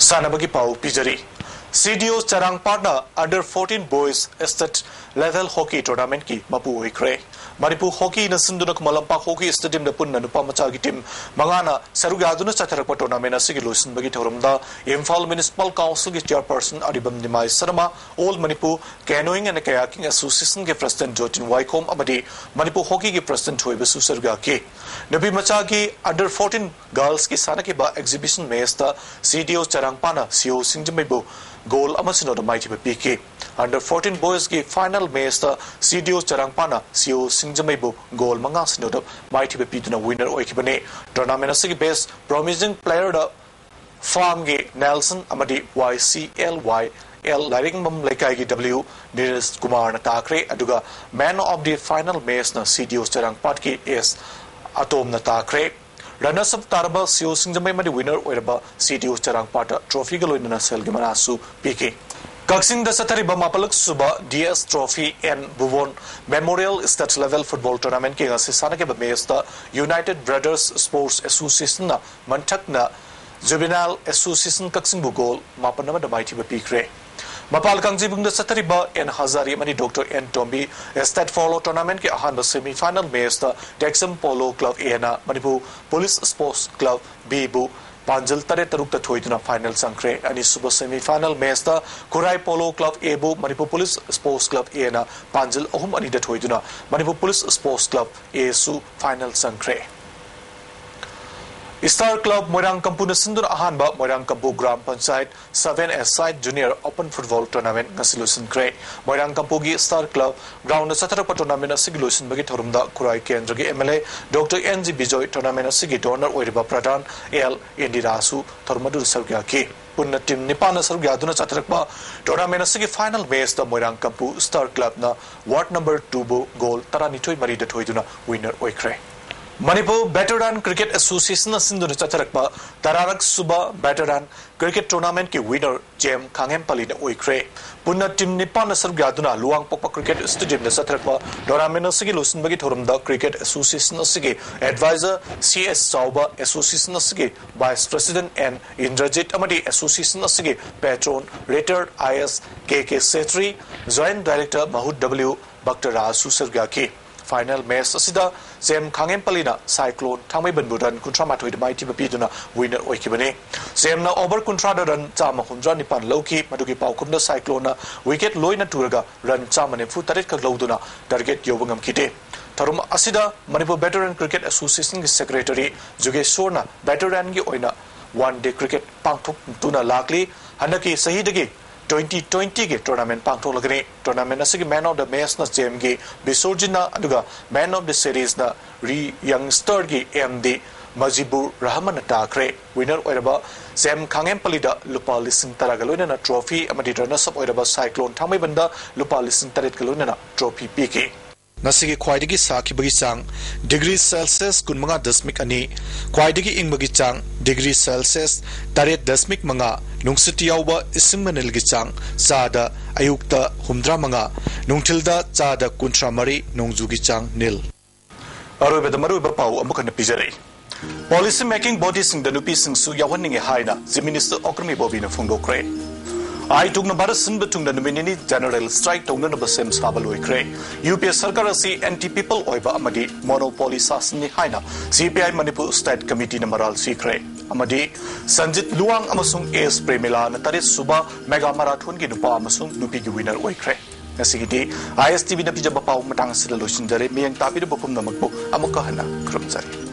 ꯁꯥꯟꯅꯕꯒꯤ ꯄꯥꯎ ꯄꯤꯖꯔꯤ꯫ ꯁꯤ ꯗꯤ ꯑꯣ ꯆꯔꯥꯡꯄꯥꯠꯅ under fourteen boys state level hockey tournamentꯀꯤ ꯃꯄꯨ ꯑꯣꯏꯈ꯭ꯔꯦ꯫ ꯃꯅꯤꯄꯨꯔ ꯍꯣꯀꯤꯅ ꯁꯤꯟꯗꯨꯅ ꯈꯨꯃꯟ ꯂꯝꯄꯥꯛ ꯍꯣꯀꯤ ꯁ꯭ꯇꯦꯗꯤꯌꯝꯗ ꯄꯨꯟꯅ ꯅꯨꯄꯥ ꯃꯆꯥꯒꯤ ꯇꯤꯝ ꯃꯉꯥꯅ ꯁꯔꯨꯛ ꯌꯥꯗꯨꯅ ꯆꯠꯊꯔꯛꯄ ꯇꯣꯔꯅꯥꯃꯦꯟ ꯑꯁꯤꯒꯤ ꯂꯣꯏꯁꯤꯟꯕꯒꯤ ꯊꯧꯔꯝꯗ ꯏꯝꯐꯥꯜ ꯃ꯭ꯌꯨꯅꯤꯁꯤꯄꯥꯜ ꯀꯥꯎꯟꯁꯤꯜꯒꯤ chairperson Aribam Nimai Sharma, All Manipur Canoeing and Kayaking Associationꯒꯤ ꯄ꯭ꯔꯁꯤꯗꯦꯟꯠ ꯖꯣꯇꯤꯟ ꯋꯥꯏꯈꯣꯝ ꯑꯃꯗꯤ ꯃꯅꯤꯄꯨꯔ ꯍꯣꯀꯤꯒꯤ ꯄ꯭ꯔꯁꯤꯗꯦꯟꯠ ꯊꯣꯏꯕꯁꯨ ꯁꯔꯨꯛ ꯌꯥꯈꯤ꯫ ꯅꯨꯄꯤ ꯃꯆꯥꯒꯤ under fourteen ꯒꯔꯜꯁꯀꯤ ꯁꯥꯟꯅꯈꯤꯕ ꯑꯦꯛꯖꯤꯕꯤꯁꯟ ꯃꯦꯆꯇ ꯁꯤ ꯗꯤ ꯑꯣ ꯆꯔꯥꯡꯄꯥꯅ ꯁꯤ ꯑꯣ ꯁꯤꯡꯖꯃꯩꯕꯨ ꯒꯣꯜ ꯑꯃ ꯁꯤꯅꯣꯗ ꯃꯥꯏꯊꯤꯕ ꯄꯤꯈꯤ꯫ Under fourteen ꯕꯣꯏꯁꯀꯤ ꯐꯥꯏꯅꯦꯜ ꯃꯦꯆꯇ ꯁꯤ ꯗꯤ ꯑꯣ ꯆꯔꯥꯡꯄꯥꯅ ꯁꯤ ꯑꯣ ꯁꯤꯡꯖꯃꯩꯕꯨ ꯒꯣꯜ ꯃꯉꯥ ꯁꯤꯅꯣꯗ ꯃꯥꯏꯊꯤꯕ ꯄꯤꯗꯨꯅ ꯋꯤꯟꯅꯔ ꯑꯣꯏꯈꯤꯕꯅꯤ꯫ ꯇꯣꯔꯅꯥꯃꯦꯟ ꯑꯁꯤꯒꯤ ꯕꯦꯁ ꯄ꯭ꯔꯣꯃꯤꯁꯤꯡ ꯄ꯭ꯂꯦꯌꯔꯗ ꯐꯥꯝꯒꯤ ꯅꯦꯜꯁꯟ ꯑꯃꯗꯤ ꯋꯥꯏ ꯁꯤ ꯑꯦꯜ ꯋꯥꯏ ꯑꯦꯜ ꯂꯥꯏꯔꯤꯛꯉꯝ ꯂꯩꯀꯥꯏꯒꯤ ꯗꯕ꯭ꯂꯤꯎ ꯅꯤꯔꯖ ꯀꯨꯃꯥꯔꯅ ꯇꯥꯈ꯭ꯔꯦ꯫ ꯑꯗꯨꯒ ꯃꯦꯟ ꯑꯣꯐ ꯗꯤ ꯐꯥꯏꯅꯦꯜ ꯃꯦꯆꯅ ꯁꯤ ꯗꯤ ꯑꯣ ꯆꯔꯥꯡꯄꯥꯠꯀꯤ ꯑꯦꯁ ꯑꯇꯣꯝꯅ ꯇꯥꯈ꯭ꯔꯦ꯫ ꯔꯅꯔꯁ ꯑꯞ ꯇꯥꯔꯕ ꯁꯤ ꯑꯣ ꯁꯤꯡꯖꯃꯩ ꯑꯃꯗꯤ ꯋꯤꯟꯅꯔ ꯑꯣꯏꯔꯕ ꯁꯤ ꯗꯤ ꯑꯣ ꯆꯔꯥꯡꯄꯥꯠꯇ ꯇ꯭ꯔꯣꯐꯤꯒ ꯂꯣꯏꯅꯅ ꯁꯦꯜꯒꯤ ꯃꯅꯥꯁꯨ ꯄꯤꯈꯤ꯫ ꯀꯛꯆꯤꯡꯗ ꯆꯠꯊꯔꯤꯕ ꯃꯥꯄꯜꯂꯛ ꯁꯨꯕ D S trophy N Bhubon memorial state level football ꯇꯣꯔꯅꯥꯃꯦꯟꯠꯀꯤ ꯉꯁꯤ ꯁꯥꯟꯅꯈꯤꯕ ꯃꯦꯆꯇ ꯌꯨꯅꯥꯏꯇꯦꯗ ꯕ꯭ꯔꯗꯔꯁ ꯁ꯭ꯄꯣꯔꯠꯁ ꯑꯦꯁꯣꯁꯤꯌꯦꯁꯟꯅ ꯃꯟꯊꯛꯅ ꯖꯨꯕꯤꯅꯥꯏꯜ ꯑꯦꯁꯣꯁꯤꯌꯦꯁꯟ ꯀꯛꯆꯤꯡꯕꯨ ꯒꯣꯜ ꯃꯥꯄꯟ ꯑꯃꯗ ꯃꯥꯏꯊꯤꯕ ꯄꯤꯈ꯭ꯔꯦ꯫ ꯃꯄꯥꯜ ꯀꯥꯡꯖꯩꯕꯨꯡꯗ ꯆꯠꯊꯔꯤꯕ ꯑꯦꯟ ꯍꯖꯥꯔꯤ ꯑꯃꯗꯤ doctor N Tombi state polo ꯇꯣꯔꯅꯥꯃꯦꯟꯠꯀꯤ ꯑꯍꯥꯟꯕ ꯁꯦꯃꯤ ꯐꯥꯏꯅꯦꯜ ꯃꯦꯆꯇ ꯇꯦꯛꯆꯝ ꯄꯣꯂꯣ ꯀ꯭ꯂꯕ ꯑꯦꯅ ꯃꯅꯤꯄꯨꯔ ꯄꯨꯂꯤꯁ ꯁ꯭ꯄꯣꯔꯠꯁ ꯀ꯭ꯂꯕ ꯕꯤꯕꯨ ꯄꯥꯟꯖꯜ ꯇꯔꯦꯠ ꯇꯔꯨꯛꯇ ꯊꯣꯏꯗꯨꯅ ꯐꯥꯏꯅꯦꯜ ꯆꯪꯈ꯭ꯔꯦ꯫ ꯑꯅꯤꯁꯨꯕ ꯁꯦꯃꯤ ꯐꯥꯏꯅꯦꯜ ꯃꯦꯆꯇ ꯈꯨꯔꯥꯏ ꯄꯣꯂꯣ ꯀ꯭ꯂꯕ ꯑꯦꯕꯨ ꯃꯅꯤꯄꯨꯔ ꯄꯨꯂꯤꯁ ꯁ꯭ꯄꯣꯔꯠꯁ ꯀ꯭ꯂꯕ ꯑꯦꯅ ꯄꯥꯟꯖꯜ ꯑꯍꯨꯝ ꯑꯅꯤꯗ ꯊꯣꯏꯗꯨꯅ ꯃꯅꯤꯄꯨꯔ ꯄꯨꯂꯤꯁ ꯁ꯭ꯄꯣꯔꯠꯁ ꯀ꯭ꯂꯕ ꯑꯦꯁꯨ ꯐꯥꯏꯅꯦꯜ ꯆꯪꯈ꯭ꯔꯦ꯫ ꯁ꯭ꯇꯥꯔ ꯀ꯭ꯂꯕ ꯃꯣꯏꯔꯥꯡ ꯀꯝꯄꯨꯅ ꯁꯤꯟꯗꯨꯅ ꯑꯍꯥꯟꯕ Moirang Kampu gram panchayat seven A side junior open football tournament ꯉꯁꯤ ꯂꯣꯏꯁꯤꯟꯈ꯭ꯔꯦ꯫ ꯃꯣꯏꯔꯥꯡ ꯀꯝꯄꯨꯒꯤ ꯁ꯭ꯇꯥꯔ ꯀ꯭ꯂꯕ ꯒ꯭ꯔꯥꯎꯟꯗ ꯆꯠꯊꯔꯛꯄ ꯇꯣꯔꯅꯥꯃꯦꯟ ꯑꯁꯤꯒꯤ ꯂꯣꯏꯁꯤꯟꯕꯒꯤ ꯊꯧꯔꯝꯗ ꯈꯨꯔꯥꯏ ꯀꯦꯟꯗ꯭ꯔꯒꯤ M L A doctor N G Bijoy, tournament ꯑꯁꯤꯒꯤ ꯗꯣꯅꯔ ꯑꯣꯏꯔꯤꯕ ꯄ꯭ꯔꯙꯥꯟ ꯑꯦꯜ ꯏꯟꯗꯤꯔꯥꯁꯨ ꯊꯧꯔꯝ ꯑꯗꯨꯗ ꯁꯔꯨꯛ ꯌꯥꯈꯤ꯫ ꯄꯨꯟꯅ ꯇꯤꯝ ꯅꯤꯄꯥꯟꯅ ꯁꯔꯨꯛ ꯌꯥꯗꯨꯅ ꯆꯠꯊꯔꯛꯄ ꯇꯣꯔꯅꯥꯃꯦꯟ ꯑꯁꯤꯒꯤ ꯐꯥꯏꯅꯦꯜ ꯃꯦꯆꯇ ꯃꯣꯏꯔꯥꯡ Kampu star ꯀ꯭ꯂꯕꯅ ward number ꯇꯨꯕꯨ goal ꯇꯔꯥꯅꯤꯊꯣꯏ ꯃꯔꯤꯗ ꯊꯣꯏꯗꯨꯅ ꯋꯤꯟꯅꯔ ꯑꯣꯏꯈ꯭ꯔꯦ꯫ ꯃꯅꯤꯄꯨꯔ ꯚꯦꯇꯔꯥꯟ ꯀ꯭ꯔꯤꯀꯦꯠ ꯑꯦꯁꯣꯁꯤꯌꯦꯁꯟꯅ ꯁꯤꯟꯗꯨꯅ ꯆꯠꯊꯔꯛꯄ ꯇꯔꯥꯔꯛ ꯁꯨꯕ ꯚꯦꯇꯔꯥꯟ ꯀ꯭ꯔꯤꯀꯦꯠ ꯇꯣꯔꯅꯥꯃꯦꯟꯠꯀꯤ ꯋꯤꯅꯔ ꯖꯦꯝ ꯈꯥꯉꯦꯝꯄꯜꯂꯤꯅ ꯑꯣꯏꯈ꯭ꯔꯦ꯫ ꯄꯨꯟꯅ ꯇꯤꯝ ꯅꯤꯄꯥꯟꯅ ꯁꯔꯨꯛ ꯌꯥꯗꯨꯅ ꯂꯨꯋꯥꯡꯄꯣꯛꯄ ꯀ꯭ꯔꯤꯀꯦꯠ ꯁ꯭ꯇꯦꯗꯤꯌꯝꯗ ꯆꯠꯊꯔꯛꯄ ꯇꯣꯔꯅꯥꯃꯦꯟꯠ ꯑꯁꯤꯒꯤ ꯂꯣꯏꯁꯤꯟꯕꯒꯤ ꯊꯧꯔꯝꯗ ꯀ꯭ꯔꯤꯀꯦꯠ ꯑꯦꯁꯣꯁꯤꯌꯦꯁꯟ ꯑꯁꯤꯒꯤ ꯑꯦꯗꯚꯥꯏꯖꯔ ꯁꯤ ꯑꯦꯁ ꯆꯥꯎꯕ, ꯑꯦꯁꯣꯁꯤꯌꯦꯁꯟ ꯑꯁꯤꯒꯤ ꯚꯥꯏꯁ ꯄ꯭ꯔꯦꯁꯤꯗꯦꯟꯠ ꯑꯦꯟ ꯏꯟꯗ꯭ꯔꯖꯤꯠ ꯑꯃꯗꯤ ꯑꯦꯁꯣꯁꯤꯌꯦꯁꯟ ꯑꯁꯤꯒꯤ ꯄꯦꯇ꯭ꯔꯣꯟ ꯔꯤꯇꯥꯌꯔꯗ ꯑꯥꯏ ꯑꯦꯁ ꯀꯦ ꯀꯦ ꯁꯦꯇ꯭ꯔꯤ, ꯖꯣꯏꯟꯠ ꯗꯥꯏꯔꯦꯛꯇꯔ ꯃꯍꯨꯠ ꯗꯕ꯭ꯂꯤꯌꯨ ꯚꯛꯇꯔꯥꯖꯁꯨ ꯁꯔꯨꯛ ꯌꯥꯈꯤ꯫ ꯐꯥꯏꯅꯦꯜ ꯃꯦꯆ ꯑꯁꯤꯗ ꯖꯦꯝ ꯈꯥꯉꯦꯝꯄꯜꯂꯤꯅ ꯁꯥꯏꯀ꯭ꯂꯣꯟ ꯊꯥꯡꯃꯩꯕꯟꯕꯨ ꯔꯟ ꯀꯨꯟꯊ꯭ꯔꯥ ꯃꯥꯊꯣꯏꯗ ꯃꯥꯏꯊꯤꯕ ꯄꯤꯗꯨꯅ ꯋꯤꯅꯔ ꯑꯣꯏꯈꯤꯕꯅꯤ꯫ ꯖꯦꯝꯅ ꯑꯣꯚꯔ ꯀꯨꯟꯊ꯭ꯔꯥꯗ ꯔꯟ ꯆꯥꯝꯃ ꯍꯨꯝꯗ꯭ꯔꯥ ꯅꯤꯄꯥꯟ ꯂꯧꯈꯤ꯫ ꯃꯗꯨꯒꯤ ꯄꯥꯎꯈꯨꯝꯗ ꯁꯥꯏꯀ꯭ꯂꯣꯟꯅ ꯋꯤꯀꯦꯠ ꯂꯣꯏꯅ ꯇꯨꯔꯒ ꯔꯟ ꯆꯥꯝꯃ ꯅꯤꯐꯨ ꯇꯔꯦꯠ ꯈꯛ ꯂꯧꯗꯨꯅ ꯇꯥꯔꯒꯦꯠ ꯌꯧꯕ ꯉꯝꯈꯤꯗꯦ꯫ ꯊꯧꯔꯝ ꯑꯁꯤꯗ ꯃꯅꯤꯄꯨꯔ ꯚꯦꯇꯔꯥꯟ ꯀ꯭ꯔꯤꯀꯦꯠ ꯑꯦꯁꯣꯁꯤꯌꯦꯁꯟꯒꯤ ꯁꯦꯀ꯭ꯔꯦꯇꯔꯤ ꯖꯨꯒꯦꯁꯣꯔꯅ ꯚꯦꯇꯔꯥꯟꯒꯤ ꯑꯣꯏꯅ ꯋꯥꯟ ꯗꯦ ꯀ꯭ꯔꯤꯀꯦꯠ ꯄꯥꯡꯊꯣꯛꯇꯨꯅ ꯂꯥꯛꯂꯤ꯫ ꯍꯟꯗꯛꯀꯤ ꯆꯍꯤꯗꯒꯤ ꯇ꯭ꯋꯦꯟꯇꯤ ꯇ꯭ꯋꯦꯟꯇꯤꯒꯤ ꯇꯣꯔꯅꯥꯃꯦꯟꯠ ꯄꯥꯡꯊꯣꯛꯂꯒꯅꯤ꯫ ꯇꯣꯔꯅꯥꯃꯦꯟꯠ ꯑꯁꯤꯒꯤ ꯃꯦꯟ ꯑꯣꯐ ꯗ ꯃꯦꯆꯅ ꯖꯦꯝꯒꯤ ꯕꯤꯁꯣꯔꯖꯤꯠꯅ, ꯑꯗꯨꯒ ꯃꯦꯟ ꯑꯣꯐ ꯗ ꯁꯤꯔꯤꯖꯅ ꯔꯤ ꯌꯪꯁꯇꯔꯒꯤ ꯑꯦꯝ ꯗꯤ ꯃꯖꯤꯕꯨꯔ ꯔꯍꯃꯟꯅ ꯇꯥꯈ꯭ꯔꯦ꯫ ꯋꯤꯅꯔ ꯑꯣꯏꯔꯕ ꯖꯦꯝ ꯈꯥꯉꯦꯝꯄꯜꯂꯤꯗ ꯂꯨꯄꯥ ꯂꯤꯁꯤꯡ ꯇꯔꯥꯒ ꯂꯣꯏꯅꯅ ꯇ꯭ꯔꯣꯐꯤ ꯑꯃꯗꯤ ꯔꯅꯔꯁ ꯑꯞ ꯑꯣꯏꯔꯕ ꯁꯥꯏꯀ꯭ꯂꯣꯟ ꯊꯥꯡꯃꯩꯕꯟꯗ ꯂꯨꯄꯥ ꯂꯤꯁꯤꯡ ꯇꯔꯦꯠꯀ ꯂꯣꯏꯅꯅ ꯇ꯭ꯔꯣꯐꯤ ꯄꯤꯈꯤ꯫ ꯉꯁꯤꯒꯤ ꯈ꯭ꯋꯥꯏꯗꯒꯤ ꯁꯥꯈꯤꯕꯒꯤ ꯆꯥꯡ ꯗꯤꯒ꯭ꯔꯤ ꯁꯦꯜꯁꯤꯌꯁ ꯀꯨꯟꯃꯉꯥ ꯗꯁꯃꯤꯛ ꯑꯅꯤ, ꯈ꯭ꯋꯥꯏꯗꯒꯤ ꯏꯪꯕꯒꯤ ꯆꯥꯡ ꯗꯤꯒ꯭ꯔꯤ ꯁꯦꯜꯁꯤꯌꯁ ꯇꯔꯦꯠ ꯗꯁꯃꯤꯛ ꯃꯉꯥ, ꯅꯨꯡꯁꯤꯠ ꯌꯥꯎꯕ ꯏꯁꯤꯡ ꯃꯅꯤꯜꯒꯤ ꯆꯥꯡ ꯆꯥꯗ ꯑꯌꯨꯛꯇ ꯍꯨꯝꯗ꯭ꯔꯥ ꯃꯉꯥ, ꯅꯨꯡꯊꯤꯜꯗ ꯆꯥꯗ ꯀꯨꯟꯊ꯭ꯔꯥ ꯃꯔꯤ, ꯅꯣꯡꯖꯨꯒꯤ ꯆꯥꯡ ꯅꯤꯜ꯫ ꯑꯔꯣꯏꯕꯗ ꯃꯔꯨꯑꯣꯏꯕ ꯄꯥꯎ ꯑꯃꯨꯛ ꯍꯟꯅ ꯄꯤꯖꯔꯛꯏ꯫ ꯄꯣꯂꯤꯁꯤ ꯃꯦꯀꯤꯡ ꯕꯣꯗꯤꯁꯤꯡꯗ ꯅꯨꯄꯤꯁꯤꯡꯁꯨ ꯌꯥꯎꯍꯟꯅꯤꯡꯉꯤ ꯍꯥꯏꯅ ꯆꯤꯐ ꯃꯤꯅꯤꯁꯇꯔ ꯑꯣꯀ꯭ꯔꯃꯤ ꯕꯣꯕꯤꯅ ꯐꯣꯡꯗꯣꯛꯈ꯭ꯔꯦ꯫ ꯑꯥꯏ ꯇꯨꯡꯅ ꯚꯥꯔꯠ ꯁꯤꯟꯕ ꯊꯨꯡꯅ ꯅꯨꯃꯤꯠ ꯅꯤꯅꯤ ꯖꯦꯅꯔꯦꯜ ꯁ꯭ꯇ꯭ꯔꯥꯏꯛ ꯇꯧꯅꯅꯕ ꯁꯦꯝ ꯁꯥꯕ ꯂꯣꯏꯈ꯭ꯔꯦ꯫ ꯌꯨ ꯄꯤ ꯑꯦ ꯁꯔꯀꯥꯔ ꯑꯁꯤ ꯑꯦꯟꯇꯤ ꯄꯤꯄꯜ ꯑꯣꯏꯕ ꯑꯃꯗꯤ ꯃꯣꯅꯣꯄꯣꯂꯤ ꯁꯥꯁꯟꯅꯤ ꯍꯥꯏꯅ ꯁꯤ ꯄꯤ ꯑꯥꯏ ꯃꯅꯤꯄꯨꯔ ꯁ꯭ꯇꯦꯠ ꯀꯃꯤꯇꯤꯅ ꯃꯔꯥꯜ ꯁꯤꯈ꯭ꯔꯦ꯫ ꯑꯃꯗꯤ ꯁꯟꯖꯤꯠ ꯂꯨꯋꯥꯡ ꯑꯃꯁꯨꯡ ꯑꯦꯁ ꯄ꯭ꯔꯦꯃꯤꯂꯥꯅ ꯇꯔꯦꯠ ꯁꯨꯕ ꯃꯦꯒꯥ ꯃꯥꯔꯥꯊꯣꯟꯒꯤ ꯅꯨꯄꯥ ꯑꯃꯁꯨꯡ ꯅꯨꯄꯤꯒꯤ ꯋꯤꯅꯔ ꯑꯣꯏꯈ꯭ꯔꯦ꯫ ꯉꯁꯤꯒꯤꯗꯤ ꯑꯥꯏ ꯑꯦꯁ ꯇꯤ ꯚꯤꯅ ꯄꯤꯖꯕ ꯄꯥꯎ ꯃꯇꯥꯡ ꯑꯁꯤꯗ ꯂꯣꯏꯁꯤꯟꯖꯔꯦ꯫ ꯃꯤꯠꯌꯦꯡ ꯇꯥꯕꯤꯔꯤꯕ ꯄꯨꯝꯅꯃꯛꯄꯨ ꯑꯃꯨꯛꯀ ꯍꯟꯅ ꯈꯨꯔꯨꯝꯖꯔꯤ꯫